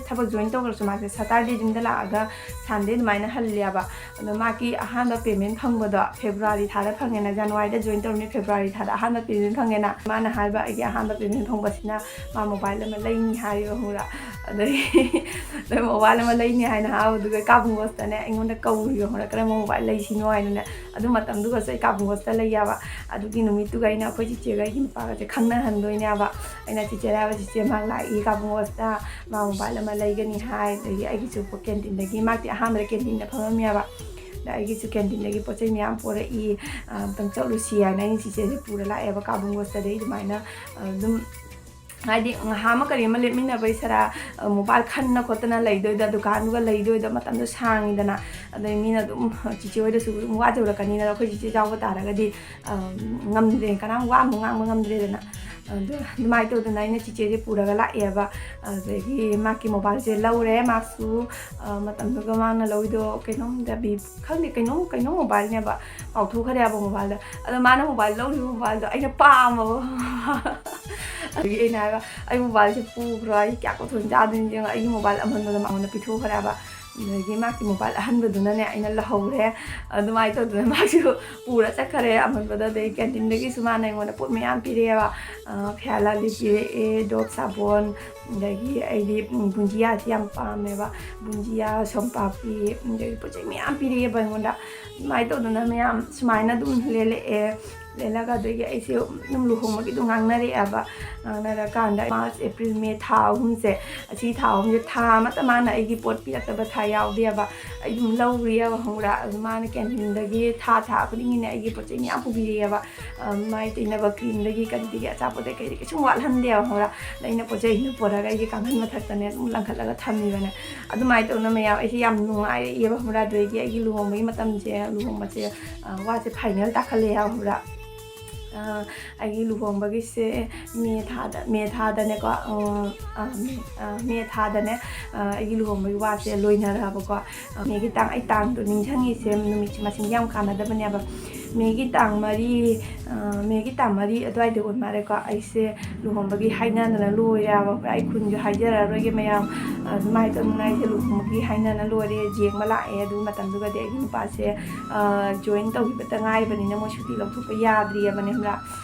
ꯊꯕꯛ ꯖꯣꯏꯟ ꯇꯧꯈ꯭ꯔꯁꯨ ꯃꯥꯁꯦ ꯁꯇꯔꯗꯦ ꯌꯨꯝꯗ ꯂꯥꯛꯑꯒ ꯁꯟꯗꯦ ꯑꯗꯨꯃꯥꯏꯅ ꯍꯜꯂꯦꯕ꯫ ꯑꯗꯣ ꯃꯥꯒꯤ ꯑꯍꯥꯟꯕ ꯄꯦꯃꯦꯟ ꯐꯪꯕꯗꯣ ꯐꯦꯕ꯭ꯔꯨꯋꯥꯔꯤ ꯊꯥꯗ ꯐꯪꯉꯦꯅ, ꯖꯅꯋꯥꯔꯤꯗ ꯖꯣꯏꯟ ꯇꯧꯔꯝꯃꯤ, ꯐꯦꯕ꯭ꯔꯨꯋꯥꯔꯤ ꯊꯥꯗ ꯑꯍꯥꯟꯕ ꯄꯦꯃꯦꯟ ꯐꯪꯉꯦꯅ꯫ ꯃꯥꯅ ꯍꯥꯏꯕ, "ꯑꯩꯒꯤ ꯑꯍꯥꯟꯕ ꯄꯦꯃꯦꯟ ꯐꯪꯕꯁꯤꯅ ꯃꯥ ꯃꯣꯕꯥꯏꯜ ꯑꯃ ꯂꯩꯅꯤ" ꯍꯥꯏꯔꯤꯕ, ꯈꯪꯕ꯭ꯔꯥ? ꯑꯗꯒꯤ ꯃꯣꯕꯥꯏꯜ ꯑꯃ ꯂꯩꯅꯤ ꯍꯥꯏꯅ ꯍꯥꯏꯕꯗꯨꯒ ꯀꯥꯕꯨꯡꯒꯣꯁꯇꯅꯦ ꯑꯩꯉꯣꯟꯗ ꯀꯧꯔꯤꯕ, ꯈꯪꯕ꯭ꯔꯥ? "ꯀꯔꯝꯕ ꯃꯣꯕꯥꯏꯜ ꯂꯩꯁꯤꯅꯣ?" ꯍꯥꯏꯅꯅꯦ꯫ ꯑꯗꯨ ꯃꯇꯝꯗꯨꯒꯁꯨ ꯑꯩ ꯀꯥꯕꯨꯡꯒꯣꯁꯇ ꯂꯩ ꯌꯥꯕ꯫ ꯑꯗꯨꯒꯤ ꯅꯨꯃꯤꯠꯇꯨꯒ ꯑꯩꯅ ꯑꯩꯈꯣꯏ ꯆꯤꯆꯦꯒ ꯑꯩꯒꯤ ꯅꯨꯄꯥꯒꯁꯦ ꯈꯪꯅꯍꯟꯗꯣꯏꯅꯦꯕ꯫ ꯑꯩꯅ ꯆꯤꯆꯦꯗ ꯍꯥꯏꯕ, "ꯆꯤꯆꯦ, ꯃꯥ ꯂꯥꯛꯏ ꯀꯥꯕꯨꯡꯒꯣꯁꯇ, ꯃꯥ ꯃꯣꯕꯥꯏꯜ ꯑꯃ ꯂꯩꯒꯅꯤ" ꯍꯥꯏ꯫ ꯑꯗꯒꯤ ꯑꯩꯒꯤꯁꯨ ꯀꯦꯟꯇꯤꯟꯗꯒꯤ, ꯃꯥꯗꯤ ꯑꯍꯥꯟꯕꯗ ꯀꯦꯟꯇꯤꯟꯗ ꯐꯝꯃꯝꯃꯦꯕ꯫ ꯑꯗ ꯑꯩꯒꯤꯁꯨ ꯀꯦꯟꯇꯤꯟꯗꯒꯤ ꯄꯣꯠ ꯆꯩ ꯃꯌꯥꯝ ꯄꯣꯔꯛꯏ, ꯑ, "ꯑꯝꯇꯪ ꯆꯠꯂꯨꯁꯤ" ꯍꯥꯏꯅ ꯑꯩꯅ ꯆꯤꯆꯦꯁꯦ ꯄꯨꯔ ꯂꯥꯛꯑꯦꯕ ꯀꯥꯕꯨꯡꯒꯣꯁꯇꯗꯒꯤ꯫ ꯑꯗꯨꯃꯥꯏꯅ, ꯑ, ꯑꯗꯨꯝ ꯍꯥꯏꯗꯤ ꯉꯥꯏꯍꯥꯛ ꯑꯃ ꯀꯔꯤ ꯑꯃ ꯂꯦꯞꯃꯤꯟꯅꯕꯩ ꯁꯔꯥ, ꯑ, ꯃꯣꯕꯥꯏꯜ ꯈꯟꯅ ꯈꯣꯠꯇꯅ ꯂꯩꯗꯣꯏꯗ, ꯗꯨꯀꯥꯟꯗꯨꯒ ꯂꯩꯗꯣꯏꯗ ꯃꯇꯝꯗꯣ ꯁꯥꯡꯉꯤꯗꯅ꯫ ꯑꯗꯩ ꯃꯤꯅ ꯑꯗꯨꯝ ꯆꯤꯆꯦ ꯍꯣꯏꯗꯁꯨ ꯑꯗꯨꯝ ꯋꯥꯖꯔꯛꯀꯅꯤꯅ, ꯑꯩꯈꯣꯏ ꯆꯤꯆꯦ ꯌꯥꯎꯕ ꯇꯥꯔꯒꯗꯤ, ꯑ, ꯉꯝꯗ꯭ꯔꯦ, ꯀꯅꯥꯝ ꯋꯥ ꯑꯃꯨꯛ ꯉꯥꯡꯕ ꯉꯝꯗ꯭ꯔꯦꯗꯅ꯫ ꯑꯗꯨ ꯑꯗꯨꯃꯥꯏꯅ ꯇꯧꯗꯅ ꯑꯩꯅ ꯆꯤꯆꯦꯁꯦ ꯄꯨꯔꯒ ꯂꯥꯛꯑꯦꯕ꯫ ꯑꯗꯒꯤ ꯃꯥꯒꯤ ꯃꯣꯕꯥꯏꯜꯁꯦ ꯂꯧꯔꯦ꯫ ꯃꯥꯁꯨ, ꯑ, ꯃꯇꯝꯗꯨꯒ ꯃꯥꯅ ꯂꯧꯔꯤꯗꯣ ꯀꯩꯅꯣꯝꯗ ꯕꯤ-, ꯈꯪꯗꯦ, ꯀꯩꯅꯣꯝ, ꯀꯩꯅꯣꯝ ꯃꯣꯕꯥꯏꯜꯅꯦꯕ, ꯀꯥꯎꯊꯣꯛꯈ꯭ꯔꯦꯕ ꯃꯣꯕꯥꯏꯜꯗꯣ꯫ ꯑꯗꯣ ꯃꯥꯅ ꯃꯣꯕꯥꯏꯜ ꯂꯧꯔꯤꯕ ꯃꯣꯕꯥꯏꯜꯗꯣ ꯑꯩꯅ ꯄꯥꯝꯃꯕ꯫ ꯑꯗꯒꯤ ꯑꯩꯅ ꯍꯥꯏꯕ, "ꯑꯩ ꯃꯣꯕꯥꯏꯜꯁꯦ ꯄꯨꯈ꯭ꯔꯣ, ꯑꯩ ꯀꯌꯥ ꯈꯨꯊꯣꯟ ꯆꯥꯗꯣꯏꯅꯣ ꯌꯦꯡꯉꯣ", ꯑꯩꯒꯤ ꯃꯣꯕꯥꯏꯜ ꯑꯃꯟꯕꯗꯣ ꯃꯉꯣꯟꯗ ꯄꯤꯊꯣꯛꯈ꯭ꯔꯦꯕ꯫ ꯑꯗꯒꯤ ꯃꯥꯒꯤ ꯃꯣꯕꯥꯏꯜ ꯑꯍꯟꯕꯗꯨꯅꯅꯦ ꯑꯩꯅ ꯂꯧꯍꯧꯔꯦ꯫ ꯑꯗꯨꯃꯥꯏꯅ ꯇꯧꯗꯅ ꯃꯥꯁꯨ ꯄꯨꯔ ꯆꯠꯈꯔꯦ ꯑꯃꯟꯕꯗ꯫ ꯑꯗꯩ ꯀꯦꯟꯇꯤꯟꯗꯒꯤꯁꯨ ꯃꯥꯅ ꯑꯩꯉꯣꯟꯗ ꯄꯣꯠ ꯃꯌꯥꯝ ꯄꯤꯔꯛꯑꯦꯕ꯫ ꯐꯤꯌꯥꯂꯥꯂꯤ ꯄꯤꯔꯛꯑꯦ, ꯗꯣꯞ ꯁꯥꯕꯣꯟ, ꯑꯗꯒꯤ ꯑꯩꯗꯤ ꯕꯨꯟꯖꯤꯌꯥꯁꯤ ꯌꯥꯝ ꯄꯥꯝꯃꯦꯕ꯫ ꯕꯨꯟꯖꯤꯌꯥ, ꯁꯣꯝꯄꯥꯄꯤ, ꯑꯗꯒꯤ ꯄꯣꯠ ꯆꯩ ꯃꯌꯥꯝ ꯄꯤꯔꯛꯑꯦꯕ ꯑꯩꯉꯣꯟꯗ꯫ ꯑꯗꯨꯃꯥꯏꯅ ꯇꯧꯗꯅ ꯃꯌꯥꯝ ꯁꯨꯃꯥꯏꯅ ꯑꯗꯨꯝ ꯂꯦꯜꯂꯛꯑꯦ꯫ ꯂꯦꯜꯂꯒ ꯑꯗꯒꯤ ꯑꯩꯁꯦ ꯑꯗꯨꯝ ꯂꯨꯍꯣꯡꯕꯒꯤꯗꯣ ꯉꯥꯡꯅꯔꯛꯑꯦꯕ꯫ ꯉꯥꯡꯅꯔꯀꯥꯟꯗ ꯃꯥꯔꯆ, ꯑꯦꯄ꯭ꯔꯤꯜ, ꯃꯦ ꯊꯥ ꯑꯍꯨꯝꯁꯦ, ꯑꯁꯤ ꯊꯥ ꯑꯍꯨꯝꯁꯦ ꯊꯥ ꯑꯃꯠꯇ ꯃꯥꯅ ꯑꯩꯒꯤ ꯄꯣꯠ ꯄꯤꯔꯛꯇꯕ ꯊꯥ ꯌꯥꯎꯗꯦꯕ꯫ ꯑꯩ ꯑꯗꯨꯝ ꯂꯧꯔꯤꯑꯕ, ꯈꯪꯕ꯭ꯔꯥ? ꯑꯗꯨ ꯃꯥꯅ ꯀꯦꯟꯇꯤꯟꯗꯒꯤ ꯊꯥ ꯊꯥ ꯈꯨꯗꯤꯡꯒꯤꯅꯦ ꯑꯩꯒꯤ ꯄꯣꯠ ꯆꯩ ꯃꯌꯥꯝ ꯄꯨꯕꯤꯔꯛꯑꯦꯕ꯫ ꯃꯥꯏ ꯇꯩꯅꯕ ꯀ꯭ꯔꯤꯝꯗꯒꯤ ꯀꯔꯤꯗꯒꯤ ꯑꯆꯥꯄꯣꯠꯇꯩ ꯀꯩꯗꯒꯤ ꯀꯩꯁꯨꯝ ꯋꯥꯠꯍꯟꯗꯦꯕ, ꯈꯪꯕ꯭ꯔꯥ? ꯑꯗ ꯑꯩꯅ ꯄꯣꯠ ꯆꯩꯁꯤꯅ ꯄꯨꯔꯒ ꯑꯩꯒꯤ ꯀꯥꯡꯈꯟ ꯃꯊꯛꯇꯅꯦ ꯑꯗꯨꯝ ꯂꯪꯈꯠꯂꯒ ꯊꯝꯃꯤꯕꯅꯦ꯫ ꯑꯗꯨꯃꯥꯏꯅ ꯇꯧꯅ ꯃꯌꯥꯝ ꯑꯩꯁꯦ ꯌꯥꯝ ꯅꯨꯡꯉꯥꯏꯔꯛꯑꯦꯕ, ꯈꯪꯕ꯭ꯔꯥ? ꯑꯗꯨꯗꯒꯤ ꯑꯩꯒꯤ ꯂꯨꯍꯣꯡꯕꯒꯤ ꯃꯇꯝꯁꯦ, ꯂꯨꯍꯣꯡꯕꯁꯦ, ꯋꯥꯁꯦ ꯐꯥꯏꯅꯦꯜ ꯇꯥꯈꯠꯂꯛꯑꯦꯕ, ꯈꯪꯕ꯭ꯔꯥ? ꯑꯩꯒꯤ ꯂꯨꯍꯣꯡꯕꯒꯤꯁꯦ ꯃꯦ ꯊꯥꯗ, ꯃꯦ ꯊꯥꯗꯅꯦꯀꯣ, ꯃꯦ ꯊꯥꯗꯅꯦ ꯑꯩꯒꯤ ꯂꯨꯍꯣꯡꯕꯒꯤ ꯋꯥꯁꯦ ꯂꯣꯏꯅꯔꯕꯀꯣ꯫ ꯃꯦꯒꯤ ꯇꯥꯡ, ꯑꯩ ꯇꯥꯡꯗꯣ ꯅꯤꯡꯁꯤꯡꯉꯤꯁꯦ ꯅꯨꯃꯤꯠꯁꯦ ꯃꯁꯤꯡ ꯌꯥꯝ ꯀꯥꯟꯅꯗꯕꯅꯦꯕ꯫ ꯃꯦꯒꯤ ꯇꯥꯡ ꯃꯔꯤ, ꯃꯦꯒꯤ ꯇꯥꯡ ꯃꯔꯤ ꯑꯗꯨꯋꯥꯏꯗ ꯑꯣꯏ ꯃꯥꯜꯂꯦꯀꯣ, ꯑꯩꯁꯦ ꯂꯨꯍꯣꯡꯕꯒꯤ ꯍꯥꯏꯅꯗꯅ ꯂꯣꯏꯔꯦꯕ꯫ ꯑꯩ ꯈꯨꯟꯁꯨ ꯍꯥꯏꯖꯔꯔꯣꯏꯒꯦ ꯃꯌꯥꯝ꯫ ꯑꯗꯨꯃꯥꯏꯅ ꯇꯧꯗꯅ ꯑꯩꯁꯦ ꯂꯨꯍꯣꯡꯕꯒꯤ ꯍꯥꯏꯅꯅ ꯂꯣꯏꯔꯦ꯫ ꯌꯦꯡꯕ ꯂꯥꯛꯑꯦ꯫ ꯑꯗꯨ ꯃꯇꯝꯗꯨꯒꯗꯤ ꯑꯩꯒꯤ ꯅꯨꯄꯥꯁꯦ ꯖꯣꯏꯟ ꯇꯧꯈꯤꯕꯇ ꯉꯥꯏꯔꯤꯕꯅꯤꯅ ꯃꯣꯏ ꯁꯨꯇꯤ ꯂꯧꯊꯣꯛꯄ ꯌꯥꯗ꯭ꯔꯤꯑꯕꯅꯦ, ꯈꯪꯕ꯭ꯔꯥ?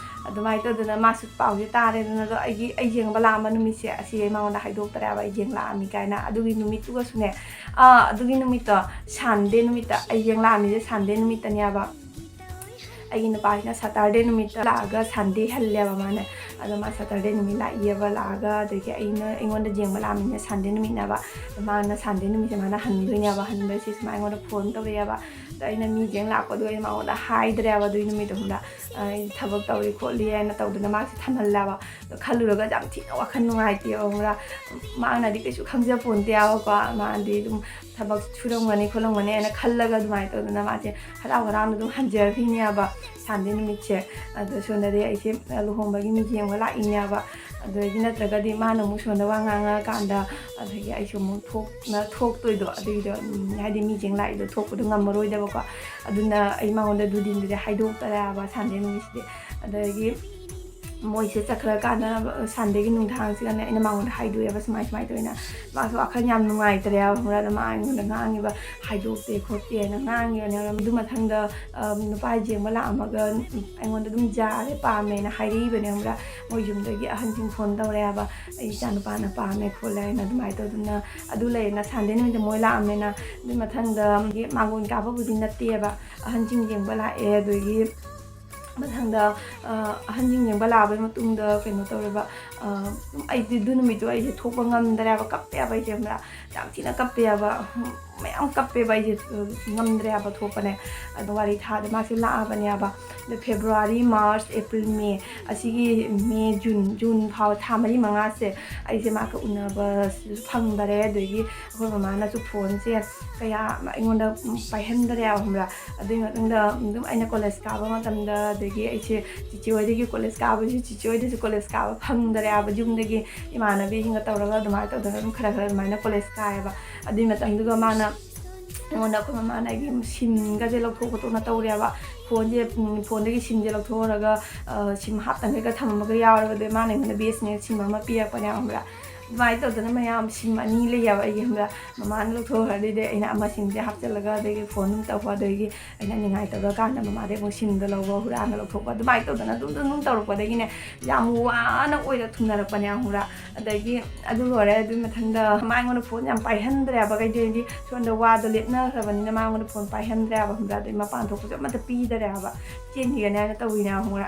ꯑꯗꯨꯃꯥꯏꯅ ꯇꯧꯗꯅ ꯃꯥꯁꯨ ꯄꯥꯎꯁꯦ ꯇꯥꯔꯦꯗꯅ꯫ ꯑꯗꯣ ꯑꯩꯒꯤ, ꯑꯩ ꯌꯦꯡꯕ ꯂꯥꯛꯑꯝꯕ ꯅꯨꯃꯤꯠꯁꯦ ꯑꯁꯤ ꯑꯩ ꯃꯉꯣꯟꯗ ꯍꯥꯏꯗꯣꯛꯇ꯭ꯔꯦꯕ, ꯑꯩ ꯌꯦꯡ ꯂꯥꯛꯑꯝꯃꯤ ꯀꯥꯏꯅ꯫ ꯑꯗꯨꯒꯤ ꯅꯨꯃꯤꯠꯇꯨꯒꯁꯨꯅꯦ, ꯑꯥ, ꯑꯗꯨꯒꯤ ꯅꯨꯃꯤꯠꯇꯣ, ꯁꯟꯗꯦ ꯅꯨꯃꯤꯠꯇ, ꯑꯩ ꯌꯦꯡ ꯂꯥꯛꯑꯝꯃꯤꯁꯦ ꯁꯟꯗꯦ ꯅꯨꯃꯤꯠꯇꯅꯦꯕ꯫ ꯑꯩꯒꯤ ꯅꯨꯄꯥꯁꯤꯅ ꯁꯇꯔꯗꯦ ꯅꯨꯃꯤꯠꯇ ꯂꯥꯛꯑꯒ ꯁꯟꯗꯦ ꯍꯜꯂꯦꯕ ꯃꯥꯅ꯫ ꯑꯗꯣ ꯃꯥ ꯁꯇꯔꯗꯦ ꯅꯨꯃꯤꯠ ꯂꯥꯛꯏꯑꯕ꯫ ꯂꯥꯛꯑꯒ ꯑꯗꯒꯤ ꯑꯩꯅ, ꯑꯩꯉꯣꯟꯗ ꯌꯦꯡꯕ ꯂꯥꯛꯑꯝꯃꯤꯅ ꯁꯟꯗꯦ ꯅꯨꯃꯤꯠꯅꯦꯕ꯫ ꯑꯗꯣ ꯃꯥꯅ ꯁꯟꯗꯦ ꯅꯨꯃꯤꯠꯁꯦ ꯃꯥꯅ ꯍꯟꯗꯣꯏꯅꯦꯕ꯫ ꯍꯟꯕꯩꯁꯦ ꯁꯨꯃꯥꯏꯅ ꯑꯩꯉꯣꯟꯗ ꯐꯣꯟ ꯇꯧꯔꯛꯑꯦꯕ꯫ ꯑꯗꯣ ꯑꯩꯅ ꯃꯤ ꯌꯦꯡ ꯂꯥꯛꯄꯗꯣ ꯑꯩ ꯃꯉꯣꯟꯗ ꯍꯥꯏꯗ꯭ꯔꯦꯕ ꯑꯗꯨꯒꯤ ꯅꯨꯃꯤꯠꯇꯣ, ꯈꯪꯕ꯭ꯔꯥ? ꯑꯩ ꯊꯕꯛ ꯇꯧꯔꯤ ꯈꯣꯠꯂꯤ ꯍꯥꯏꯅ ꯇꯧꯗꯅ ꯃꯥꯁꯦ ꯊꯝꯍꯜꯂꯦꯕ꯫ ꯑꯗꯣ ꯈꯜꯂꯨꯔꯒ ꯌꯥꯝ ꯊꯤꯅ ꯋꯥꯈꯜ ꯅꯨꯡꯉꯥꯏꯇꯦꯕ, ꯈꯪꯕ꯭ꯔꯥ? ꯃꯥꯅꯗꯤ ꯀꯩꯁꯨ ꯈꯪꯖꯄꯣꯟꯇꯦꯕꯀꯣ꯫ ꯃꯥꯗꯤ ꯑꯗꯨꯝ ꯊꯕꯛ ꯁꯨꯔꯝꯒꯅꯤ ꯈꯣꯠꯂꯝꯒꯅꯤ ꯍꯥꯏꯅ ꯈꯜꯂꯒ ꯑꯗꯨꯃꯥꯏꯅ ꯇꯧꯗꯅ ꯃꯥꯁꯦ ꯍꯔꯥꯎ ꯍꯔꯥꯎꯅ ꯑꯗꯨꯝ ꯍꯟꯖꯈ꯭ꯔꯤꯅꯦꯕ ꯁꯟꯗꯦ ꯅꯨꯃꯤꯠꯁꯦ꯫ ꯑꯗꯣ ꯁꯣꯝꯗꯗꯤ ꯑꯩꯁꯦ ꯂꯨꯍꯣꯡꯕꯒꯤ ꯃꯤ ꯌꯦꯡꯕ ꯂꯥꯛꯏꯅꯦꯕ꯫ ꯑꯗꯨꯗꯒꯤ ꯅꯠꯇ꯭ꯔꯒꯗꯤ ꯃꯥꯅ ꯑꯃꯨꯛ ꯁꯣꯝꯗ ꯋꯥ ꯉꯥꯡꯉꯛꯑꯀꯥꯟꯗ ꯑꯗꯒꯤ ꯑꯩꯁꯨ ꯑꯃꯨꯛ ꯊꯣꯛꯅ ꯊꯣꯛꯇꯣꯏꯗꯣ ꯑꯗꯨꯒꯤꯗꯣ, ꯎꯝ, ꯍꯥꯏꯗꯤ ꯃꯤ ꯌꯦꯡ ꯂꯥꯛꯏꯗꯣ ꯊꯣꯛꯄꯗꯣ ꯉꯝꯃꯔꯣꯏꯗꯕꯀꯣ꯫ ꯑꯗꯨꯅ ꯑꯩ ꯃꯉꯣꯟꯗ ꯗꯨꯗꯤꯟꯗꯨꯗꯤ ꯍꯥꯏꯗꯣꯛꯇꯔꯦꯕ ꯁꯟꯗꯦ ꯅꯨꯃꯤꯠꯁꯤꯗꯤ꯫ ꯑꯗꯒꯤ ꯃꯣꯏꯁꯦ ꯆꯠꯈ꯭ꯔꯀꯥꯟꯗ, ꯁꯟꯗꯦꯒꯤ ꯅꯨꯡꯗꯥꯡꯁꯤꯗꯅꯦ, ꯑꯩꯅ ꯃꯉꯣꯟꯗ ꯍꯥꯏꯗꯣꯛꯑꯦꯕ, ꯁꯨꯃꯥꯏ ꯁꯨꯃꯥꯏꯅ ꯇꯧꯋꯦꯅ꯫ ꯃꯥꯁꯨ ꯋꯥꯈꯜ ꯌꯥꯝ ꯅꯨꯡꯉꯥꯏꯇ꯭ꯔꯦꯕ, ꯈꯪꯕ꯭ꯔꯥ? ꯑꯗ ꯃꯥ ꯑꯩꯉꯣꯟꯗ ꯉꯥꯡꯉꯤꯕ, "ꯍꯥꯏꯗꯣꯛꯇꯦ ꯈꯣꯠꯇꯦꯅ" ꯉꯥꯡꯉꯤꯕꯅꯦꯕ꯫ ꯑꯗꯨ ꯃꯊꯪꯗ, ꯑ, ꯅꯨꯄꯥ ꯌꯦꯡꯕ ꯂꯥꯛꯑꯝꯃꯒ ꯑꯩꯉꯣꯟꯗ ꯑꯗꯨꯝ ꯌꯥꯔꯦ, ꯄꯥꯝꯃꯦꯅ ꯍꯥꯏꯔꯛꯏꯕꯅꯦ, ꯈꯪꯕ꯭ꯔꯥ? ꯃꯣꯏ ꯌꯨꯝꯗꯒꯤ ꯑꯍꯟꯁꯤꯡ ꯐꯣꯟ ꯇꯧꯔꯛꯑꯦꯕ, "ꯑꯩ ꯏꯆꯥ ꯅꯨꯄꯥꯅ ꯄꯥꯝꯃꯦ ꯈꯣꯠꯂꯦ" ꯍꯥꯏꯅ꯫ ꯑꯗꯨꯃꯥꯏꯅ ꯇꯧꯗꯅ ꯑꯗꯨ ꯂꯩꯔꯦꯅ, ꯁꯟꯗꯦ ꯅꯨꯃꯤꯠꯇ ꯃꯣꯏ ꯂꯥꯛꯑꯝꯃꯦꯅ꯫ ꯑꯗꯨꯒꯤ ꯃꯊꯪꯗ ꯃꯥꯡꯒꯣꯟ ꯀꯥꯕꯕꯨꯗꯤ ꯅꯠꯇꯦꯕ, ꯑꯍꯟꯁꯤꯡ ꯌꯦꯡꯕ ꯂꯥꯛꯑꯦ꯫ ꯑꯗꯨꯗꯒꯤ ꯃꯊꯪꯗ, ꯑ, ꯑꯍꯟꯁꯤꯡ ꯌꯦꯡꯕ ꯂꯥꯛꯑꯕꯩ ꯃꯇꯨꯡꯗ ꯀꯩꯅꯣ ꯇꯧꯔꯦꯕ, ꯑ, ꯑꯩꯗꯤ ꯑꯗꯨ ꯅꯨꯃꯤꯠꯇꯣ ꯑꯩꯁꯦ ꯊꯣꯛꯄ ꯉꯝꯗ꯭ꯔꯦꯕ, ꯀꯞꯄꯦꯕ ꯑꯩꯁꯦ, ꯈꯪꯕ꯭ꯔꯥ? ꯌꯥꯝ ꯊꯤꯅ ꯀꯞꯄꯦꯕ, ꯃꯌꯥꯝ ꯀꯞꯄꯦꯕ ꯑꯩꯁꯦ, ꯑ, ꯉꯝꯗ꯭ꯔꯦꯕ ꯊꯣꯛꯄꯅꯦ꯫ ꯑꯗꯣ ꯋꯥꯔꯤ ꯊꯥꯗ ꯃꯥꯁꯦ ꯂꯥꯛꯑꯕꯅꯦꯕ꯫ ꯑꯗꯣ ꯐꯦꯕ꯭ꯔꯨꯋꯥꯔꯤ, ꯃꯥꯔꯆ, ꯑꯦꯄ꯭ꯔꯤꯜ, ꯃꯦ, ꯑꯁꯤꯒꯤ ꯃꯦ, ꯖꯨꯟ, ꯖꯨꯟ ꯐꯥꯎ ꯊꯥ ꯃꯔꯤ ꯃꯉꯥꯁꯦ ꯑꯩꯁꯦ ꯃꯥꯒ ꯎꯅꯕꯁꯨ ꯐꯪꯗꯔꯦ꯫ ꯑꯗꯒꯤ ꯑꯩꯈꯣꯏ ꯃꯃꯥꯅꯁꯨ ꯐꯣꯟꯁꯦ ꯀꯌꯥ ꯑꯩꯉꯣꯟꯗ ꯄꯥꯏꯍꯟꯗꯔꯦꯕ, ꯈꯪꯕ꯭ꯔꯥ? ꯑꯗꯨꯒꯤ ꯃꯇꯨꯡꯗ ꯑꯗꯨꯝ ꯑꯩꯅ ꯀꯣꯂꯦꯖ ꯀꯥꯕ ꯃꯇꯝꯗ, ꯑꯗꯒꯤ ꯑꯩꯁꯦ ꯆꯤꯆꯦ ꯍꯣꯏꯗꯒꯤ ꯀꯣꯂꯦꯖ ꯀꯥꯕꯁꯨ, ꯆꯤꯆꯦ ꯍꯣꯏꯗꯁꯨ ꯀꯣꯂꯦꯖ ꯀꯥꯕ ꯐꯪꯗꯔꯦꯕ꯫ ꯌꯨꯝꯗꯒꯤ ꯏꯃꯥꯟꯅꯕꯤꯁꯤꯡꯒ ꯇꯧꯔꯒ ꯑꯗꯨꯃꯥꯏꯅ ꯇꯧꯗꯅ ꯑꯗꯨꯝ ꯈꯔ ꯈꯔ ꯑꯗꯨꯃꯥꯏꯅ ꯀꯣꯂꯦꯖ ꯀꯥꯏꯌꯦꯕ꯫ ꯑꯗꯨꯒꯤ ꯃꯇꯝꯗꯨꯒ ꯃꯥꯅ ꯑꯩꯉꯣꯟꯗ, ꯑꯩꯈꯣꯏ ꯃꯃꯥꯅ ꯑꯩꯒꯤ ꯁꯤꯝꯒꯁꯦ ꯂꯧꯊꯣꯛ ꯈꯣꯠꯇꯣꯛꯅ ꯇꯧꯔꯦꯕ꯫ ꯐꯣꯟꯁꯦ, ꯎꯝ, ꯐꯣꯟꯗꯒꯤ ꯁꯤꯝꯁꯦ ꯂꯧꯊꯣꯛꯍꯧꯔꯒ, ꯑ, ꯁꯤꯝ ꯍꯥꯞꯇꯉꯩꯒ ꯊꯝꯃꯝꯃꯒ ꯌꯥꯎꯔꯕ꯫ ꯑꯗꯩ ꯃꯥꯅ ꯑꯩꯉꯣꯟꯗ ꯕꯤ ꯑꯦꯁ ꯑꯦꯟ ꯑꯦꯜ ꯁꯤꯝ ꯑꯃ ꯄꯤꯔꯛꯄꯅꯦ, ꯈꯪꯕ꯭ꯔꯥ? ꯑꯗꯨꯃꯥꯏꯅ ꯇꯧꯗꯅ ꯃꯌꯥꯝ ꯁꯤꯝ ꯑꯅꯤ ꯂꯩꯌꯦꯕ ꯑꯩꯒꯤ, ꯈꯪꯕ꯭ꯔꯥ? ꯃꯃꯥꯅ ꯂꯧꯊꯣꯛꯈ꯭ꯔꯗꯤ ꯑꯩꯅ ꯑꯃ ꯁꯤꯝꯁꯦ ꯍꯥꯞꯆꯤꯜꯂꯒ, ꯑꯗꯒꯤ ꯐꯣꯟ ꯑꯗꯨꯝ ꯇꯧꯕ, ꯑꯗꯒꯤ ꯑꯩꯅ ꯅꯤꯡꯉꯥꯏ ꯇꯧꯔꯀꯥꯟꯗ ꯃꯃꯥꯗꯩ ꯑꯃꯨꯛ ꯁꯤꯝꯗꯣ ꯂꯧꯕ, ꯍꯨꯔꯥꯟꯕ ꯂꯧꯊꯣꯛꯄ, ꯑꯗꯨꯃꯥꯏꯅ ꯇꯧꯗꯅ ꯑꯗꯨꯝ, ꯑꯗꯨꯝ, ꯑꯗꯨꯝ ꯇꯧꯔꯛꯄꯗꯒꯤꯅꯦ, ꯌꯥꯝ ꯋꯥꯅ ꯑꯣꯏꯅ ꯊꯨꯡꯅꯔꯛꯄꯅꯦ, ꯈꯪꯕ꯭ꯔꯥ? ꯑꯗꯒꯤ ꯑꯗꯨ ꯂꯣꯏꯔꯦ꯫ ꯑꯗꯨꯒꯤ ꯃꯊꯪꯗ ꯃꯥ ꯑꯩꯉꯣꯟꯗ ꯐꯣꯟ ꯌꯥꯝ ꯄꯥꯏꯍꯟꯗ꯭ꯔꯦꯕ, ꯀꯩꯗꯧꯔꯗꯤ ꯁꯣꯝꯗ ꯋꯥꯗꯣ ꯂꯦꯞꯅꯈ꯭ꯔꯕꯅꯤꯅ ꯃꯥ ꯑꯩꯉꯣꯟꯗ ꯐꯣꯟ ꯄꯥꯏꯍꯟꯗ꯭ꯔꯦꯕ, ꯈꯪꯕ꯭ꯔꯥ? ꯑꯗꯩ ꯃꯄꯥꯟ ꯊꯣꯛꯄꯁꯨ ꯑꯃꯠꯇ ꯄꯤꯗꯔꯦꯕ, ꯆꯦꯟꯈꯤꯒꯅꯤ ꯍꯥꯏꯅ ꯇꯧꯔꯤꯅꯦ, ꯈꯪꯕ꯭ꯔꯥ?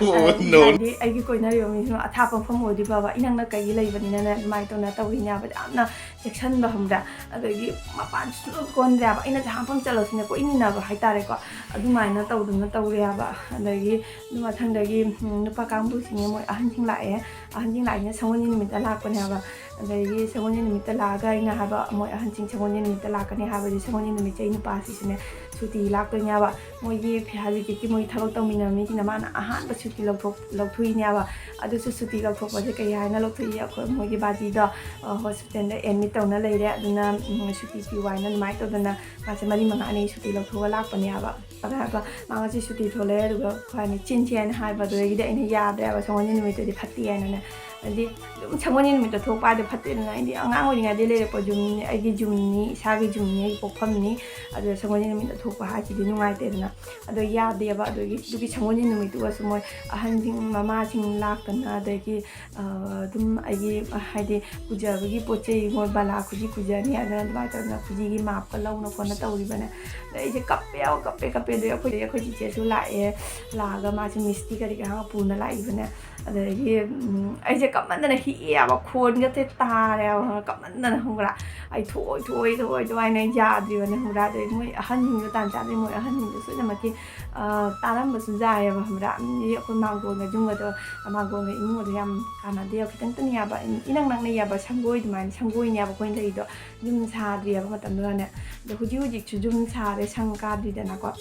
Oh, no. ꯍꯥꯏꯗꯤ ꯑꯩꯒꯤ ꯀꯣꯏꯅꯔꯤꯕ ꯃꯤꯁꯤꯅ ꯑꯊꯥꯞꯄ ꯃꯐꯝ ꯑꯣꯏꯗꯤ ꯐꯕ, ꯏꯅꯛ ꯅꯛꯀꯩꯒꯤ ꯂꯩꯕꯅꯤꯅꯅꯦ, ꯑꯗꯨꯃꯥꯏꯅ ꯇꯧꯅ ꯇꯧꯔꯤꯅꯦꯕ, ꯌꯥꯝꯅ ꯆꯦꯛꯁꯤꯟꯕ, ꯈꯪꯕ꯭ꯔꯥ? ꯑꯗꯒꯤ ꯃꯄꯥꯟ ꯁꯨꯡꯊꯣꯛ ꯊꯣꯛꯍꯟꯗ꯭ꯔꯦꯕ, ꯑꯩꯅ ꯖꯍꯥꯡ ꯃꯐꯝ ꯆꯠꯂꯁꯨꯅꯦ, ꯀꯣꯏꯏꯟ ꯏꯟꯅꯕ ꯍꯥꯏꯇꯥꯔꯦꯀꯣ, ꯑꯗꯨꯃꯥꯏꯅ ꯇꯧꯗꯅ ꯇꯧꯔꯦꯕ꯫ ꯑꯗꯒꯤ ꯑꯗꯨ ꯃꯊꯪꯗꯒꯤ, ꯎꯝ, ꯅꯨꯄꯥ ꯀꯥꯡꯕꯨꯁꯤꯡꯅꯦ, ꯃꯣꯏ ꯑꯍꯟꯁꯤꯡ ꯂꯥꯛꯑꯦ, ꯑꯍꯟꯁꯤꯡ ꯂꯥꯛꯏꯁꯤꯅ ꯁꯒꯣꯜꯒꯤ ꯅꯨꯃꯤꯠꯇ ꯂꯥꯛꯄꯅꯦꯕ꯫ ꯑꯗꯒꯤ ꯁꯒꯣꯜꯁꯦꯟ ꯅꯨꯃꯤꯠꯇ ꯂꯥꯛꯑꯒ ꯑꯩꯅ ꯍꯥꯏꯕ, ꯃꯣꯏ ꯑꯍꯟꯁꯤꯡ ꯁꯒꯣꯜꯁꯦꯟ ꯅꯨꯃꯤꯠꯇ ꯂꯥꯛꯀꯅꯤ ꯍꯥꯏꯕꯁꯦ, ꯁꯒꯣꯜꯁꯦꯟ ꯅꯨꯃꯤꯠꯁꯦ ꯑꯩ ꯅꯨꯄꯥꯁꯤꯁꯨꯅꯦ ꯁꯨꯇꯤ ꯂꯥꯛꯇꯣꯏꯅꯦꯕ꯫ ꯃꯣꯏꯒꯤ ꯐꯤ-, ꯍꯧꯖꯤꯛꯀꯤ ꯃꯣꯏ ꯊꯕꯛ ꯇꯧꯃꯤꯟꯅꯕ ꯃꯤꯁꯤꯡꯅ ꯃꯥꯅ ꯑꯍꯥꯟꯕ ꯁꯨꯇꯤ ꯂꯧꯊꯣꯛ-, ꯂꯧꯊꯣꯛꯏꯅꯦꯕ꯫ ꯑꯗꯨꯁꯨ ꯁꯨꯇꯤ ꯂꯧꯊꯣꯛꯄꯁꯦ ꯀꯩ ꯍꯥꯏꯅ ꯂꯧꯊꯣꯛꯏ? ꯑꯩꯈꯣꯏ ꯃꯣꯏꯒꯤ ꯕꯥꯖꯤꯗꯣ, ꯑ, ꯍꯣꯁꯄꯤꯇꯥꯜꯗ ꯑꯦꯗꯃꯤꯠ ꯇꯧꯅ ꯂꯩꯔꯦ, ꯑꯗꯨꯅ, ꯎꯝ, ꯁꯨꯇꯤ ꯄꯤꯌꯨ ꯍꯥꯏꯅ ꯑꯗꯨꯃꯥꯏꯅ ꯇꯧꯗꯅ ꯃꯥꯁꯦ ꯃꯔꯤ ꯃꯉꯥꯅꯤ ꯁꯨꯇꯤ ꯂꯧꯊꯣꯛꯑꯒ ꯂꯥꯛꯄꯅꯦꯕ꯫ ꯑꯗ ꯍꯥꯏꯕ, "ꯃꯥ ꯉꯁꯤ ꯁꯨꯇꯤ ꯊꯣꯛꯂꯛꯑꯦ, ꯑꯗꯨꯒ ꯑꯩꯈꯣꯏ ꯑꯅꯤ ꯆꯦꯟꯁꯦ" ꯍꯥꯏꯅ ꯍꯥꯏꯕ, ꯑꯗꯨꯗꯒꯤꯗꯤ ꯑꯩꯅ ꯌꯥꯗ꯭ꯔꯦꯕ, ꯁꯒꯣꯜꯁꯦꯟ ꯅꯨꯃꯤꯠꯇꯗꯤ ꯐꯠꯇꯦ ꯍꯥꯏꯅꯅꯦ꯫ ꯍꯥꯏꯗꯤ ꯑꯗꯨꯝ ꯁꯒꯣꯜꯁꯦꯟ ꯅꯨꯃꯤꯠꯇ ꯊꯣꯛꯄ ꯍꯥꯏꯗꯣ ꯐꯠꯇꯦꯗꯅ꯫ ꯑꯩꯗꯤ ꯑꯉꯥꯡ ꯑꯣꯏꯔꯤꯉꯩꯗꯒꯤ ꯂꯩꯔꯛꯄ ꯌꯨꯝꯅꯤ, ꯑꯩꯒꯤ ꯌꯨꯝꯅꯤ, ꯏꯁꯥꯒꯤ ꯌꯨꯝꯅꯤ, ꯑꯩꯒꯤ ꯄꯣꯛꯐꯝꯅꯤ꯫ ꯑꯗꯨꯗ ꯁꯒꯣꯜꯁꯦꯟ ꯅꯨꯃꯤꯠꯇ ꯊꯣꯛꯄ ꯍꯥꯏꯁꯤꯗꯤ ꯅꯨꯡꯉꯥꯏꯇꯦꯗꯅ꯫ ꯑꯗꯣ ꯌꯥꯗꯦꯕ꯫ ꯑꯗꯨꯒꯤ, ꯑꯗꯨꯒꯤ ꯁꯒꯣꯜꯁꯦꯟ ꯅꯨꯃꯤꯠꯇꯨꯒꯁꯨ ꯃꯣꯏ ꯑꯍꯟꯁꯤꯡ, ꯃꯃꯥꯁꯤꯡ ꯂꯥꯛꯇꯅ, ꯑꯗꯒꯤ, ꯑ, ꯑꯗꯨꯝ ꯑꯩꯒꯤ, ꯍꯥꯏꯗꯤ ꯄꯨꯖꯕꯒꯤ ꯄꯣꯠ ꯆꯩ, ꯃꯣꯏ ꯕꯂꯥ ꯈꯨꯖꯤ ꯄꯨꯖꯅꯤ ꯍꯥꯏꯗꯅ ꯑꯗꯨꯃꯥꯏꯅ ꯇꯧꯗꯅ ꯈꯨꯖꯤꯒꯤ ꯃꯥꯞꯀ ꯂꯧꯅ ꯈꯣꯠꯅ ꯇꯧꯔꯤꯕꯅꯦ꯫ ꯑꯗ ꯑꯩꯁꯦ ꯀꯞꯄꯦ ꯌꯥꯝ ꯀꯞꯄꯦ, ꯀꯞꯄꯦ꯫ ꯑꯗꯩ ꯑꯩꯈꯣꯏꯗꯤ, ꯑꯩꯈꯣꯏ ꯆꯤꯆꯦꯁꯨ ꯂꯥꯛꯑꯦ, ꯂꯥꯛꯑꯒ ꯃꯥꯁꯦ ꯃꯤꯁꯇꯤ ꯀꯔꯤ ꯀꯔꯥ ꯄꯨꯅ ꯂꯥꯛꯏꯕꯅꯦ꯫ ꯑꯗꯒꯤ, ꯎꯝ, ꯑꯩꯁꯦ ꯀꯞꯃꯟꯗꯅ ꯍꯤꯛꯑꯦꯕ, ꯈꯣꯟꯒꯁꯦ ꯇꯥꯔꯦꯕ, ꯈꯪꯕ꯭ꯔꯥ? ꯀꯞꯃꯟꯗꯅ, ꯈꯪꯕ꯭ꯔꯥ? ꯑꯩ ꯊꯣꯛꯑꯣꯏ, ꯊꯣꯛꯑꯣꯏ, ꯊꯣꯛꯑꯣꯏ ꯑꯗꯨꯃꯥꯏꯅ ꯑꯩ ꯌꯥꯗ꯭ꯔꯤꯕꯅꯦ, ꯈꯪꯕ꯭ꯔꯥ? ꯑꯗꯩ ꯃꯣꯏ ꯑꯍꯟꯁꯤꯡꯗꯣ ꯇꯥꯟ ꯆꯥꯗ꯭ꯔꯤ, ꯃꯣꯏ ꯑꯍꯟꯁꯤꯡꯗꯣ ꯁꯣꯏꯗꯅꯃꯛꯀꯤ, ꯑ, ꯇꯥꯔꯝꯕꯁꯨ ꯌꯥꯏꯑꯕ, ꯈꯪꯕ꯭ꯔꯥ? ꯃꯤ ꯑꯩꯈꯣꯏ ꯃꯥꯡꯒꯣꯟꯒ ꯌꯨꯝꯒꯗꯣ, ꯃꯥꯡꯒꯣꯟꯒ ꯏꯃꯨꯡꯒꯗꯣ ꯌꯥꯝ ꯀꯥꯟꯅꯗꯦꯕ, ꯈꯤꯇꯪꯇꯅꯤ ꯌꯥꯕ, ꯏꯅꯛ ꯅꯛꯅꯩ ꯌꯥꯕ, ꯁꯪꯒꯣꯏ ꯑꯗꯨꯃꯥꯏꯅ, ꯁꯪꯒꯣꯏꯅꯦꯕ ꯑꯩꯈꯣꯏꯅ ꯂꯩꯔꯤꯗꯣ, ꯌꯨꯝ ꯁꯥꯗ꯭ꯔꯤꯑꯕ ꯃꯇꯝꯗꯨꯗꯅꯦ꯫ ꯑꯗꯣ ꯍꯧꯖꯤꯛ ꯍꯧꯖꯤꯛꯁꯨ ꯌꯨꯝ ꯁꯥꯔꯦ, ꯁꯪ ꯀꯥꯗ꯭ꯔꯤꯗꯅꯀꯣ꯫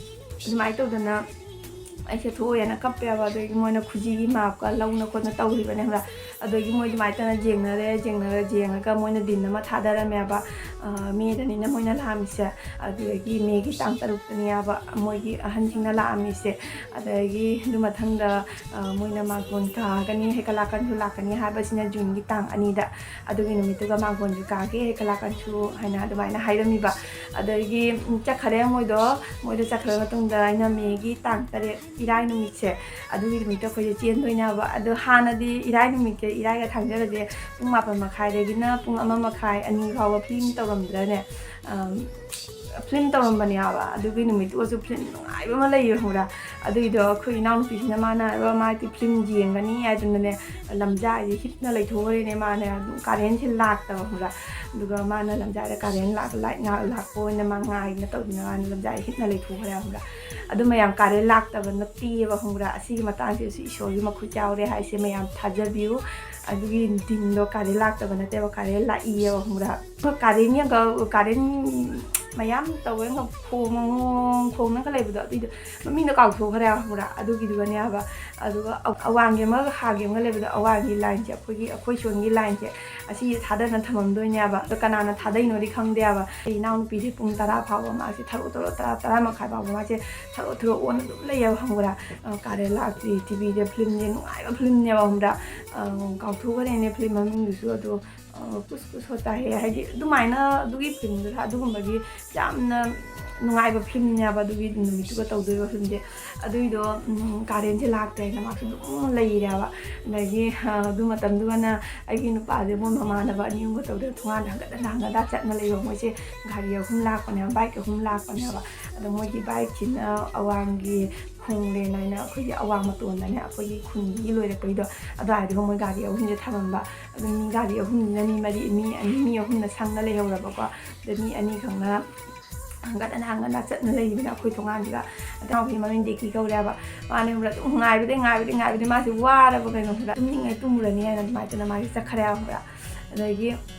ꯑꯗꯨꯃꯥꯏꯅ ꯇꯧꯗꯅ ꯑꯩꯁꯦ ꯊꯣꯛꯑꯦꯅ ꯀꯞꯄꯦꯕ꯫ ꯑꯗꯒꯤ ꯃꯣꯏꯅ ꯈꯨꯖꯤꯒꯤ ꯃꯥꯞꯀ ꯂꯧꯅ ꯈꯣꯠꯅ ꯇꯧꯈꯤꯕꯅꯦ, ꯈꯪꯕ꯭ꯔꯥ? ꯑꯗꯒꯤ ꯃꯣꯏ ꯑꯗꯨꯃꯥꯏꯅ ꯇꯧꯅ ꯌꯦꯡꯅꯔꯦ, ꯌꯦꯡꯅꯔ ꯌꯦꯡꯉꯒ ꯃꯣꯏꯅ ꯗꯤꯟ ꯑꯃ ꯊꯥꯗꯔꯝꯃꯦꯕ, ꯑ, ꯃꯦꯗꯅꯤꯅ ꯃꯣꯏꯅ ꯂꯥꯛꯑꯝꯃꯤꯁꯦ꯫ ꯑꯗꯨꯗꯒꯤ ꯃꯦꯒꯤ ꯇꯥꯡ ꯇꯔꯨꯛꯇꯅꯦꯕ ꯃꯣꯏꯒꯤ ꯑꯍꯟꯁꯤꯡꯅ ꯂꯥꯛꯑꯝꯃꯤꯁꯦ꯫ ꯑꯗꯒꯤ ꯑꯗꯨ ꯃꯊꯪꯗ, ꯑ, ꯃꯣꯏꯅ ꯃꯥꯡꯒꯣꯟ ꯀꯥꯒꯅꯤ, ꯍꯩꯀꯂꯥꯀꯟꯁꯨ ꯂꯥꯛꯀꯅꯤ ꯍꯥꯏꯕꯁꯤꯅ ꯖꯨꯟꯒꯤ ꯇꯥꯡ ꯑꯅꯤꯗ꯫ ꯑꯗꯨꯒꯤ ꯅꯨꯃꯤꯠꯇꯨꯒ ꯃꯥꯡꯒꯣꯟꯁꯨ ꯀꯥꯒꯦ, ꯍꯩꯀꯂꯥꯀꯟꯁꯨ ꯍꯥꯏꯅ ꯑꯗꯨꯃꯥꯏꯅ ꯍꯥꯏꯔꯝꯃꯤꯕ꯫ ꯑꯗꯒꯤ, ꯎꯝ, ꯆꯠꯈꯔꯦ ꯃꯣꯏꯗꯣ꯫ ꯃꯣꯏꯗꯣ ꯆꯠꯈ꯭ꯔꯕ ꯃꯇꯨꯡꯗ ꯑꯩꯅ ꯃꯦꯒꯤ ꯇꯥꯡ ꯇꯔꯦꯠ, ꯏꯔꯥꯏ ꯅꯨꯃꯤꯠꯁꯦ, ꯑꯗꯨꯒꯤ ꯅꯨꯃꯤꯠꯇꯣ ꯑꯩꯈꯣꯏꯁꯦ ꯆꯦꯟꯗꯣꯏꯅꯦꯕ꯫ ꯑꯗꯣ ꯍꯥꯟꯅꯗꯤ ꯏꯔꯥꯏ ꯅꯨꯃꯤꯠꯁꯦ, ꯏꯔꯥꯏꯒ ꯊꯥꯡꯖꯒꯁꯦ ꯄꯨꯡ ꯃꯥꯄꯟ ꯃꯈꯥꯏꯗꯒꯤꯅ ꯄꯨꯡ ꯑꯃ ꯃꯈꯥꯏ, ꯑꯅꯤ ꯐꯥꯎꯕ ꯐꯤꯂꯝ ꯇꯧꯔꯝꯗ꯭ꯔꯅꯦ? ꯑꯝ, ꯐꯤꯂꯝ ꯇꯧꯔꯝꯕꯅꯦꯕ꯫ ꯑꯗꯨꯒꯤ ꯅꯨꯃꯤꯠꯇꯨꯒꯁꯨ ꯐꯤꯂꯝ ꯅꯨꯡꯉꯥꯏꯕ ꯑꯃ ꯂꯩꯌꯦ, ꯈꯪꯕ꯭ꯔꯥ? ꯑꯗꯨꯒꯤꯗꯣ ꯑꯩꯈꯣꯏ ꯏꯅꯥꯎꯅꯨꯄꯤꯁꯤꯅ, ꯃꯥꯅ ꯍꯥꯏꯕ, ꯃꯥꯗꯤ ꯐꯤꯂꯝ ꯌꯦꯡꯒꯅꯤ ꯍꯥꯏꯗꯅꯅꯦ, ꯂꯝꯖꯥꯏꯁꯦ ꯍꯤꯞꯅ ꯂꯩꯊꯣꯛꯈ꯭ꯔꯦꯅꯦ꯫ ꯃꯥꯅꯦ ꯑꯗꯨꯝ ꯀꯥꯔꯦꯟꯁꯦ ꯂꯥꯛꯇꯕ, ꯈꯪꯕ꯭ꯔꯥ? ꯑꯗꯨꯒ ꯃꯥꯅ ꯂꯝꯖꯥꯏꯗ ꯀꯥꯔꯦꯟ ꯂꯥꯛ-, ꯂꯥꯏꯠ ꯉꯥꯏꯍꯥꯛ ꯂꯥꯛꯄ ꯑꯣꯏꯅ ꯃꯥ ꯉꯥꯏꯗꯅ ꯇꯧꯗꯅ ꯃꯥꯅ ꯂꯝꯖꯥꯏꯗ ꯍꯤꯞꯅ ꯂꯩꯊꯣꯛꯈ꯭ꯔꯦ, ꯈꯪꯕ꯭ꯔꯥ? ꯑꯗꯨ ꯃꯌꯥꯝ, ꯀꯥꯔꯦꯟ ꯂꯥꯛꯇꯕ ꯅꯠꯇꯦꯕ, ꯈꯪꯕ꯭ꯔꯥ? ꯑꯁꯤꯒꯤ ꯃꯇꯥꯡꯁꯤꯗꯁꯨ ꯏꯁꯣꯔꯒꯤ ꯃꯈꯨꯠ ꯌꯥꯎꯔꯦ ꯍꯥꯏꯁꯦ ꯃꯌꯥꯝ ꯊꯥꯖꯕꯤꯌꯨ꯫ ꯑꯗꯨꯒꯤ ꯅꯨꯡꯊꯤꯟꯗꯣ ꯀꯥꯔꯦꯟ ꯂꯥꯛꯇꯕ ꯅꯠꯇꯦꯕ, ꯀꯥꯔꯦꯟ ꯂꯥꯛꯏꯌꯦꯕ, ꯈꯪꯕ꯭ꯔꯥ? ꯀꯥꯔꯦꯟꯒꯤ ꯑꯪꯀ-, ꯀꯥꯔꯦꯟ ꯃꯌꯥꯝ ꯇꯧꯋꯦ, ꯈꯣꯡ-, ꯈꯣꯡꯅꯒ ꯂꯩꯕꯗꯣ, ꯑꯗꯨꯏꯗꯣ ꯃꯃꯤꯡꯗꯣ ꯀꯥꯎꯊꯣꯛꯈ꯭ꯔꯦ, ꯈꯪꯕ꯭ꯔꯥ? ꯑꯗꯨꯒꯤꯗꯨꯒꯅꯦ ꯍꯥꯏꯕ꯫ ꯑꯗꯨꯒ ꯑ-, ꯑꯋꯥꯡꯒꯤ ꯑꯃꯒ ꯍꯥꯒꯤ ꯑꯃꯒ ꯂꯩꯕꯗꯣ, ꯑꯋꯥꯡꯒꯤ ꯂꯥꯏꯟꯁꯦ, ꯑꯩꯈꯣꯏꯒꯤ, ꯑꯩꯈꯣꯏ ꯁꯣꯝꯒꯤ ꯂꯥꯏꯟꯁꯦ, ꯑꯁꯤ ꯊꯥꯗꯅ ꯊꯝꯃꯝꯗꯣꯏꯅꯦꯕ꯫ ꯑꯗꯣ ꯀꯅꯥꯅ ꯊꯥꯗꯩꯅꯣꯗꯤ ꯈꯪꯗꯦꯕ꯫ ꯑꯩ ꯏꯅꯥꯎꯅꯨꯄꯤꯁꯦ ꯄꯨꯡ ꯇꯔꯥ ꯐꯥꯎꯕ ꯃꯥꯁꯦ ꯊꯔꯣ ꯊꯔꯣ, ꯇꯔꯥ, ꯇꯔꯥ ꯃꯈꯥꯏ ꯐꯥꯎꯕ ꯃꯥꯁꯦ ꯊꯔꯣ ꯊꯔꯣ ꯑꯣꯟꯅ ꯑꯗꯨꯝ ꯂꯩꯌꯦꯕ, ꯈꯪꯕ꯭ꯔꯥ? ꯑ, ꯀꯥꯔꯦꯟ ꯂꯥꯛꯇ꯭ꯔꯤ, ꯇꯤꯚꯤꯁꯦ, ꯐꯤꯂꯝꯁꯦ, ꯅꯨꯡꯉꯥꯏꯕ ꯐꯤꯂꯝꯅꯦꯕ, ꯈꯪꯕ꯭ꯔꯥ? ꯑ, ꯀꯥꯎꯊꯣꯛꯈ꯭ꯔꯦꯅꯦ ꯐꯤꯂꯝ ꯃꯃꯤꯡꯗꯨꯁꯨ꯫ ꯑꯗꯣ, ꯑ, ꯀꯨꯁ ꯀꯨꯁ ꯍꯣꯇꯥ ꯍꯦ ꯍꯥꯏꯗꯤ ꯑꯗꯨꯃꯥꯏꯅ ꯑꯗꯨꯒꯤ ꯐꯤꯂꯝꯗꯨꯗ ꯑꯗꯨꯒꯨꯝꯕꯒꯤ ꯌꯥꯝꯅ ꯅꯨꯡꯉꯥꯏꯕ ꯐꯤꯂꯝꯅꯦꯕ ꯑꯗꯨꯒꯤ ꯅꯨꯃꯤꯠꯇꯨꯒ ꯇꯧꯗꯣꯏꯕ ꯐꯤꯂꯝꯁꯦ꯫ ꯑꯗꯨꯏꯗꯣ, ꯎꯝ, ꯀꯥꯔꯦꯟꯁꯦ ꯂꯥꯛꯇ꯭ꯔꯦꯅ ꯃꯥꯁꯨ ꯑꯗꯨꯝ ꯂꯩꯔꯦꯕ꯫ ꯑꯗꯒꯤ, ꯑ, ꯑꯗꯨ ꯃꯇꯝꯗꯨꯒꯅ ꯑꯩꯒꯤ ꯅꯨꯄꯥꯁꯦ ꯃꯣꯏ ꯃꯃꯥꯟꯅꯕ ꯑꯅꯤ ꯑꯍꯨꯝꯒ ꯇꯧꯗꯅ ꯊꯣꯡꯒꯥꯟꯗ ꯍꯪꯒꯠ ꯍꯟꯗ ꯍꯪꯒꯠ ꯍꯟꯗ ꯆꯠꯅ ꯂꯩꯕ ꯃꯣꯏꯁꯦ꯫ ꯒꯥꯔꯤ ꯑꯍꯨꯝ ꯂꯥꯛꯄꯅꯦꯕ, ꯕꯥꯏꯛ ꯑꯍꯨꯝ ꯂꯥꯛꯄꯅꯦꯕ꯫ ꯑꯗꯣ ꯃꯣꯏꯒꯤ ꯕꯥꯏꯛꯁꯤꯅ ꯑꯋꯥꯡꯒꯤ ꯈꯣꯡꯂꯦꯟ ꯍꯥꯏꯅ ꯑꯩꯈꯣꯏꯒꯤ ꯑꯋꯥꯡ ꯃꯇꯣꯟꯗꯅꯦ, ꯑꯩꯈꯣꯏꯒꯤ ꯈꯨꯟꯒꯤ ꯂꯣꯏꯔꯛꯄꯩꯗꯣ ꯑꯗꯨꯋꯥꯏꯗꯨꯒ ꯃꯣꯏ ꯒꯥꯔꯤ ꯑꯍꯨꯝꯁꯦ ꯊꯝꯃꯝꯕ꯫ ꯑꯗꯨ ꯃꯤ ꯒꯥꯔꯤ ꯑꯍꯨꯝꯁꯤꯅ ꯃꯤ ꯃꯔꯤ, ꯃꯤ ꯑꯅꯤ, ꯃꯤ ꯑꯍꯨꯝꯅ ꯁꯪꯅ ꯂꯩꯍꯧꯔꯕꯀꯣ꯫ ꯑꯗ ꯃꯤ ꯑꯅꯤꯈꯛꯅ ꯍꯪꯒꯠ ꯍꯟꯗ ꯍꯪꯒꯠ ꯍꯟꯗ ꯆꯠꯅ ꯂꯩꯕꯅ ꯑꯩꯈꯣꯏ ꯊꯣꯡꯒꯥꯟꯁꯤꯗ꯫ ꯑꯗ ꯏꯅꯥꯎꯄꯤ ꯃꯃꯤꯡ ꯗꯦꯀꯤ ꯀꯧꯔꯦꯕ꯫ ꯃꯥꯅꯦ ꯈꯪꯕ꯭ꯔꯥ, ꯑꯗꯨꯝ ꯉꯥꯏꯕꯗꯩ ꯉꯥꯏꯕꯗꯩ ꯉꯥꯏꯕꯗꯩ ꯃꯥꯁꯦ ꯋꯥꯔꯕ ꯀꯩꯅꯣ ꯈꯪꯕ꯭ꯔꯥ, ꯇꯨꯝꯅꯤꯡꯉꯦ ꯇꯨꯝꯃꯨꯔꯅꯤ ꯍꯥꯏꯅ ꯑꯗꯨꯃꯥꯏꯅ ꯇꯧꯅ ꯃꯥꯁꯦ ꯆꯠꯈ꯭ꯔꯦ ꯈꯪꯕ꯭ꯔꯥ꯫ ꯑꯗꯒꯤ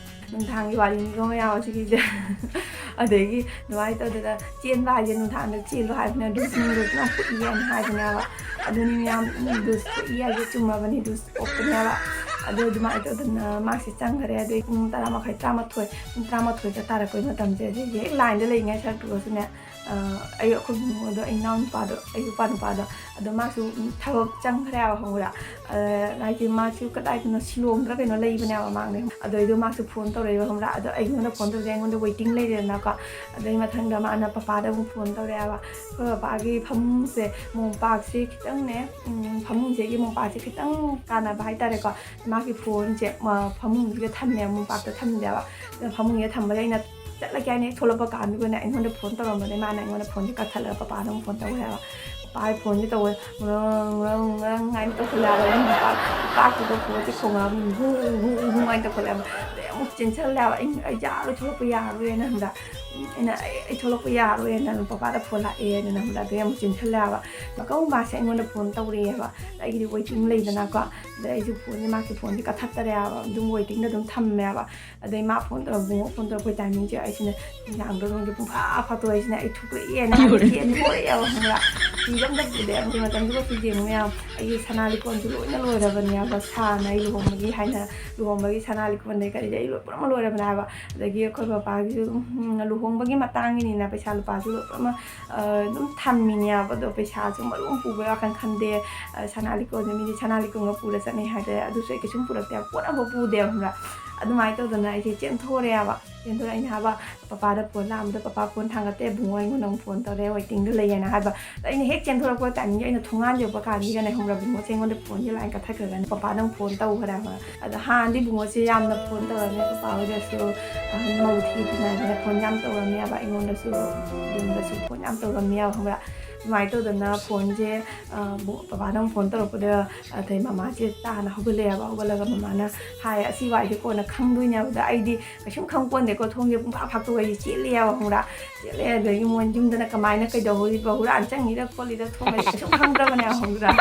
ꯅꯨꯡꯗꯥꯡꯒꯤ ꯋꯥꯔꯤꯅꯤꯀꯣ ꯃꯌꯥꯝ ꯑꯁꯤꯒꯤꯁꯦ꯫ ꯑꯗꯒꯤ ꯑꯗꯨꯃꯥꯏꯅ ꯇꯧꯗꯅ ꯆꯦꯟꯕ ꯍꯥꯏꯁꯦ ꯅꯨꯡꯗꯥꯡꯗ ꯆꯦꯜꯂꯣ ꯍꯥꯏꯕꯅꯦ, ꯗꯨꯁ ꯅꯪ ꯗꯨꯁ ꯌꯥꯝ ꯄꯣꯛꯏ ꯍꯥꯏꯅ ꯍꯥꯏꯕꯅꯦꯕ꯫ ꯑꯗꯨꯅꯤ ꯃꯌꯥꯝ, ꯎꯝ, ꯗꯨꯁ ꯄꯣꯛꯏ ꯍꯥꯏꯁꯦ ꯆꯨꯝꯃꯕꯅꯤ, ꯗꯨꯁ ꯄꯣꯛꯄꯅꯦꯕ꯫ ꯑꯗꯨ ꯑꯗꯨꯃꯥꯏꯅ ꯇꯧꯗꯅ ꯃꯥꯁꯦ ꯆꯪꯈ꯭ꯔꯦ꯫ ꯑꯗꯩ ꯄꯨꯡ ꯇꯔꯥ ꯃꯈꯥꯏ, ꯇꯔꯥꯃꯥꯊꯣꯏ, ꯄꯨꯡ ꯇꯔꯥꯃꯥꯊꯣꯏꯒ ꯇꯥꯔꯛꯄꯩ ꯃꯇꯝꯁꯦ, ꯑꯗꯩꯗꯤ ꯍꯦꯛ ꯂꯥꯏꯟꯗ ꯂꯩꯔꯤꯉꯩ ꯁꯔꯛꯇꯨꯒꯁꯨꯅꯦ, ꯑ, ꯑꯩ, ꯑꯩꯈꯣꯏ ꯕꯨꯡꯉꯣꯗꯣ, ꯑꯩ ꯏꯅꯥꯎ ꯅꯨꯄꯥꯗꯣ, ꯑꯩ ꯏꯄꯥ ꯅꯨꯄꯥꯗꯣ, ꯑꯗꯣ ꯃꯥꯁꯨ, ꯎꯝ, ꯊꯕꯛ ꯆꯪꯈ꯭ꯔꯦꯕ, ꯈꯪꯕ꯭ꯔꯥ? ꯑ, ꯍꯥꯏꯗꯤ ꯃꯥꯁꯨ ꯀꯗꯥꯏꯗꯅꯣ, ꯁꯤꯂꯣꯡꯗ꯭ꯔ ꯀꯩꯅꯣ ꯂꯩꯕꯅꯦꯕ ꯃꯥꯡꯗ꯫ ꯑꯗꯣ ꯑꯩꯗꯣ ꯃꯥꯁꯨ ꯐꯣꯟ ꯇꯧꯔꯛꯏꯕ, ꯈꯪꯕ꯭ꯔꯥ? ꯑꯗꯣ ꯑꯩꯉꯣꯟꯗ ꯐꯣꯟ ꯇꯧꯔꯛꯑꯦ, ꯑꯩꯉꯣꯟꯗ ꯋꯦꯇꯤꯡ ꯂꯩꯔꯦꯗꯅꯀꯣ꯫ ꯑꯗꯩ ꯃꯊꯪꯗ ꯃꯥꯅ ꯄꯄꯥꯗ ꯑꯃꯨꯛ ꯐꯣꯟ ꯇꯧꯔꯛꯑꯦꯕ꯫ ꯑꯩꯈꯣꯏ ꯄꯄꯥꯒꯤ ꯐꯃꯨꯡꯁꯦ, ꯃꯣꯝꯄꯥꯛꯁꯦ ꯈꯤꯇꯪꯅꯦ, ꯎꯝ, ꯐꯃꯨꯡꯁꯤꯒꯤ ꯃꯣꯝꯄꯥꯛꯁꯦ ꯈꯤꯇꯪ ꯀꯥꯟꯅꯕ ꯍꯥꯏꯇꯥꯔꯦꯀꯣ꯫ ꯃꯥꯒꯤ ꯐꯣꯟꯁꯦ, ꯃ-, ꯐꯃꯨꯡꯁꯤꯗ ꯊꯝꯃꯦ, ꯃꯣꯝꯄꯥꯛꯇ ꯊꯝꯗꯦꯕ꯫ ꯑꯗ ꯐꯃꯨꯡꯁꯤꯗ ꯊꯝꯕꯗ ꯑꯩꯅ ꯆꯠꯂꯒꯦ ꯍꯥꯏꯅ ꯍꯦꯛ ꯊꯣꯛꯂꯛꯄ ꯀꯥꯟꯗꯨꯗꯅꯦ ꯑꯩꯉꯣꯟꯗ ꯐꯣꯟ ꯇꯧꯔꯝꯕꯅꯦ꯫ ꯃꯥꯅ ꯑꯩꯉꯣꯟꯗ ꯐꯣꯟꯁꯦ ꯀꯛꯊꯠꯂꯒ ꯄꯄꯥꯗ ꯑꯃꯨꯛ ꯐꯣꯟ ꯇꯧꯔꯦꯕ꯫ ꯄꯄꯥꯒꯤ ꯐꯣꯟꯁꯦ ꯇꯧꯕ, ꯉ꯭ꯔꯪ, ꯉ꯭ꯔꯪ, ꯉ꯭ꯔꯪ ꯍꯥꯏꯅ ꯇꯧꯈꯠꯂꯛꯑꯕ꯫ ꯑꯩꯅ ꯃꯣꯝꯄꯥꯛ, ꯃꯣꯝꯄꯥꯛꯇꯨꯗ ꯐꯣꯟꯁꯦ ꯈꯣꯡꯉꯛꯑꯕ, ꯍꯨ, ꯍꯨ, ꯍꯨ ꯍꯥꯏꯅ ꯇꯧꯈꯠꯂꯛꯑꯕ꯫ ꯑꯗꯩ ꯑꯃꯨꯛ ꯆꯦꯟꯁꯜꯂꯦꯕ꯫ ꯑꯩ, ꯑꯩ ꯌꯥꯔꯣꯏ, ꯊꯣꯛꯂꯛꯄ ꯌꯥꯔꯣꯏꯅ ꯈꯪꯕ꯭ꯔꯥ? ꯑꯩꯅ "ꯑꯩ ꯑꯩ ꯊꯣꯛꯂꯛꯄ ꯌꯥꯔꯣꯏꯅ" ꯑꯗꯨꯝ ꯄꯄꯥꯗ ꯐꯣꯟ ꯂꯥꯛꯑꯦꯅ ꯑꯗꯨꯝ ꯑꯗꯩ ꯑꯃꯨꯛ ꯆꯦꯟꯁꯤꯜꯂꯦꯕ꯫ ꯃꯀꯧ ꯃꯄꯥꯁꯦ ꯑꯩꯉꯣꯟꯗ ꯐꯣꯟ ꯇꯧꯔꯛꯑꯦꯕ꯫ ꯑꯩꯒꯤꯗꯤ ꯋꯦꯇꯤꯡ ꯂꯩꯗꯅꯀꯣ꯫ ꯑꯗ ꯑꯩꯁꯨ ꯐꯣꯟꯁꯦ, ꯃꯥꯒꯤ ꯐꯣꯟꯁꯦ ꯀꯛꯊꯠꯇꯔꯦꯕ, ꯑꯗꯨꯝ ꯋꯦꯇꯤꯡꯗ ꯑꯗꯨꯝ ꯊꯝꯃꯦꯕ꯫ ꯑꯗꯩ ꯃꯥ ꯐꯣꯟ ꯇꯧꯔꯛ ꯕꯨꯡꯉꯣ ꯐꯣꯟ ꯇꯧꯔꯛꯄꯩ ꯇꯥꯏꯃꯤꯡꯁꯦ ꯑꯩꯁꯤꯅ ꯅꯨꯡꯗꯥꯡꯗꯣ ꯅꯣꯡꯁꯦ ꯄꯨꯡꯐꯥ ꯐꯥꯠꯇꯣꯛꯑꯦ꯫ ꯑꯩꯁꯤꯅ "ꯑꯩ ꯊꯣꯛꯂꯛꯑꯦꯅ" ꯍꯥꯏꯅ ꯆꯦꯟꯊꯣꯔꯛꯑꯦꯕ, ꯈꯪꯕ꯭ꯔꯥ? ꯐꯤꯒ ꯑꯝꯇ ꯄꯨꯗꯦ꯫ ꯑꯗꯨ ꯃꯇꯝꯗꯨꯗꯁꯨ ꯌꯦꯡꯉꯨ ꯃꯌꯥꯝ, ꯑꯩꯒꯤ ꯁꯅꯥ ꯂꯤꯛꯀꯣꯟꯁꯨ ꯂꯣꯏꯅ ꯂꯣꯏꯔꯕꯅꯦꯕ꯫ ꯁꯥꯅ ꯑꯩ ꯂꯨꯍꯣꯡꯕꯒꯤ ꯍꯥꯏꯅ ꯂꯨꯍꯣꯡꯕꯒꯤ ꯁꯅꯥ ꯂꯤꯛꯀꯣꯟꯗꯩ ꯀꯔꯤꯗꯩ ꯑꯩ ꯂꯣꯏ ꯄꯨꯝꯅꯃꯛ ꯂꯣꯏꯔꯕꯅꯦ ꯍꯥꯏꯕ꯫ ꯑꯗꯒꯤ ꯑꯩꯈꯣꯏ ꯄꯄꯥꯒꯤꯁꯨ ꯑꯗꯨꯝ, ꯎꯝ, ꯂꯨꯍꯣꯡꯕꯒꯤ ꯃꯇꯥꯡꯒꯤꯅꯤꯅ ꯄꯩꯁꯥ ꯂꯨꯄꯥꯁꯨ ꯂꯣꯏ ꯄꯨꯝꯅꯃꯛ, ꯑ, ꯑꯗꯨꯝ ꯊꯝꯃꯤꯅꯦꯕ꯫ ꯑꯗꯣ ꯄꯩꯁꯥꯁꯨ ꯃꯔꯨ ꯑꯃ ꯄꯨꯕꯒꯤ ꯋꯥꯈꯜ ꯈꯟꯗꯦ꯫ ꯑ, ꯁꯅꯥ ꯂꯤꯛꯀꯣꯟꯁꯦ ꯃꯤꯗꯤ ꯁꯅꯥ ꯂꯤꯛꯀꯣꯟꯒ ꯄꯨꯔ ꯆꯠꯅꯩ ꯍꯥꯏꯗ꯭ꯔꯦ꯫ ꯑꯗꯨꯁꯨ ꯑꯩ ꯀꯩꯁꯨꯝ ꯄꯨꯔꯛꯇꯦ, ꯄꯣꯠ ꯑꯃꯐꯥꯎ ꯄꯨꯗꯦꯕ, ꯈꯪꯕ꯭ꯔꯥ? ꯑꯗꯨꯃꯥꯏꯅ ꯇꯧꯗꯅ ꯑꯩꯁꯦ ꯆꯦꯟꯊꯣꯔꯛꯑꯦꯕ꯫ ꯆꯦꯟꯊꯣꯔꯛꯑꯦ꯫ ꯑꯩꯅ ꯍꯥꯏꯕ, ꯄꯄꯥꯗ ꯐꯣꯟ ꯂꯥꯛꯑꯝꯕꯗ ꯄꯄꯥ ꯐꯣꯟ ꯊꯥꯡꯒꯠꯇꯦ, ꯕꯨꯡꯉꯣ ꯑꯩꯉꯣꯟꯗ ꯑꯃꯨꯛ ꯐꯣꯟ ꯇꯧꯔꯛꯑꯦ, ꯋꯦꯇꯤꯡꯗ ꯂꯩꯌꯦꯅ ꯍꯥꯏꯕ꯫ ꯑꯗ ꯑꯩꯅ ꯍꯦꯛ ꯆꯦꯟꯊꯣꯔꯛꯄ ꯇꯥꯏꯃꯤꯡꯒꯤ ꯑꯩꯅ ꯊꯣꯡꯒꯥꯟ ꯌꯧꯕ ꯀꯥꯟꯒꯤꯒꯅꯦ, ꯈꯪꯕ꯭ꯔꯥ, ꯕꯨꯡꯉꯣꯁꯦ ꯑꯩꯉꯣꯟꯗ ꯐꯣꯟꯁꯦ ꯂꯥꯏꯟ ꯀꯠꯊꯈ꯭ꯔꯒꯅꯦ ꯄꯄꯥꯗ ꯑꯃꯨꯛ ꯐꯣꯟ ꯇꯧꯈ꯭ꯔꯦ ꯍꯥꯏꯕ꯫ ꯑꯗ ꯍꯥꯟꯅꯗꯤ ꯕꯨꯡꯉꯣꯁꯦ ꯌꯥꯝꯅ ꯐꯣꯟ ꯇꯧꯔꯝꯃꯦ, ꯄꯄꯥ ꯍꯣꯏꯗꯁꯨ, ꯑ, ꯃꯧ ꯊꯤꯗ꯭ꯔꯤꯉꯩꯗꯅꯦ ꯐꯣꯟ ꯌꯥꯝ ꯇꯧꯔꯝꯃꯦꯕ, ꯑꯩꯉꯣꯟꯗꯁꯨ, ꯌꯨꯝꯗꯁꯨ ꯐꯣꯟ ꯌꯥꯝ ꯇꯧꯔꯝꯃꯦꯕ, ꯈꯪꯕ꯭ꯔꯥ? ꯑꯗꯨꯃꯥꯏꯅ ꯇꯧꯗꯅ ꯐꯣꯟꯁꯦ, ꯑ, ꯕꯨ-, ꯄꯄꯥꯅ ꯑꯃꯨꯛ ꯐꯣꯟ ꯇꯧꯔꯛꯄꯗ, ꯑꯗꯩ ꯃꯃꯥꯁꯦ ꯇꯥꯅ ꯍꯧꯒꯠꯂꯛꯑꯦꯕ꯫ ꯍꯧꯒꯠꯂꯒ ꯃꯃꯥꯅ ꯍꯥꯏ, "ꯑꯁꯤ ꯋꯥꯏꯁꯦ ꯀꯣꯟꯅ ꯈꯪꯗꯣꯏꯅꯦꯕ"꯫ ꯑꯗ ꯑꯩꯗꯤ ꯀꯩꯁꯨꯝ ꯈꯪꯄꯣꯟꯗꯦꯀꯣ, ꯊꯣꯡꯁꯦ ꯄꯨꯡꯐꯥ ꯐꯥꯛꯇꯣꯛꯑꯒ ꯑꯩꯁꯦ ꯆꯦꯜꯂꯦꯕ, ꯈꯪꯕ꯭ꯔꯥ? ꯆꯦꯜꯂꯦ꯫ ꯑꯗꯒꯤ ꯃꯣꯏ ꯌꯨꯝꯗꯅ ꯀꯃꯥꯏꯅ ꯀꯩꯗꯧꯔꯤꯕ, ꯍꯨꯔꯥꯟ ꯆꯪꯉꯤꯔ ꯈꯣꯠꯂꯤꯔ, ꯊꯣꯡ ꯍꯥꯏꯁꯦ ꯀꯩꯁꯨꯝ ꯈꯪꯗ꯭ꯔꯕꯅꯦꯕ, ꯈꯪꯕ꯭ꯔꯥ?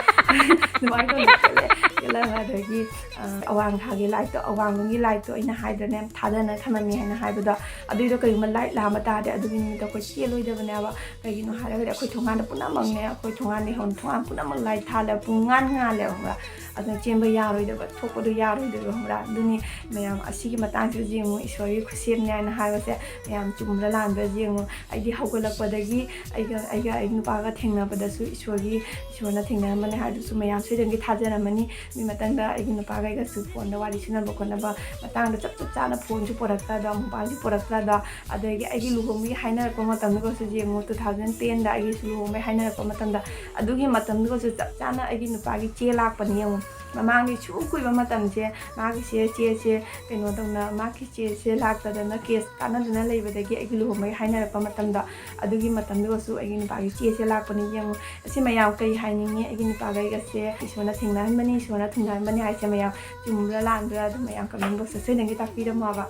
ꯑꯗꯨꯃꯥꯏꯅ ꯇꯧꯗꯅ ꯆꯦꯜꯂꯦ꯫ ꯆꯦꯜꯂꯒ ꯑꯗꯒꯤ, ꯑ, ꯑꯋꯥꯡ ꯊꯥꯒꯤ ꯂꯥꯏꯠꯇꯣ, ꯑꯋꯥꯡꯂꯣꯝꯒꯤ ꯂꯥꯏꯠꯇꯣ ꯑꯩꯅ ꯍꯥꯏꯗ꯭ꯔꯅꯦ, ꯊꯥꯗꯅ ꯊꯝꯃꯝꯃꯤ ꯍꯥꯏꯅ ꯍꯥꯏꯕꯗꯣ, ꯑꯗꯨꯏꯗꯣ ꯀꯩꯒꯨꯝꯕ ꯂꯥꯏꯠ ꯂꯥꯝꯕ ꯇꯥꯔꯗꯤ ꯑꯗꯨꯒꯤ ꯅꯨꯃꯤꯠꯇꯣ ꯑꯩꯈꯣꯏ ꯆꯦꯜꯂꯣꯏꯗꯕꯅꯦꯕ꯫ ꯀꯩꯒꯤꯅꯣ ꯍꯥꯏꯔꯒꯗꯤ ꯑꯩꯈꯣꯏ ꯊꯣꯡꯒꯥꯟꯗ ꯄꯨꯝꯅꯃꯛꯅꯦ, ꯑꯩꯈꯣꯏ ꯊꯣꯡꯒꯥꯟꯗꯩ ꯍꯧꯅ ꯊꯣꯡꯒꯥꯟ ꯄꯨꯝꯅꯃꯛ ꯂꯥꯏꯠ ꯊꯥꯜꯂꯦ, ꯄꯨꯡ ꯉꯥꯟ ꯉꯥꯜꯂꯦꯕ, ꯈꯪꯕ꯭ꯔꯥ? ꯑꯗꯨꯅ ꯆꯦꯟꯕ ꯌꯥꯔꯣꯏꯗꯕ, ꯊꯣꯛꯄꯗꯣ ꯌꯥꯔꯣꯏꯗꯕ, ꯈꯪꯕ꯭ꯔꯥ? ꯑꯗꯨꯅꯤ ꯃꯌꯥꯝ, ꯑꯁꯤꯒꯤ ꯃꯇꯥꯡꯁꯤꯗꯁꯨ ꯌꯦꯡꯉꯨ, ꯏꯁꯣꯔꯒꯤ ꯈꯨꯠꯁꯦꯝꯅꯤ ꯍꯥꯏꯅ ꯍꯥꯏꯕꯁꯦ ꯃꯌꯥꯝ ꯆꯨꯝꯕ꯭ꯔꯥ ꯂꯥꯟꯕ꯭ꯔꯥ ꯌꯦꯡꯉꯨ꯫ ꯑꯩꯗꯤ ꯍꯧꯒꯠꯂꯛꯄꯗꯒꯤ ꯑꯩꯒ, ꯑꯩꯒ ꯑꯩ ꯅꯨꯄꯥꯒ ꯊꯦꯡꯅꯕꯗꯁꯨ ꯏꯁꯣꯔꯒꯤ, ꯏꯁꯣꯔꯅ ꯊꯦꯡꯅꯔꯝꯕꯅꯦ ꯍꯥꯏꯗꯨꯁꯨ ꯃꯌꯥꯝ ꯁꯣꯏꯗꯅꯒꯤ ꯊꯥꯖꯔꯝꯃꯅꯤ꯫ ꯑꯗꯨꯒꯤ ꯃꯇꯥꯡꯗ ꯑꯩꯒꯤ ꯅꯨꯄꯥꯒ ꯑꯩꯒꯁꯨ ꯐꯣꯟꯗ ꯋꯥꯔꯤ ꯁꯥꯟꯅꯕ ꯈꯣꯠꯅꯕ ꯃꯇꯥꯡꯗ ꯆꯞ ꯆꯞ ꯆꯥꯅ ꯐꯣꯟꯁꯨ ꯄꯨꯔꯛꯇ꯭ꯔꯗꯣ, ꯃꯣꯕꯥꯏꯜꯁꯨ ꯄꯨꯔꯛꯇ꯭ꯔꯗꯣ, ꯑꯗꯒꯤ ꯑꯩꯒꯤ ꯂꯨꯍꯣꯡꯕꯒꯤ ꯍꯥꯏꯅꯔꯛꯄ ꯃꯇꯝꯗꯨꯒꯁꯨ ꯌꯦꯡꯉꯨ, two thousand ten ꯗ ꯑꯩꯒꯤꯁꯨ ꯂꯨꯍꯣꯡꯕꯒꯤ ꯍꯥꯏꯅꯔꯛꯄ ꯃꯇꯝꯗ, ꯑꯗꯨꯒꯤ ꯃꯇꯝꯗꯨꯒꯁꯨ ꯆꯞ ꯆꯥꯅ ꯑꯩꯒꯤ ꯅꯨꯄꯥꯒꯤ ꯆꯦ ꯂꯥꯛꯄꯅꯤ ꯌꯦꯡꯉꯨ꯫ ꯃꯃꯥꯡꯒꯤ ꯁꯨ ꯀꯨꯏꯕ ꯃꯇꯝꯁꯦ ꯃꯥꯒꯤꯁꯦ ꯆꯦꯁꯦ ꯀꯩꯅꯣ ꯇꯧꯅ, ꯃꯥꯒꯤ ꯆꯦꯁꯦ ꯂꯥꯛꯇꯗꯅ ꯀꯦꯁ ꯀꯥꯟꯅꯗꯅ ꯂꯩꯕꯗꯒꯤ ꯑꯩꯒꯤ ꯂꯨꯍꯣꯡꯕꯒꯤ ꯍꯥꯏꯅꯔꯛꯄ ꯃꯇꯝꯗ, ꯑꯗꯨꯒꯤ ꯃꯇꯝꯗꯨꯒꯁꯨ ꯑꯩꯒꯤ ꯅꯨꯄꯥꯒꯤ ꯆꯦꯁꯦ ꯂꯥꯛꯄꯅꯤ꯫ ꯌꯦꯡꯉꯨ, ꯑꯁꯤ ꯃꯌꯥꯝ ꯀꯩ ꯍꯥꯏꯅꯤꯡꯉꯤ? ꯑꯩꯒꯤ ꯅꯨꯄꯥꯒ ꯑꯩꯒꯁꯦ ꯏꯁꯣꯔꯅ ꯊꯦꯡꯅꯍꯟꯕꯅꯤ, ꯏꯁꯣꯔꯅ ꯊꯨꯡꯅꯍꯟꯕꯅꯤ ꯍꯥꯏꯁꯦ ꯃꯌꯥꯝ ꯆꯨꯝꯕ꯭ꯔꯥ ꯂꯥꯟꯕ꯭ꯔꯥ ꯑꯗꯨ ꯃꯌꯥꯝ ꯀꯃꯦꯟ ꯕꯣꯛꯁꯇ ꯁꯣꯏꯗꯅꯒꯤ ꯇꯥꯛꯄꯤꯔꯝꯃꯣꯕ꯫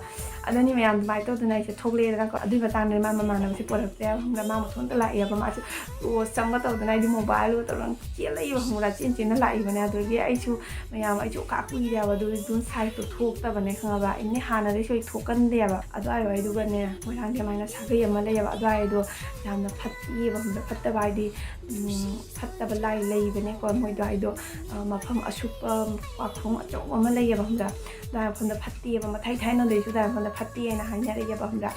ꯑꯗꯨꯅꯤ ꯃꯌꯥꯝ ꯑꯗꯨꯃꯥꯏꯅ ꯇꯧꯗꯅ ꯑꯩꯁꯦ ꯊꯣꯛꯂꯛꯑꯦꯗꯅꯀꯣ꯫ ꯑꯗꯨꯒꯤ ꯃꯇꯥꯡꯗ ꯃꯥ ꯃꯃꯥꯟꯅꯕꯁꯦ ꯄꯣꯔꯛꯇ꯭ꯔꯦ ꯈꯪꯕ꯭ꯔꯥ? ꯃꯥ ꯃꯊꯣꯟꯇ ꯂꯥꯛꯑꯦꯕ꯫ ꯃꯥꯁꯨ ꯔꯣꯁ ꯆꯪꯕ ꯇꯧꯗꯅ ꯑꯩꯗꯤ ꯃꯣꯕꯥꯏꯜꯒ ꯇꯧꯔꯒ ꯆꯦꯜꯂꯛꯏꯕ ꯈꯪꯕ꯭ꯔꯥ? ꯆꯦꯟ ꯆꯦꯟꯅ ꯂꯥꯛꯏꯕꯅꯦ꯫ ꯑꯗꯨꯗꯒꯤ ꯑꯩꯁꯨ ꯃꯌꯥꯝ ꯑꯩꯁꯨ ꯀꯥ ꯀꯨꯏꯔꯦꯕ ꯑꯗꯨ ꯑꯗꯨꯝ ꯁꯥꯏꯖꯇꯣ ꯊꯣꯛꯇꯕꯅꯦ ꯈꯪꯉꯕ? ꯑꯩꯅꯦ ꯍꯥꯟꯅꯗꯩꯁꯨ ꯑꯩ ꯊꯣꯛꯀꯟꯗꯦꯕ꯫ ꯑꯗꯨꯋꯥꯏꯗꯨꯒꯅꯦ ꯃꯣꯏꯔꯥꯡꯒꯤ ꯑꯗꯨꯃꯥꯏꯅ ꯁꯥꯒꯩ ꯑꯃ ꯂꯩꯌꯦꯕ꯫ ꯑꯗꯨꯋꯥꯏꯗꯣ ꯌꯥꯝꯅ ꯐꯠꯇꯦꯕ ꯈꯪꯕ꯭ꯔꯥ? ꯐꯠꯇꯕ ꯍꯥꯏꯗꯤ ꯎꯝ, ꯐꯠꯇꯕ ꯂꯥꯏ ꯂꯩꯕꯅꯦꯀꯣ꯫ ꯃꯣꯏꯗꯣ ꯍꯥꯏꯗꯣ ꯑ, ꯃꯐꯝ ꯑꯁꯨꯛꯄ ꯋꯥꯈꯣꯡ ꯑꯆꯧꯕ ꯑꯃ ꯂꯩꯌꯦꯕ ꯈꯪꯕ꯭ꯔꯥ? ꯑꯗꯨꯋꯥꯏ ꯃꯐꯝꯗ ꯐꯠꯇꯦꯕ꯫ ꯃꯊꯥꯏ ꯊꯥꯏꯅꯗꯩꯁꯨ ꯑꯗꯨꯋꯥꯏ ꯃꯐꯝꯗ ꯐꯠꯇꯦꯅ ꯍꯥꯏꯅꯔꯛꯑꯦꯕ ꯈꯪꯕ꯭ꯔꯥ?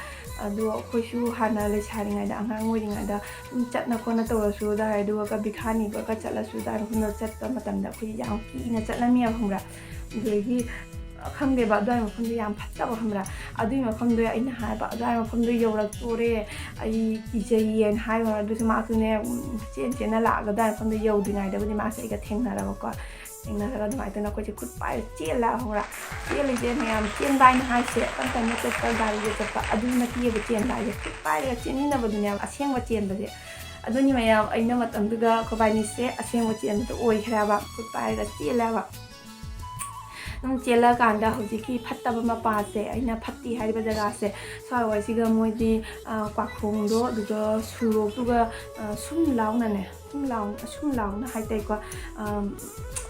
ꯑꯗꯣ ꯑꯩꯈꯣꯏꯁꯨ ꯍꯥꯟꯅ ꯂꯩꯁꯥꯔꯤꯉꯩꯗ, ꯑꯉꯥꯡ ꯑꯣꯏꯔꯤꯉꯩꯗ ꯑꯗꯨꯝ ꯆꯠꯅ ꯈꯣꯠꯅ ꯇꯧꯔꯁꯨ ꯑꯗꯨꯋꯥꯏ ꯑꯗꯨꯒ ꯕꯤꯈꯥꯅꯤꯕꯒ ꯆꯠꯂꯁꯨ ꯑꯗꯨꯋꯥꯏ ꯃꯐꯝꯗ ꯆꯠꯄ ꯃꯇꯝꯗ ꯑꯩꯈꯣꯏ ꯌꯥꯝ ꯀꯤꯅ ꯆꯠꯂꯝꯃꯦꯕ ꯈꯪꯕ꯭ꯔꯥ? ꯑꯗꯨꯗꯒꯤ ꯈꯪꯗꯦꯕ, ꯑꯗꯨꯋꯥꯏ ꯃꯐꯝꯗꯣ ꯌꯥꯝ ꯐꯠꯇꯕ ꯈꯪꯕ꯭ꯔꯥ? ꯑꯗꯨꯒꯤ ꯃꯐꯝꯗꯣ ꯑꯩꯅ ꯍꯥꯏꯕ, "ꯑꯗꯨꯋꯥꯏ ꯃꯐꯝꯗꯣ ꯌꯧꯔꯛꯇꯣꯔꯦ, ꯑꯩ ꯀꯤꯖꯩꯌꯦꯅ" ꯍꯥꯏꯕ꯫ ꯑꯗꯨꯁꯨ ꯃꯥꯁꯨꯅꯦ ꯎꯝ, ꯆꯦꯟ ꯆꯦꯟꯅ ꯂꯥꯛꯑꯒ ꯑꯗꯨꯋꯥꯏ ꯃꯐꯝꯗꯣ ꯌꯧꯗ꯭ꯔꯤꯉꯩꯗꯕꯨꯗꯤ ꯃꯥꯁꯦ ꯑꯩꯒ ꯊꯦꯡꯅꯔꯕꯀꯣ꯫ ꯊꯦꯡꯅꯔꯒ ꯑꯗꯨꯃꯥꯏꯅ ꯇꯧꯅ ꯑꯩꯈꯣꯏꯁꯦ ꯈꯨꯠ ꯄꯥꯏꯔ ꯆꯦꯜꯂ ꯈꯪꯕ꯭ꯔꯥ? ꯆꯦꯜꯂꯤꯁꯦ ꯃꯌꯥꯝ ꯆꯦꯟꯕ ꯍꯥꯏꯅ ꯍꯥꯏꯁꯦ ꯇꯞ ꯇꯞꯅ ꯆꯠꯄ, ꯒꯥꯔꯤꯗ ꯆꯠꯄ ꯑꯗꯨ ꯅꯠꯇꯦꯕ ꯆꯦꯟꯕ ꯍꯥꯏꯁꯦ꯫ ꯈꯨꯠ ꯄꯥꯏꯔꯒ ꯆꯦꯟꯃꯤꯟꯅꯕꯗꯨꯅꯦꯕ ꯑꯁꯦꯡꯕ ꯆꯦꯟꯕꯁꯦ꯫ ꯑꯗꯨꯅꯤ ꯃꯌꯥꯝ, ꯑꯩꯅ ꯃꯇꯝꯗꯨꯗ ꯑꯩꯈꯣꯏꯕꯥꯅꯤꯁꯦ ꯑꯁꯦꯡꯕ ꯆꯦꯟꯕꯗꯣ ꯑꯣꯏꯈ꯭ꯔꯦꯕ꯫ ꯈꯨꯠ ꯄꯥꯏꯔꯒ ꯆꯦꯜꯂꯦꯕ꯫ ꯑꯗꯨꯝ ꯆꯦꯜꯂꯀꯥꯟꯗ ꯍꯧꯖꯤꯛꯀꯤ ꯐꯠꯇꯕ ꯃꯄꯥꯁꯦ, ꯑꯩꯅ ꯐꯠꯇꯦ ꯍꯥꯏꯔꯤꯕ ꯖꯒꯥꯁꯦ, ꯁ꯭ꯋꯥꯏ ꯋꯥꯏꯁꯤꯒ ꯃꯣꯏꯗꯤ, ꯑ, ꯀ꯭ꯋꯥꯈꯣꯡꯗꯣ ꯑꯗꯨꯒ ꯁꯨꯔꯣꯛꯇꯨꯒ, ꯑ, ꯁꯨꯝ ꯂꯥꯎꯅꯅꯦ, ꯁꯨꯝ ꯂꯥꯎ-, ꯁꯨꯝ ꯂꯥꯎꯅ ꯍꯥꯏꯇꯥꯔꯦꯀꯣ, ꯑ,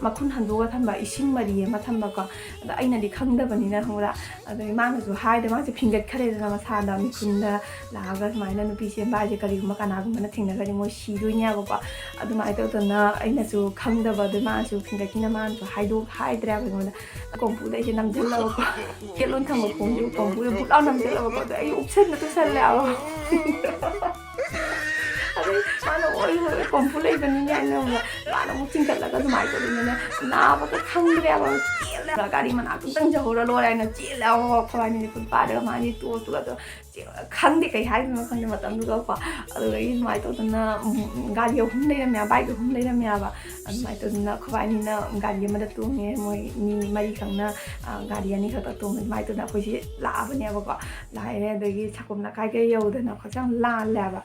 ꯃꯈꯨꯟ ꯍꯟꯗꯣꯛꯑ ꯊꯝꯕ ꯏꯁꯤꯡ ꯃꯔꯤ ꯑꯃ ꯊꯝꯕꯀꯣ꯫ ꯑꯗꯣ ꯑꯩꯅꯗꯤ ꯈꯪꯗꯕꯅꯤꯅ ꯈꯪꯕ꯭ꯔꯥ? ꯑꯗꯣ ꯏꯃꯥꯅꯁꯨ ꯍꯥꯏꯗ, ꯃꯥꯁꯦ ꯐꯤꯡꯒꯠꯈ꯭ꯔꯦꯗꯅ ꯃꯁꯥꯗ ꯃꯤꯈꯨꯟꯗ ꯂꯥꯛꯑꯒ ꯁꯨꯃꯥꯏꯅ ꯅꯨꯄꯤ ꯆꯦꯟꯕ ꯍꯥꯏꯁꯦ ꯀꯔꯤꯒꯨꯝꯕ ꯀꯅꯥꯒꯨꯝꯕꯅ ꯊꯦꯡꯅꯈ꯭ꯔꯗꯤ ꯃꯣꯏ ꯁꯤꯗꯣꯏꯅꯦꯕꯀꯣ꯫ ꯑꯗꯨꯃꯥꯏꯅ ꯇꯧꯗꯅ ꯑꯩꯅꯁꯨ ꯈꯪꯗꯕ, ꯑꯗꯨ ꯃꯥꯅꯁꯨ ꯐꯤꯡꯒꯠꯈꯤꯅ ꯃꯥꯅꯁꯨ ꯍꯥꯏꯗꯣꯛ-, ꯍꯥꯏꯗ꯭ꯔꯦꯕ ꯑꯩꯉꯣꯟꯗ꯫ ꯀꯣꯝꯄꯨꯗ ꯑꯩꯁꯦ ꯅꯝꯁꯤꯜꯂꯕꯀꯣ꯫ ꯀꯦꯠꯂꯣꯟ ꯊꯝꯕ ꯈꯣꯡꯁꯨ ꯀꯣꯝꯄꯨꯗ ꯕꯨꯛ ꯂꯥꯎ ꯅꯝꯁꯤꯜꯂꯕꯀꯣ꯫ ꯑꯗꯣ ꯑꯩ ꯎꯞꯁꯟꯕ ꯇꯨꯁꯜꯂꯦꯕ꯫ ꯑꯗꯩ ꯃꯥ ꯃꯥꯅ ꯑꯣꯏ ꯑꯣꯏ ꯀꯣꯝꯐꯨ ꯂꯩꯕꯅꯤꯅꯦ ꯍꯥꯏꯅ ꯃꯥꯅ ꯑꯃꯨꯛ ꯆꯤꯡꯈꯠꯂꯒ ꯑꯗꯨꯃꯥꯏꯅ ꯇꯧꯗꯅꯅꯦ, ꯅꯥꯕꯗ ꯈꯪꯗ꯭ꯔꯦꯕ꯫ ꯆꯦꯜꯂꯦ, ꯒꯥꯔꯤ ꯃꯅꯥꯛꯇ ꯆꯪꯖꯍꯧꯔ ꯂꯣꯏꯔꯦ ꯍꯥꯏꯅ ꯆꯦꯜꯂꯦ꯫ ꯑꯣ, ꯑꯩꯈꯣꯏꯕꯥꯅꯤꯁꯦ ꯐꯨꯠꯄꯥꯠꯇꯒ ꯃꯥꯁꯦ ꯇꯣꯛꯑ ꯇꯣꯛꯑ ꯆꯦꯜꯂ, ꯈꯪꯗꯦ ꯀꯩ ꯍꯥꯏꯗꯣꯏꯅꯣ ꯈꯪꯗꯦ ꯃꯇꯝꯗꯨꯗꯀꯣ꯫ ꯑꯗꯨꯗꯒꯤ ꯑꯗꯨꯃꯥꯏꯅ ꯇꯧꯗꯅ, ꯎꯝ, ꯒꯥꯔꯤ ꯑꯍꯨꯝ ꯂꯩꯔꯝꯃꯦ, ꯕꯥꯏꯛ ꯑꯍꯨꯝ ꯂꯩꯔꯝꯃꯦꯕ꯫ ꯑꯗꯨꯃꯥꯏꯅ ꯇꯧꯗꯅ ꯑꯩꯈꯣꯏꯕꯥꯅꯤꯅ ꯒꯥꯔꯤ ꯑꯃꯗ ꯇꯣꯡꯉꯦ, ꯃꯣꯏ ꯃꯤ ꯃꯔꯤꯈꯛꯅ, ꯑ, ꯒꯥꯔꯤ ꯑꯅꯤꯈꯛꯇ ꯇꯣꯡꯉꯦ꯫ ꯑꯗꯨꯃꯥꯏꯅ ꯇꯧꯗꯅ ꯑꯩꯈꯣꯏꯁꯦ ꯂꯥꯛꯑꯕꯅꯦꯕꯀꯣ꯫ ꯂꯥꯛꯑꯦ, ꯑꯗꯒꯤ ꯁꯥꯄꯣꯝ ꯂꯩꯀꯥꯏꯒ ꯌꯧꯗꯅ ꯈꯣꯠꯆꯥꯡ ꯂꯥꯜꯂꯦꯕ꯫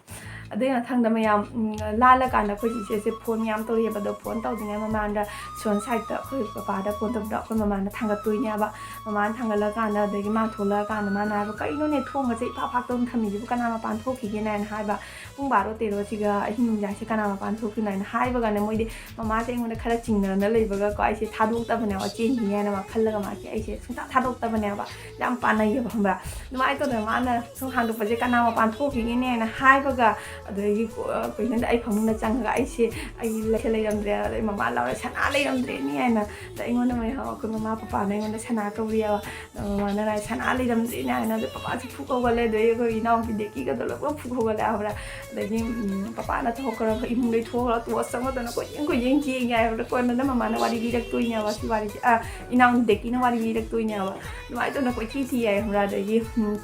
ꯑꯗꯨꯒꯤ ꯃꯊꯪꯗ ꯃꯌꯥꯝ, ꯎꯝ, ꯂꯥꯜꯂꯀꯥꯟꯗ ꯑꯩꯈꯣꯏ ꯆꯤꯆꯦꯁꯦ ꯐꯣꯟ ꯃꯌꯥꯝ ꯇꯧꯔꯛꯑꯦꯕ꯫ ꯑꯗꯣ ꯐꯣꯟ ꯇꯧꯗ꯭ꯔꯤꯉꯩ ꯃꯃꯥꯡꯗ ꯁꯣꯟ ꯁꯥꯏꯠꯇ ꯑꯩꯈꯣꯏ ꯄꯄꯥꯗ ꯐꯣꯟ ꯇꯧꯕꯗ ꯑꯩꯈꯣꯏ ꯃꯃꯥꯅ ꯊꯥꯡꯒꯠꯇꯣꯏꯅꯦꯕ꯫ ꯃꯃꯥꯅ ꯊꯥꯡꯒꯠꯂꯀꯥꯟꯗ, ꯑꯗꯒꯤ ꯃꯥ ꯊꯣꯛꯂꯛꯑꯀꯥꯟꯗ ꯃꯥꯅ ꯍꯥꯏꯕ, "ꯀꯩꯅꯣꯅꯦ, ꯊꯣꯡꯒꯁꯦ ꯏꯐꯥ ꯐꯥꯛꯇꯧꯅ ꯊꯝꯃꯤꯁꯤꯕꯨ? ꯀꯅꯥ ꯃꯄꯥꯟ ꯊꯣꯛꯈꯤꯒꯦꯅꯦ?" ꯍꯥꯏꯅ ꯍꯥꯏꯕ꯫ "ꯄꯨꯡ ꯕꯥꯔꯣ ꯇꯦꯔꯣꯁꯤꯒ ꯑꯍꯤꯡ ꯅꯨꯃꯤꯗꯥꯡꯁꯦ ꯀꯅꯥ ꯃꯄꯥꯟ ꯊꯣꯛꯈꯤꯅꯣ?" ꯍꯥꯏꯅ ꯍꯥꯏꯕꯒꯅꯦ, ꯃꯣꯏꯗꯤ ꯃꯃꯥꯁꯦ ꯑꯩꯉꯣꯟꯗ ꯈꯔ ꯆꯤꯡꯅꯅ ꯂꯩꯕꯒꯀꯣ, ꯑꯩꯁꯦ ꯊꯥꯗꯣꯛꯇꯕꯅꯦꯕ, ꯆꯦꯟꯈꯤꯅꯤ ꯍꯥꯏꯅ ꯃꯥ ꯈꯜꯂꯒ ꯃꯥꯁꯦ ꯑꯩꯁꯦ ꯁꯨꯡꯊꯥ ꯊꯥꯗꯣꯛꯇꯕꯅꯦꯕ꯫ ꯌꯥꯝ ꯄꯥꯅꯩꯌꯦꯕ, ꯈꯪꯕ꯭ꯔꯥ? ꯑꯗꯨꯃꯥꯏꯅ ꯇꯧꯗꯅ ꯃꯥꯅ ꯊꯣꯡ ꯍꯥꯡꯗꯣꯛꯄꯁꯦ ꯀꯅꯥ ꯃꯄꯥꯟ ꯊꯣꯛꯈꯤꯒꯦꯅꯦꯅ ꯍꯥꯏꯕꯒ, ꯑꯗꯒꯤ ꯀꯣ-, ꯀꯩꯅꯣꯗ ꯑꯩ ꯐꯃꯨꯡꯗ ꯆꯪꯉꯒ ꯑꯩꯁꯦ, ꯑꯩ ꯂꯩꯁꯦ ꯂꯩꯔꯝꯗ꯭ꯔꯦ, ꯑꯗꯩ ꯃꯃꯥ ꯂꯥꯎꯔꯦ, "ꯁꯅꯥ ꯂꯩꯔꯝꯗ꯭ꯔꯦꯅꯦ" ꯍꯥꯏꯅ꯫ ꯑꯗ ꯑꯩꯉꯣꯟꯗ ꯃꯣꯏ, ꯑꯩꯈꯣꯏ ꯃꯃꯥ ꯄꯄꯥꯅ ꯑꯩꯉꯣꯟꯗ ꯁꯅꯥ ꯀꯧꯔꯤꯑꯕ꯫ ꯑꯗ ꯃꯃꯥꯅ ꯍꯥꯏ, "ꯁꯅꯥ ꯂꯩꯔꯝꯗ꯭ꯔꯦꯅꯦ" ꯍꯥꯏꯅ꯫ ꯑꯗꯩ ꯄꯄꯥꯁꯦ ꯐꯨ ꯍꯧꯒꯠꯂꯦ, ꯑꯗꯩ ꯑꯩꯈꯣꯏ ꯏꯅꯥꯎꯄꯤ ꯗꯦꯀꯤꯒꯗꯣ ꯂꯣꯏꯅꯃꯛ ꯐꯨ ꯍꯧꯒꯠꯂꯦ ꯍꯥꯏꯕ꯭ꯔꯥ꯫ ꯑꯗꯒꯤ, ꯎꯝ, ꯄꯄꯥꯅ ꯊꯣꯛꯈ꯭ꯔꯒ ꯏꯃꯨꯡꯗꯩ ꯊꯣꯛꯈ꯭ꯔꯒ ꯇꯣꯁ ꯆꯪꯉꯗꯅ ꯀꯣꯏꯌꯦꯡ ꯀꯣꯏꯌꯦꯡ ꯆꯦꯡꯉꯦ ꯍꯥꯏꯕꯗ ꯀꯣꯟꯅꯗ ꯃꯃꯥꯅ ꯋꯥꯔꯤ ꯂꯤꯔꯛꯇꯣꯏꯅꯦꯕ ꯁꯤ ꯋꯥꯔꯤꯁꯦ꯫ ꯑ, ꯏꯅꯥꯎ ꯗꯦꯀꯤꯅ ꯋꯥꯔꯤ ꯂꯤꯔꯛꯇꯣꯏꯅꯦꯕ꯫ ꯑꯗꯨꯃꯥꯏꯅ ꯇꯧꯗꯅ ꯀꯣꯏꯊꯤ ꯊꯤ ꯌꯥꯏ ꯈꯪꯕ꯭ꯔꯥ? ꯑꯗꯒꯤ, ꯎꯝ,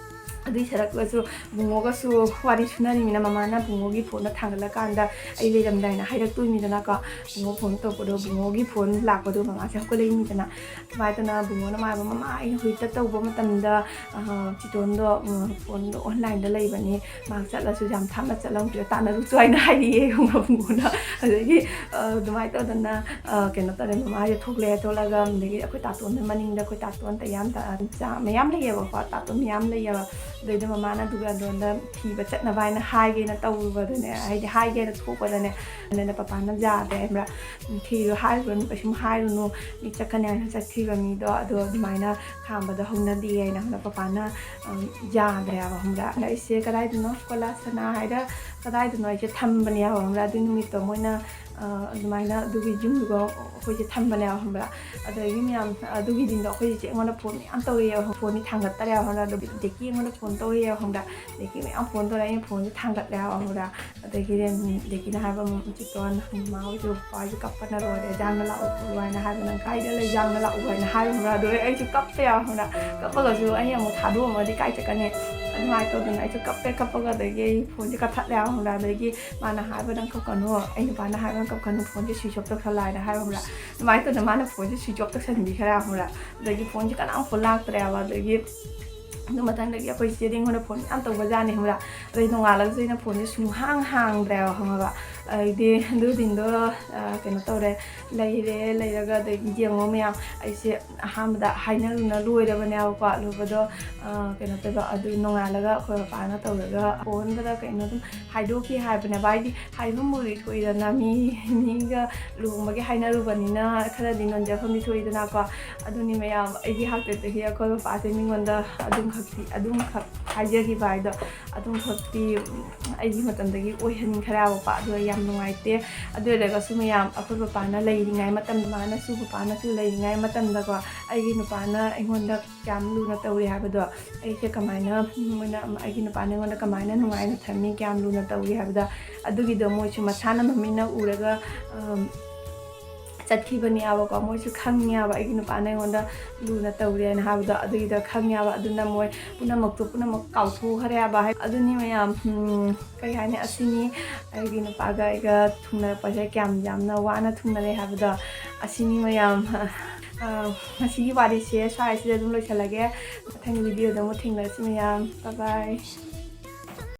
ꯑꯗꯨꯏ ꯁꯔꯛꯇꯁꯨ ꯕꯨꯡꯉꯣꯒꯁꯨ ꯋꯥꯔꯤ ꯁꯨꯅꯔꯤꯃꯤꯅ ꯃꯃꯥꯅ ꯕꯨꯡꯉꯣꯒꯤ ꯐꯣꯟꯗ ꯊꯥꯡꯒꯠꯂꯀꯥꯟꯗ ꯑꯩ ꯂꯩꯔꯝꯗꯥꯏꯅ ꯍꯥꯏꯔꯛꯇꯣꯏꯅꯤꯗꯅꯀꯣ꯫ ꯕꯨꯡꯉꯣ ꯐꯣꯟ ꯇꯧꯕꯗꯣ, ꯕꯨꯡꯉꯣꯒꯤ ꯐꯣꯟ ꯂꯥꯛꯄꯗꯣ ꯃꯃꯥꯁꯦ ꯍꯧꯒꯠꯂꯛꯏꯅꯤꯗꯅ꯫ ꯑꯗꯨꯃꯥꯏꯅ ꯇꯧꯅ ꯕꯨꯡꯉꯣꯅ ꯃꯥ ꯍꯥꯏꯕ, "ꯃꯃꯥ, ꯑꯩꯅ ꯍꯧꯖꯤꯛꯇ ꯇꯧꯕ ꯃꯇꯝꯗ, ꯑ, ꯆꯤꯇꯣꯟꯗꯣ, ꯎꯝ, ꯐꯣꯟꯗꯣ ꯑꯣꯟꯂꯥꯏꯟꯗ ꯂꯩꯕꯅꯤ, ꯃꯥ ꯆꯠꯂꯁꯨ ꯌꯥꯝ ꯊꯥꯞꯅ ꯆꯠꯂꯝꯈꯤꯔꯣꯏ, ꯇꯥꯟꯅꯔꯨꯆꯣ" ꯍꯥꯏꯅ ꯍꯥꯏꯔꯛꯑꯦ ꯕꯨꯡꯉꯣꯅ꯫ ꯑꯗꯒꯤ, ꯑ, ꯑꯗꯨꯃꯥꯏꯅ ꯇꯧꯗꯅ, ꯑ, ꯀꯩꯅꯣ ꯇꯧꯔꯦ, ꯃꯃꯥꯁꯦ ꯊꯣꯛꯂꯛꯑꯦ꯫ ꯊꯣꯛꯂꯛꯑꯒ ꯑꯗꯒꯤ ꯑꯩꯈꯣꯏ ꯇꯥꯇꯣꯟꯗ ꯃꯅꯤꯡꯗ ꯑꯩꯈꯣꯏ ꯇꯥꯇꯣꯟ ꯇꯌꯥꯝ ꯇ-, ꯃꯆꯥ ꯃꯌꯥꯝ ꯂꯩꯌꯦꯕꯀꯣ, ꯇꯥꯇꯣꯟ ꯃꯌꯥꯝ ꯂꯩꯌꯦꯕ꯫ ꯑꯗꯩꯗ ꯃꯃꯥꯅ ꯗꯨꯀꯥꯟꯗꯣꯟꯗ ꯊꯤꯕ ꯆꯠꯅꯕ ꯍꯥꯏꯅ ꯍꯥꯏꯒꯦꯅ ꯇꯧꯔꯨꯕꯗꯅꯦ, ꯍꯥꯏꯗꯤ ꯍꯥꯏꯒꯦꯅ ꯊꯣꯛꯄꯗꯅꯦ, ꯑꯗꯨꯅ ꯄꯄꯥꯅ ꯌꯥꯗꯦ ꯍꯥꯏꯕ꯭ꯔꯥ, "ꯊꯤꯔꯨ ꯍꯥꯏꯔꯨꯔꯅꯨ, ꯀꯩꯁꯨꯝ ꯍꯥꯏꯔꯨꯅꯨ, ꯃꯤ ꯆꯠꯀꯅꯤ ꯍꯥꯏꯅ ꯆꯠꯈꯤꯕ ꯃꯤꯗꯣ ꯑꯗꯣ ꯑꯗꯨꯃꯥꯏꯅ ꯈꯥꯝꯕꯗ ꯍꯧꯅꯗꯦ" ꯍꯥꯏꯅ ꯍꯥꯏꯕꯗ ꯄꯄꯥꯅ, ꯎꯝ, ꯌꯥꯗ꯭ꯔꯦ ꯍꯥꯏꯕ, ꯈꯪꯕ꯭ꯔꯥ? ꯑꯗ ꯑꯩꯁꯦ ꯀꯗꯥꯏꯗꯅꯣ, ꯀꯣꯂꯥꯁꯅꯥ ꯍꯥꯏꯔ ꯀꯗꯥꯏꯗꯅꯣ ꯑꯩꯁꯦ ꯊꯝꯕꯅꯦ ꯍꯥꯏꯕ, ꯈꯪꯕ꯭ꯔꯥ? ꯑꯗꯨꯏ ꯅꯨꯃꯤꯠꯇꯣ ꯃꯣꯏꯅ ꯑ, ꯑꯗꯨꯃꯥꯏꯅ ꯑꯗꯨꯒꯤ ꯌꯨꯝꯗꯨꯒ ꯑꯩꯈꯣꯏꯁꯦ ꯊꯝꯕꯅꯦꯕ, ꯈꯪꯕ꯭ꯔꯥ? ꯑꯗꯒꯤ ꯃꯌꯥꯝ, ꯑꯗꯨꯒꯤ ꯗꯤꯟꯗꯣ ꯑꯩꯈꯣꯏ ꯆꯦꯆꯦ ꯑꯩꯉꯣꯟꯗ ꯐꯣꯟ ꯃꯌꯥꯝ ꯇꯧꯔꯛꯑꯦꯕ, ꯐꯣꯟꯗꯤ ꯊꯥꯡꯒꯠꯇꯔꯦꯕ, ꯈꯪꯕ꯭ꯔꯥ? ꯑꯗꯨ ꯗꯦꯀꯤ ꯑꯩꯉꯣꯟꯗ ꯐꯣꯟ ꯇꯧꯔꯛꯑꯦꯕ, ꯈꯪꯕ꯭ꯔꯥ? ꯗꯦꯀꯤ ꯃꯌꯥꯝ ꯐꯣꯟ ꯇꯧꯔꯛꯑꯦ, ꯑꯩꯅ ꯐꯣꯟꯁꯦ ꯊꯥꯡꯒꯠꯂꯦ ꯍꯥꯏꯕ, ꯈꯪꯕ꯭ꯔꯥ? ꯑꯗꯒꯤꯗꯤ ꯗꯦꯀꯤꯅ ꯍꯥꯏꯕ, "ꯃꯆꯤꯠꯇꯣ ꯃꯃꯥ ꯍꯣꯏꯁꯨ ꯕꯕꯥ ꯍꯣꯏꯁꯨ ꯀꯞꯄꯅ ꯂꯣꯏꯔꯦ, ꯌꯥꯝꯅ ꯂꯥꯛꯎ ꯈꯣꯠꯂꯨ" ꯍꯥꯏꯅ ꯍꯥꯏꯕ, "ꯅꯪ ꯀꯥꯏꯗ ꯂꯩ? ꯌꯥꯝꯅ ꯂꯥꯛꯎ" ꯍꯥꯏꯅ ꯍꯥꯏꯕ, ꯈꯪꯕ꯭ꯔꯥ? ꯑꯗꯨꯗꯩ ꯑꯩꯁꯨ ꯀꯞꯄꯦꯕ, ꯈꯪꯕ꯭ꯔꯥ? ꯀꯞꯄꯒꯁꯨ ꯑꯩ ꯑꯃꯨꯛ ꯊꯥꯗꯣꯛꯑꯝꯃꯗꯤ ꯀꯥꯏ ꯆꯠꯀꯅꯤ? ꯑꯗꯨꯃꯥꯏꯅ ꯇꯧꯗꯅ ꯑꯩꯁꯨ ꯀꯞꯄꯦ, ꯀꯞꯄꯒ ꯑꯗꯒꯤ ꯑꯩ ꯐꯣꯟꯁꯦ ꯀꯛꯊꯠꯂꯦꯕ, ꯈꯪꯕ꯭ꯔꯥ? ꯑꯗꯒꯤ ꯃꯥꯅ ꯍꯥꯏꯕ, "ꯅꯪ ꯀꯞꯀꯅꯨ, ꯑꯩ ꯅꯨꯄꯥꯅ ꯍꯥꯏꯕ ꯅꯪ ꯀꯞꯀꯅꯨ, ꯐꯣꯟꯁꯦ switch off ꯇꯧꯁꯜꯂꯣ" ꯍꯥꯏꯅ ꯍꯥꯏꯕ, ꯈꯪꯕ꯭ꯔꯥ? ꯑꯗꯨꯃꯥꯏꯅ ꯇꯧꯗꯅ ꯃꯥꯅ ꯐꯣꯟꯁꯦ switch off ꯇꯧꯁꯟꯕꯤꯈ꯭ꯔꯦ, ꯈꯪꯕ꯭ꯔꯥ? ꯑꯗꯒꯤ ꯐꯣꯟꯁꯦ ꯀꯅꯥꯝ ꯐꯣꯟ ꯂꯥꯛꯇ꯭ꯔꯦꯕ꯫ ꯑꯗꯒꯤ ꯑꯗꯨ ꯃꯊꯪꯗꯒꯤ ꯑꯩꯈꯣꯏ ꯆꯦꯗꯤ ꯑꯩꯉꯣꯟꯗ ꯐꯣꯟ ꯌꯥꯝ ꯇꯧꯕꯖꯥꯠꯅꯤ, ꯈꯪꯕ꯭ꯔꯥ? ꯑꯗꯩ ꯅꯣꯡꯉꯥꯜꯂꯒꯁꯨ ꯑꯩꯅ ꯐꯣꯟꯁꯦ ꯁꯨꯡꯍꯥꯡ ꯍꯥꯡꯗ꯭ꯔꯦꯕ, ꯈꯪꯉꯕ? ꯑꯗꯩꯗꯤ ꯑꯗꯨ ꯗꯤꯟꯗꯣ, ꯑ, ꯀꯩꯅꯣ ꯇꯧꯔꯦ, ꯂꯩꯔꯦ, ꯂꯩꯔꯒ ꯑꯗꯩ ꯌꯦꯡꯉꯣ ꯃꯌꯥꯝ, ꯑꯩꯁꯦ ꯑꯍꯥꯟꯕꯗ ꯍꯥꯏꯅꯔꯨꯅ ꯂꯣꯏꯔꯕꯅꯦꯕꯀꯣ, ꯂꯨꯕꯗꯣ, ꯑ, ꯀꯩꯅꯣ ꯇꯧꯕ, ꯑꯗꯨ ꯅꯣꯡꯉꯥꯜꯂꯒ ꯑꯩꯈꯣꯏ ꯃꯄꯥꯅ ꯇꯧꯔꯒ ꯐꯣꯟꯗꯨꯗ ꯀꯩꯅꯣ ꯑꯗꯨꯝ ꯍꯥꯏꯗꯣꯛꯈꯤ ꯍꯥꯏꯕꯅꯦꯕ꯫ ꯍꯥꯏꯗꯤ ꯍꯥꯏꯐꯝꯕꯨꯗꯤ ꯊꯣꯛꯏꯗꯅ, ꯃꯤ, ꯃꯤꯒ ꯂꯨꯍꯣꯡꯕꯒꯤ ꯍꯥꯏꯅꯔꯨꯕꯅꯤꯅ ꯈꯔꯗꯤ ꯅꯣꯟꯖꯐꯝꯗꯤ ꯊꯣꯛꯏꯗꯅꯀꯣ꯫ ꯑꯗꯨꯅꯤ ꯃꯌꯥꯝ, ꯑꯩꯒꯤ ꯍꯥꯛꯇꯛꯇꯒꯤ ꯑꯩꯈꯣꯏ ꯕꯕꯥꯁꯦ ꯃꯤꯉꯣꯟꯗ ꯑꯗꯨꯝꯈꯛꯇꯤ, ꯑꯗꯨꯝꯈꯛ ꯍꯥꯏꯖꯈꯤꯕ ꯍꯥꯏꯗꯣ, ꯑꯗꯨꯝꯈꯛꯇꯤ ꯑꯩꯒꯤ ꯃꯇꯝꯗꯒꯤ ꯑꯣꯏꯍꯟꯈ꯭ꯔꯦꯕꯀꯣ꯫ ꯑꯗꯣ ꯌꯥꯝ ꯅꯨꯡꯉꯥꯏꯇꯦ꯫ ꯑꯗꯨ ꯑꯣꯏꯔꯒꯁꯨ ꯃꯌꯥꯝ, ꯑꯩꯈꯣꯏ ꯕꯕꯥꯅ ꯂꯩꯔꯤꯉꯩ ꯃꯇꯝ, ꯃꯥꯅꯁꯨ, ꯕꯕꯥꯅꯁꯨ ꯂꯩꯔꯤꯉꯩ ꯃꯇꯝꯗꯀꯣ, ꯑꯩꯒꯤ ꯅꯨꯄꯥꯅ ꯑꯩꯉꯣꯟꯗ ꯀꯌꯥꯝ ꯂꯨꯅ ꯇꯧꯔꯤ ꯍꯥꯏꯕꯗꯣ, ꯑꯩꯁꯦ ꯀꯃꯥꯏꯅ, ꯃꯣꯏꯅ, ꯑꯩꯒꯤ ꯅꯨꯄꯥꯅ ꯑꯩꯉꯣꯟꯗ ꯀꯃꯥꯏꯅ ꯅꯨꯡꯉꯥꯏꯅ ꯊꯝꯃꯤ, ꯀꯌꯥꯝ ꯂꯨꯅ ꯇꯧꯔꯤ ꯍꯥꯏꯕꯗꯣ, ꯑꯗꯨꯒꯤꯗꯣ ꯃꯣꯏꯁꯨ ꯃꯁꯥꯅ ꯃꯃꯤꯠꯅ ꯎꯔꯒ, ꯑꯝ, ꯆꯠꯈꯤꯕꯅꯦꯕꯀꯣ꯫ ꯃꯣꯏꯁꯨ ꯈꯪꯉꯦꯕ ꯑꯩꯒꯤ ꯅꯨꯄꯥꯅ ꯑꯩꯉꯣꯟꯗ ꯂꯨꯅ ꯇꯧꯔꯦꯅ ꯍꯥꯏꯕꯗꯣ, ꯑꯗꯨꯒꯤꯗꯣ ꯈꯪꯉꯦꯕ꯫ ꯑꯗꯨꯅ ꯃꯣꯏ ꯄꯨꯝꯅꯃꯛꯇꯣ ꯄꯨꯝꯅꯃꯛ ꯀꯥꯎꯊꯣꯛꯈ꯭ꯔꯦꯕ꯫ ꯍꯥꯏ-, ꯑꯗꯨꯅꯤ ꯃꯌꯥꯝ, ꯎꯝ, ꯀꯩ ꯍꯥꯏꯅꯤ, ꯑꯁꯤꯅꯤ ꯑꯩꯒꯤ ꯅꯨꯄꯥꯒ ꯑꯩꯒ ꯊꯨꯡꯅꯔꯛꯄꯁꯦ ꯀꯌꯥꯝ ꯌꯥꯝꯅ ꯋꯥꯅ ꯊꯨꯡꯅꯔꯦ ꯍꯥꯏꯕꯗꯣ꯫ ꯑꯁꯤꯅꯤ ꯃꯌꯥꯝ꯫ ꯑ, ꯉꯁꯤꯒꯤ ꯋꯥꯔꯤꯁꯦ ꯁ꯭ꯋꯥꯏꯁꯤꯗ ꯑꯗꯨꯝ ꯂꯣꯏꯁꯤꯜꯂꯒꯦ꯫ ꯃꯊꯪꯒꯤ video ꯗ ꯑꯃꯨꯛ ꯊꯦꯡꯅꯔꯁꯤ ꯃꯌꯥꯝ꯫ Bye bye꯫